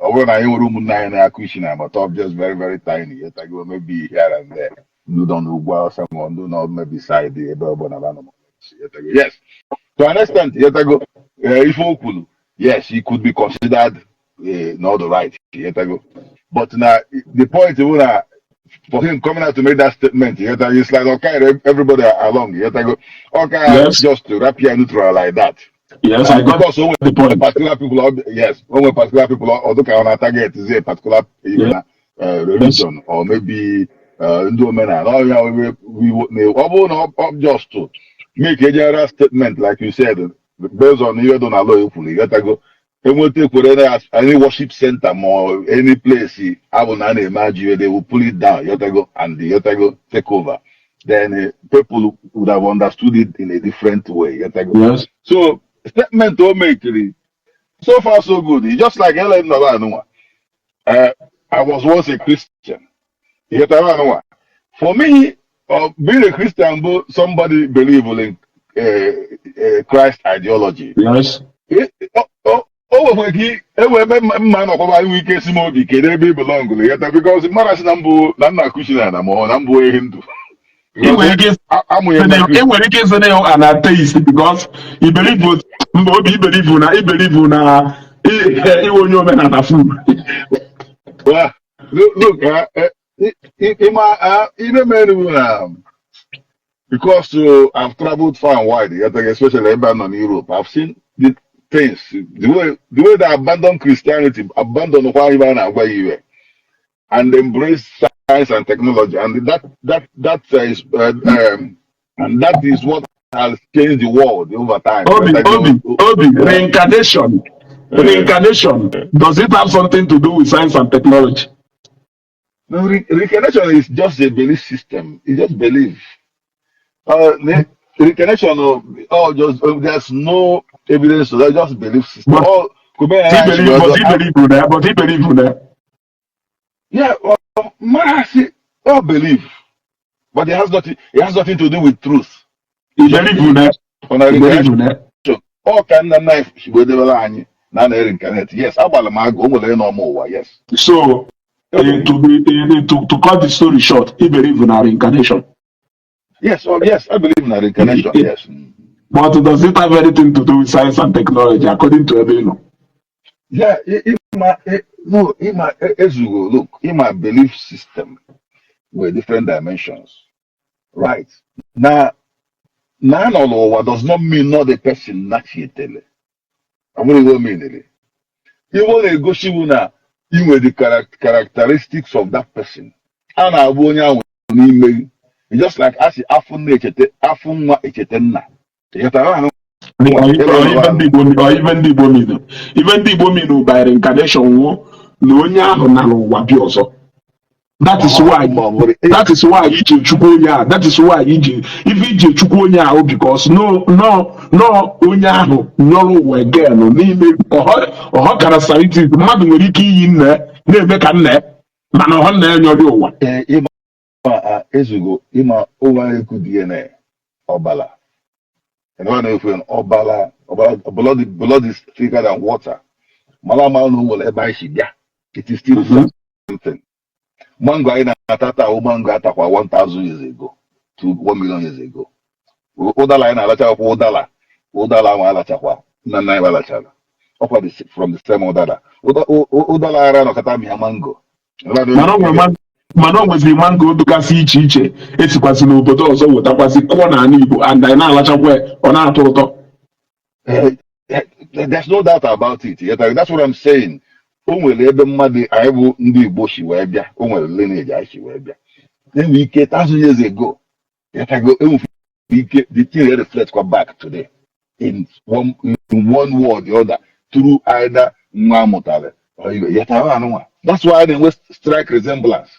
ọ bụrụ na anyị nwere ụmụnne anyị na-akụ isi na agbata of just very very tiny, ịghọtago, maybe here and there, ndị nọ n'ugwu Awụsa ma ndị nọ maybe side ebe ọbụla ba nọ, ịghọtago. Yes, to an extent, ịghọtago, ife o kwuru, yes, he could be considered not the right, ịghọtago. But na the point bụ na for him coming out to make that statement, ịghọtago, it's like okay, everybody along, ịghọtago, okay, just to wrap you neutral like that. Yes, I got Because only the point. Particular people, yes, only particular people, or the kind of target is a particular even religion or maybe ndị omenala ọ ya ọ bụrụ na ọ just to make a general statement like you said, based on ihe dị na law ekwuru, ịghọtago, enweta ekwere na any worship center ma ọ any place abụ na a na-eme ajọ ihe, they will pull it down, ịghọtago, and ịghọtago, take over, then people would have understood it in a different way, ịghọtago. So statement o mekiri, so far so good. It's just like Ellen Nova. I was once a Christian. Ịghọtara anụnwa? For me, being a Christian bụ somebody believe in Christ ideology. O nwekwa ike enwe ebe mma nọkwaba inwe ike si m obi kedu ebe ị belong, ịghọta, because mmadụ sị na mbụ na nna kuchi na ma ọ na mbụ ehi ndụ. Ị nwere ike Amụnye m na ị nwere ike ịsị na ịwụ an atheist because I believe mba obi I believe na I believe na ịwụ onye omenala full. Well, look, ịma ibe mere bụ na because I've traveled far and wide, especially ebe a nọ n'Europe, I've seen the things, the way they abandon Christianity, abandon kwa ibe a na-agwa ya iwe, and embrace science and technology, and that is what has changed the world over time. Obi, Obi, Obi, reincarnation, reincarnation, does it have something to do with science and technology? No, reincarnation is just a belief system. It's just belief. Reincarnation, oh, just there's no evidence to that. Just belief system. But Oh, he believe, but he believe in that. But he believe in that. Yeah, well, man, all belief, but it has nothing. It has nothing to do with truth. He believe in that. On a He believe reincarnation, in that. ọ ka nna nna anyị si wee debere anyị na na reincarnate. Yes, agbara m agụ, o nwere ịnọ ọma ụwa. Yes. So to cut the story short, he believe in reincarnation. Yes, oh, yes, I believe in reincarnation. Yes. But does it have anything to do with science and technology, according to Ebeno? Yeah, ịma no, ịma ezugo. Look, ịma belief system with different dimensions. Right. Now, na anọ n'ụwa does not mean not the person nachietele. Ọ bụrụ ihe o meanere. Ihe ọ na-egosi bụ na ị nwere the characteristics of that person. A na-abụ onye ahụ n'ime gị. It's just like asị afụ nna echete afụ nwa echete nna. Ị ghọtara ahụ? Or even ndị Igbo, or even ndị Igbo mean, even ndị Igbo mean by reincarnation nwụọ na onye ahụ nara ụwa bịa ọzọ. That is why Ma ọ bụrụ that is why iji chukwu onye ahụ, that is why iji ife iji chukwu onye ahụ, because no onye ahụ nyọrọ ụwa again n'ime ọhọ ọhọ characteristics mmadụ nwere ike iyi nna ya, na-eme ka nna ya, mana ọhọ nna ya nyọrọ ụwa. Ee, ịma a, ezugo ịma ụwa na-ekwu DNA ọbala. Ebe na-ekwu ya, ọbala ọbala, blood is thicker than water. Mara mara na o nwere ebe anyị si bịa. It is still the same thing. Mango anyị na-ata taa bụ mango atakwa 1000 years ago to 1 million years ago. Ụdala anyị na-alachakwa, ụdala ụdala ahụ alachakwa nna nna anyị alachara ọkwa from the same ụdala. Ụdala ara nọkọta mịa mango. Mana o nweziri mango dịgasị iche iche esikwasị n'obodo ọzọ wetakwasị kụọ n'ala Igbo, and anyị na-alachakwa ya, ọ na-atọ ụtọ. There's no doubt about it. Yet, that's what I'm saying. O nwere ebe mmadụ anyị bụ ndị Igbo si wee bịa. O nwere lineage anyị si wee bịa. Enwere ike thousand years ago. Yet, enwere ike the thing reflect kwa back today in one way or the other through either nwa amụtara or ibe. Yet, anụnwa. That's why na-enwe strike resemblance.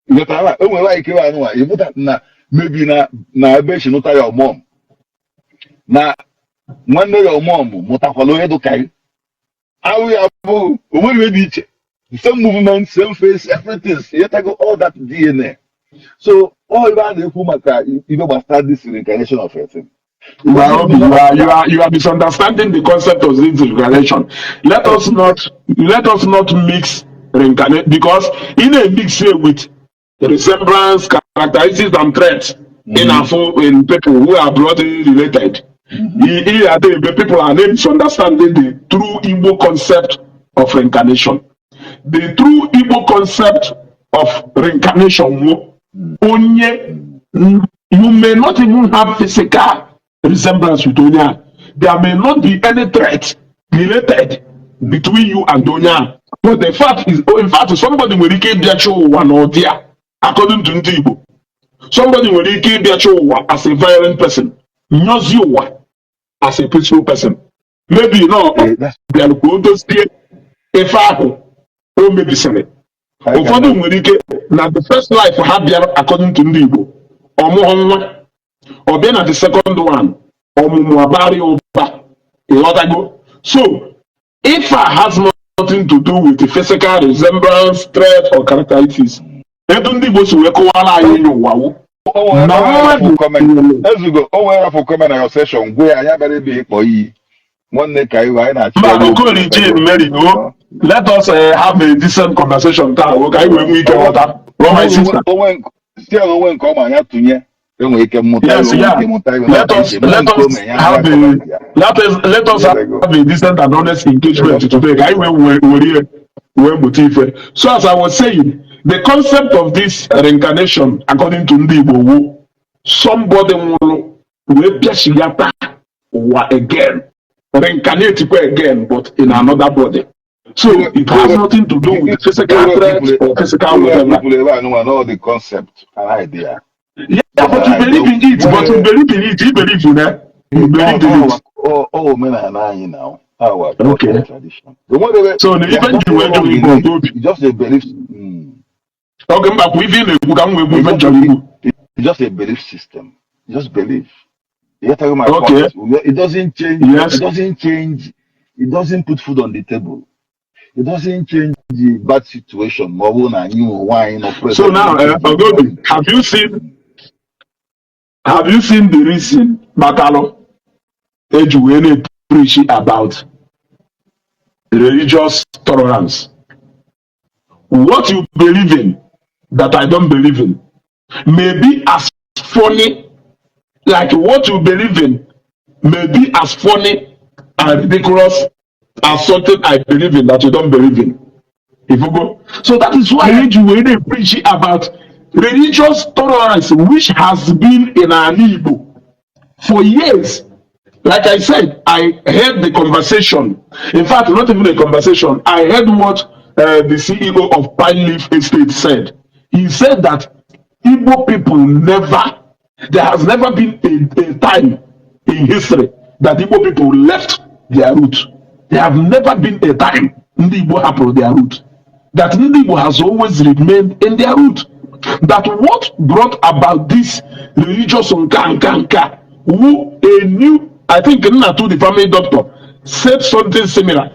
Yet, o nwere ike anụnwa ịbụta na maybe na ebe esi nụta ya mom na nwanne ya mom mụtakwala onye dụka gị ahụ ya bụ onwere ihe dị iche, the same movement, same face, everything. Yetago all that DNA. So all ibe a na-ekwu maka ibe gbasara this reincarnation of a thing. Well, you are misunderstanding the concept of this reincarnation. Let us not mix reincarnate, because in a mix here with resemblance, characteristics and traits in in people who are bloody related. The people are misunderstanding the true Igbo concept of reincarnation. The true Igbo concept of reincarnation wo, onye you may not even have physical resemblance with onye ahụ. There may not be any threat related between you and onye ahụ. But the fact is, oh, in fact, somebody nwere ike ịbịachi ụwa n'ụdị a, according to ndị Igbo. Somebody nwere ike ịbịachi ụwa as a violent person, nyọzie ụwa as a peaceful person. Maybe no, That's bịara ka o dozie ife ahụ o mebisiri. Ụfọdụ nwere ike na the first life ha bịara, according to ndị Igbo, ọmụghọ nwa, ọ bịa na the second one, ọmụmụ abarị ụba. Ịghọtago? So ife a has nothing to do with the physical resemblance, threat or characteristics. Etu ndị Igbo si wee kọwara anyị enyi ụwa wụ O nwere na o nwere mmadụ afụ comment. Ezugo, o nwere afụ comment na your session. Gwa ya anyị abịara ebe ịkpọ iyi nwanne ka iwe anyị na-achị Mba. ebe okwu. Okoli Jane Mary, no, let us have a decent conversation taa o, ka anyị wee nwee ike ghọta. Oh, my sister. Onwe si onwe nke ọma anya tụnye enwere ike mmụta Yes, iwe yeah. ike mụta iwe. Let us have a decent and honest engagement today ka anyị wee were ihe wee mụta ife. So as I was saying, the concept of this reincarnation according to ndị Igbo wu somebody nwụrụ wee bịachigata ụwa again, reincarnate kwa again, but in another body. So it has nothing to do with physical threat or physical whatever. People ebe a nụnwa know the concept and idea. Yeah, but you believe in it, but you believe in it, you believe in it, you believe in it. Ọ omenala anyị na our Okay. tradition. So na ife nji wee jụ Igbo obi It's just a belief. Oge mgbakwu ife ị na-ekwu ka m wee kwu ife m chọrọ ikwu. It's just a belief system. Just believe. You get my point? It doesn't change. It doesn't change. It doesn't put food on the table. It doesn't change the bad situation. Ma ọ bụrụ na anyị onwe anyị nọ So present. now, Ogobi, have you seen the reason kpatalụ eji wee na-preach about religious tolerance? What you believe in that I don't believe in may be as funny, like what you believe in may be as funny and ridiculous as something I believe in that you don't believe in. If you go, so that is why eji wee na-preach about religious tolerance, which has been in our Igbo for years. Like I said, I heard the conversation. In fact, not even a conversation. I heard what the CEO of Pine Leaf Estate said. He said that Igbo people never, there has never been a time in history that Igbo people left their root. There have never been a time ndị Igbo hapụrụ their root. That ndị Igbo has always remained in their root. That what brought about this religious nka nka nka who a new, I think Nnatu, the family doctor, said something similar.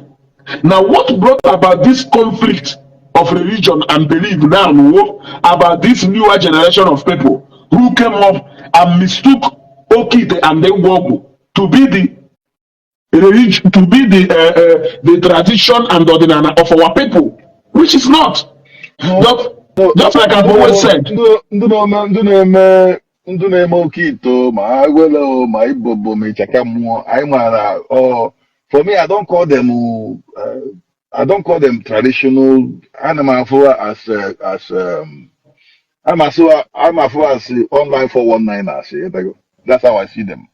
Now, what brought about this conflict of religion and belief now wo about this newer generation of people who came up and mistook Okite and Ngwogwu to be the religion, to be the tradition and ọdịnala of our people, which is not. No, Just, no, just like I've always said. Ndị na-eme oke ito ma agwele o, ma ibobo ma ịchaka mmụọ anyị maara ọ. For me, I don't call them traditional. Ana m afụ as ana m afụ as online 419 as that's how I see them.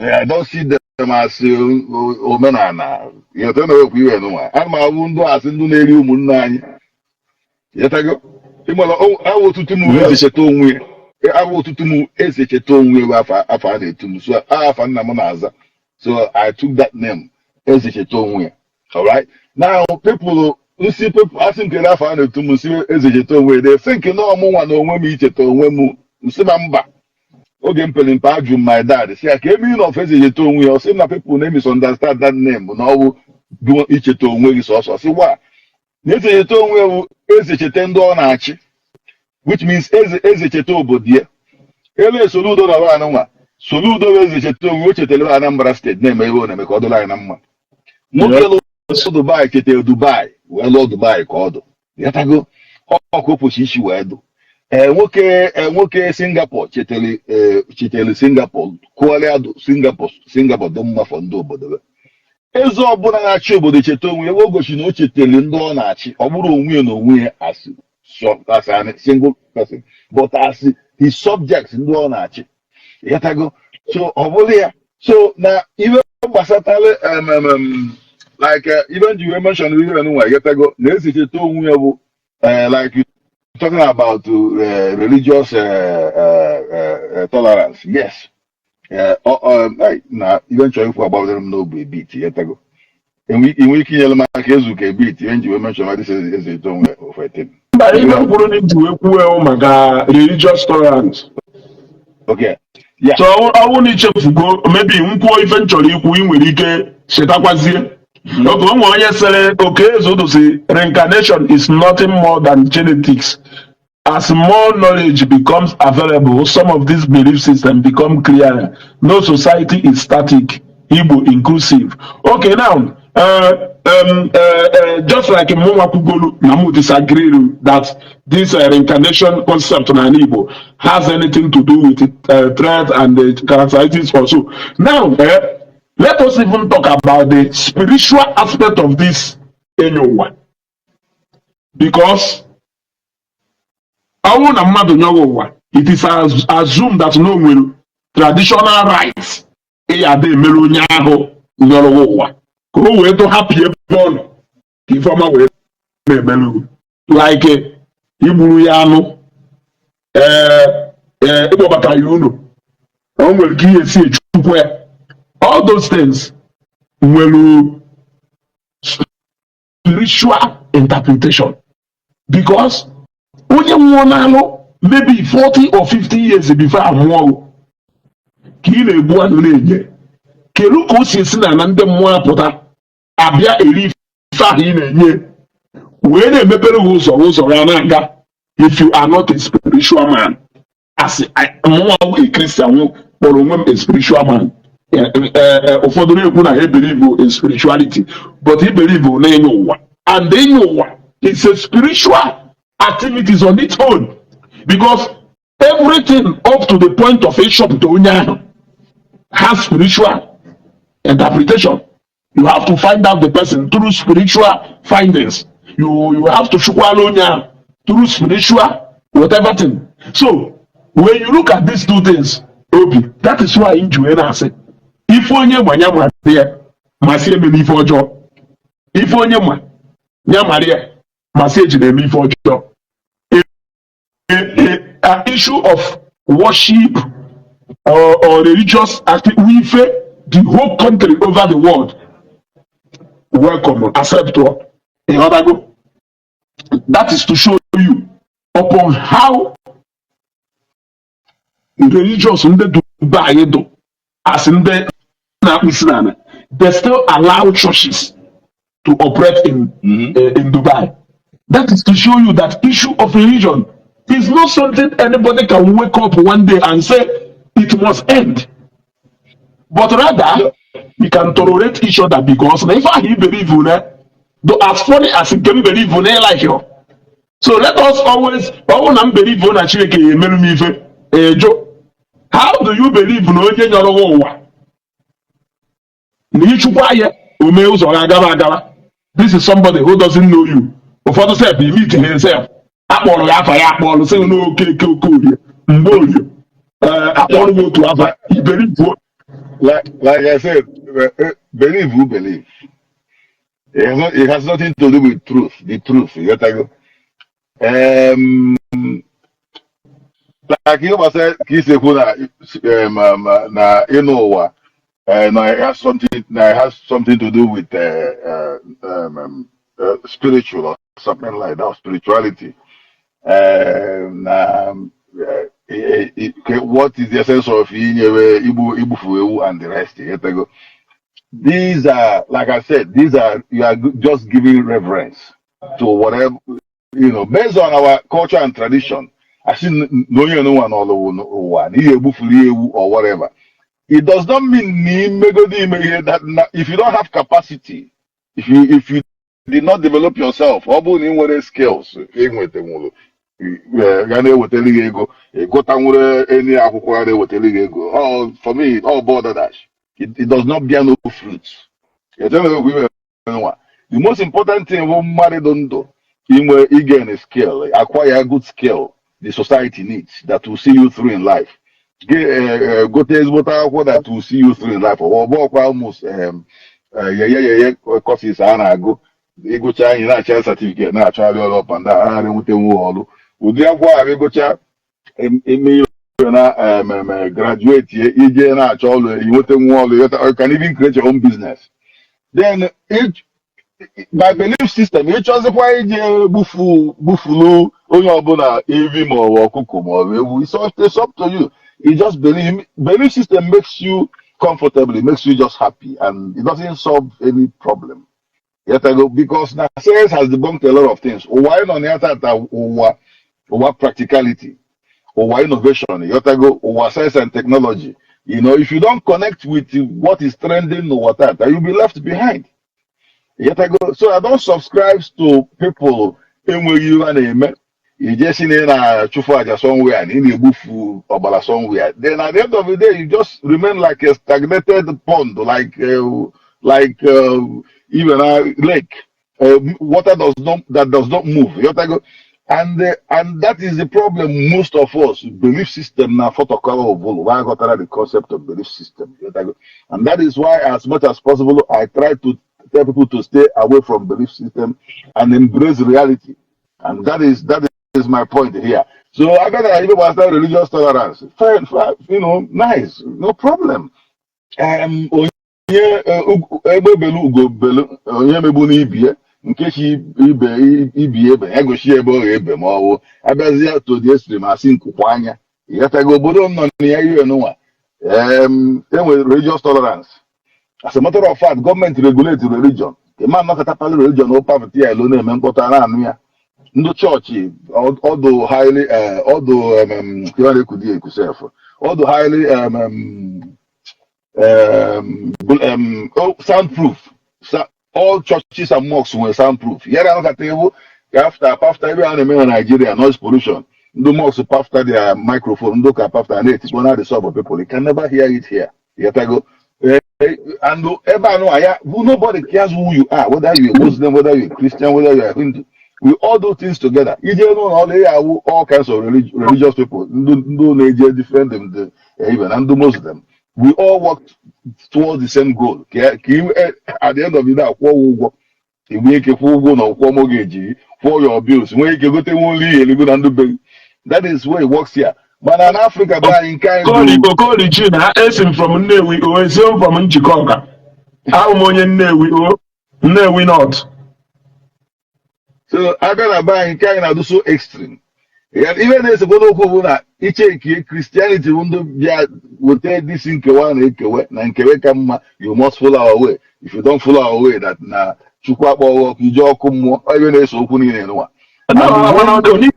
I don't see them as omenala. Ịghọta na okwu iwe nụnwa ana m ahụ ndị asị ndị na-eri ụmụnne anyị. Ịghọtago? Ịmara awụ otutu m eze cheta onwe ya, awụ otutu m eze cheta onwe ya bụ afa a na-etu m, so afa nna m na-aza, so I took that name, eze cheta onwe ya. Alright, now people nsi people asị m kere afa a na-etu m, nsi eze cheta onwe ya, they think na ọmụnwa na onwe m icheta onwe m. Nsị ma mba, oge m pere mpe ajụ m my dad si ya ka eme of eze cheta onwe ya. Ọ sị m na people na misunderstand that name, na ọ bụ bụ icheta onwe gị sọsọ. Sị wa na eze cheta onwe ya bụ eze cheta ndị ọ na-achị, which means eze cheta obodo ya. Ele Soludo na nwa nwa Soludo bụ eze cheta onwe o, chetara Anambra Steeti na-eme ihe ọ na-eme ka ọ dụrụ anyị na mma. Nwoke lụrụ Dubai chetara Dubai wee lụọ Dubai ka ọ dụ. Ịghọtago? Ọkụ kwụsị isi wee dụ. Ee, nwoke Singapore chetara, ee, chetara Singapore kụọrịa Singapore, Singapore dị mma for ndị obodo ya. Eze ọbụla na-achị obodo cheta onwe ya, o gosi na o chetara ndị ọ na-achị. Ọ bụrụ onwe ya na onwe ya as a single person, but as his subjects, ndị ọ na-achị. Ịghọtago? So ọ bụrụ ya, so na ihe gbasatara like even you mention ihe nwa, ịghọtago, na ezi cheta onwe ya bụ like you talking about religious tolerance, yes. Na ihe nchọrọ ikwu agbawere m n'obi a bit. Ịghọtago? Enwe ike inyere m aka ezu ka a bit ihe nji wee mention ma this eze cheta onwe ya ofe. Mba, ihe m kwuru na iji wee kwuo maka religious tolerance. Okay, yeah. So ọ bụrụ na ichefugo, maybe m kwuo ife m chọrọ ikwu, ị nwere ike chetakwazie. Oge o nwere onye sịrị oke ezodo si reincarnation is nothing more than genetics. As more knowledge becomes available, some of these belief systems become clearer. No society is static, Igbo inclusive. Okay, now, just like Mụnwa kwugolu na mụ disagree that this reincarnation concept na Igbo has anything to do with threat and the characteristics also. Now, let us even talk about the spiritual aspect of this enyowa. Because ọ bụrụ na mmadụ nyọrọ ụwa, it is assumed that no nwere traditional rites ị ya ada emere onye ahụ nyọrọ ụwa ka o wee tụ hapụ ebe ọ nọ ka ifeọma wee na-emerụ, like igburu ya anụ, ee, ịkpọbata ya unu, o nwere ka ihe esi echukwu ya. All those things nwere spiritual interpretation because Onye nwụọ n'alụ maybe 40 or 50 years before amụọ ka ị na-egbu anụ na-enye, kedu ka o si esi na na ndị mmụọ apụta abịa eri ife ahụ ị na-enye wee na-emepere gị ụzọ, ụzọ ya na-aga, if you are not a spiritual man? As mụnwa a Christian kpọrọ onwe m a spiritual man. Ụfọdụ na-ekwu na ha believe in spirituality, but he believe na enye ụwa, and enye ụwa is a spiritual activities on its own, because everything up to the point of ịchọpụta onye ahụ has spiritual interpretation. You have to find out the person through spiritual findings. You have to chukwala onye ahụ through spiritual whatever thing. So when you look at these two things, obi, that is why m ji wee na-asị, ife onye ma ya mara ya, ma sị eme n'ife ọjọọ. Ife onye ma ya mara ya, ma sị ejiri eme ife ọjọọ. A issue of worship or religious activity, ife the whole country over the world welcome, accept. Ịghọtago? That is to show you upon how religious ndị Dubai do, as ndị na-akpụ isi n'ala, they still allow churches to operate in in Dubai. That is to show you that issue of religion is not something anybody can wake up one day and say it must end, but rather we can tolerate each other, because na ife ahụ I believe na though, as funny as nke m believe na like you. So let us always, ọ bụrụ na m believe na Chineke ya emerụ m ife ejo, how do you believe na onye nyọrọ gị ụwa na ịchụkwa ya ome ụzọ ga agaba agaba? This is somebody who doesn't know you. Ụfọdụ sef meet himself, akpọrọ ya afa ya, akpọrọ sị n'oke eke okorie mgbe orie akpọrọ gị otu afa iberibuo. Like I said, believe who believe. It has, not, it has nothing to do with truth. The truth. You get that? Like ihe gbasara ka isi ekwu na na ịnụ ụwa, na it has something to do with spiritual or something like that, spirituality. Na what is the essence of inyewe igbu igbufu ewu and the rest? You get that? These are, like I said, these are, you are just giving reverence to whatever, based on our culture and tradition. Asị na onye nwa n'ọlụ ụwa na ihe egbufuru ya ewu or whatever. It does not mean na imegodi ime ihe that na, if you don't have capacity, if you did not develop yourself, ọ bụrụ na ị nwere skills ịnwetanwuru ga na-ewetara gị ego, ịgụtanwuru eni akwụkwọ ga na-ewetara gị ego, all for me, all border dash. It does not bear no fruit. The most important thing bụ mmadụ dị ndụ inwe igain a skill, acquire good skill the society needs that will see you through in life. Gote ezigbote akwụkwọ that will see you through in life. Ọ bụ ọkwa almost yeye yeye courses a na-agụ, ịgụcha anyị na-achọ certificate, na-achọgharị ọrụ up and down, anaghị enweta nwe ọrụ. Ụdị akwụkwọ ahụ ịgụcha ime ihe na graduate ije na-achọ ọrụ, inweta nwa ọrụ, you can even create your own business. Then my belief system, ịchọzikwa ije gbufu gbufuru onye ọbụla evi ma ọ bụ ọkụkọ ma ọ bụ ewu, it's up to you. You just believe. Belief system makes you comfortable. It makes you just happy and it doesn't solve any problem. Yet I go, because now science has debunked a lot of things. Ụwa anyị nọ na ya tata, ụwa ụwa practicality, ụwa innovation, yotago, ụwa science and technology. If you don't connect with what is trending n'ụwa tata, you'll be left behind. Yotago. So I don't subscribe to people enweghị ihe a na-eme, ije si na ị na-achụfu aja somewhere na ị na-egbufu ọbara somewhere. Then at the end of the day, you just remain like a stagnated pond, like even a lake, water does not that does not move. Yotago. And that is the problem. Most of us, belief system na photocopy of why got the concept of belief system. Yotago. And that is why, as much as possible, I try to tell people to stay away from belief system and embrace reality. And that is my point here. So I got to even master religious tolerance. Fine, fine, nice, no problem. Onye egbe belu ugo belu, onye megbu n'ibie. Nke chi ibe ibi ebe ya gosi ebe ọ ga-ebe, ma ọ bụ abịazie to the extreme, asị nkwụkwa anya. Ịghọtago? Obodo m nọ na ya, ihe nụnwa, enwere religious tolerance. As a matter of fact, gọọmenti regulate religion. Ma nnọkọta pali religion ụpapụta ya elo na-eme mkpọtụ a na-anụ ya. Ndị chọọchị ọdụ highly ọdụ ihe a na-ekwu dị ekwu sef, ọdụ highly oh, soundproof. All churches and mosques nwere soundproof. Yara anọkọta ewu ka after pafta ebe a na-eme na Nigeria, noise pollution. Ndị mosques pafta their microphone, ndị ụka pafta na-etikpo na the sub people, you can never hear it here. Ịghọtago? And ebe anụ aya, nobody cares who you are, whether you a Muslim, whether you a Christian, whether you are Hindu. We all do things together. Ije n'ụlọ ọrụ ya awụ all kinds of religious people, ndị na-eje different even na ndị Muslim. We all work towards the same goal, ka at the end of the day akwụọ ụgwọ, enwee ike kwụọ ụgwọ na kwụọ mortgage gị, kwụọ your bills, nwee ike gote nwe ụlọ ihe eligo na ndụ be gị. That is where it works here. Mana na Africa be anyị, nke anyị Okoli bụ Okoli chi na esi m from Nnewi o, esi m from Njikọka. Ahụ m onye Nnewi o, Nnewi North. So abịa na be anyị, nke anyị na-adụ so extreme. Ya, ihe na-esekwa n'okwu bụ na iche nke Christianity bụ ndị bịa weta disi nkewa na-ekewe na nkewe ka mma. You must follow our way. If you don't follow our way, that na Chukwu akpọghị ọkụ ije ọkụ mmụọ. Ọ ihe na-ese okwu niile n'ụwa. No, And mana when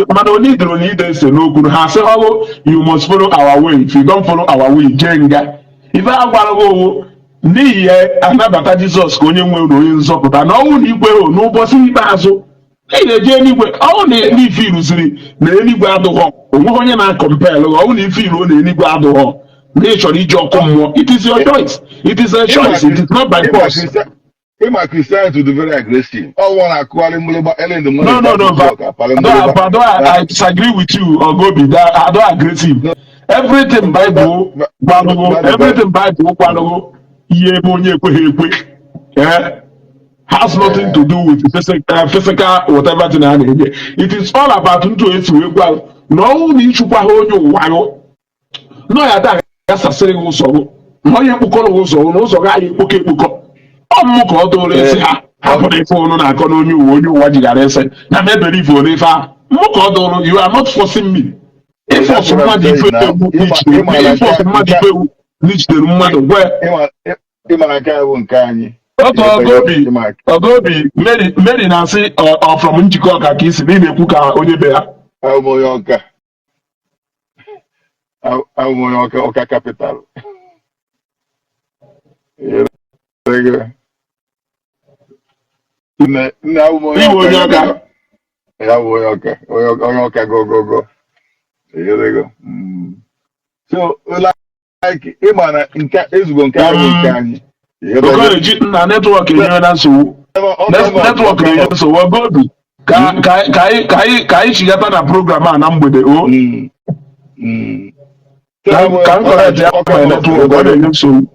mana onye doro na ide ese n'okwu ha sị ọrụ, you must follow our way. If you don't follow our way, jee nga. Ife a gwara gị owu n'ihi ya anabata Jizọs ka onye nwe na onye nzọpụta, na ọnwụ na ikwe n'ụbọchị ikpeazụ ị na-eje eluigwe. Ọnwụ na ife iruziri na eluigwe adụghọ, onweghị onye na-acompel gị. Ọnwụ na ife iruo na eluigwe adụghọ, na ị chọrọ ije ọkụ mmụọ, it is your choice. It is a ịma choice, it is not by ịma force. Ịma Christianity dị very aggressive. Ọ nwa na-akụgharị mgbịrịgba early in the No, morning. no, no, Start to akpalị Pado, mgbịrịgba. Pado, I disagree with you, Ogobi. That I don't aggressive. No, Everything Bible gbalụgo, everything Bible gbalụgo, ihe ebe onye ekweghị ekwe, has nothing to do with physical whatever thing a na-enye. It is all about ndụ esi wee gwa na ọnwụ na ịchụkwa ha onye ụwa gụ nọ ya da gasasịrị gị ụzọ gụ na onye kpụkọrọ gị ụzọ gụ na ụzọ gị ahụ ekpokọ ekpokọ. Ọ mmụ ka ọ dụrụ esi ha hapụrụ ife ụnụ na-akọ na onye ụwa, onye ụwa jighara ese na m ebere ife n'ife ahụ mmụ ka ọ dụrụ. You are not forcing me. Ịforce mmadụ ife ewu n'ichidere, ịforce mmadụ ife ewu n'ichidere mmadụ gwe. Ịma na nke a bụ nke anyị. Oge Ogobi, Ogobi, Mary, Mary na-asị ọ from Njikọ Ọka ka isi na ị na-ekwu ka onye be ha. Abụ m onye Ọka. Abụ m onye Ọka, Ọka capital. Nne nne, abụ m onye Iwe Ọka. Onye Ọka. Ya bụ onye Ọka, onye Ọka gogogo. So like, ịma na nke ezugo, nke anyị bụ nke anyị. Okoye nna, network enyere na nsogbu. Network na-enye nsogbu. Ogobi, ka anyị chigata na program a na mgbede o. Ka m correct ya my network, ọ na-enye nsogbu.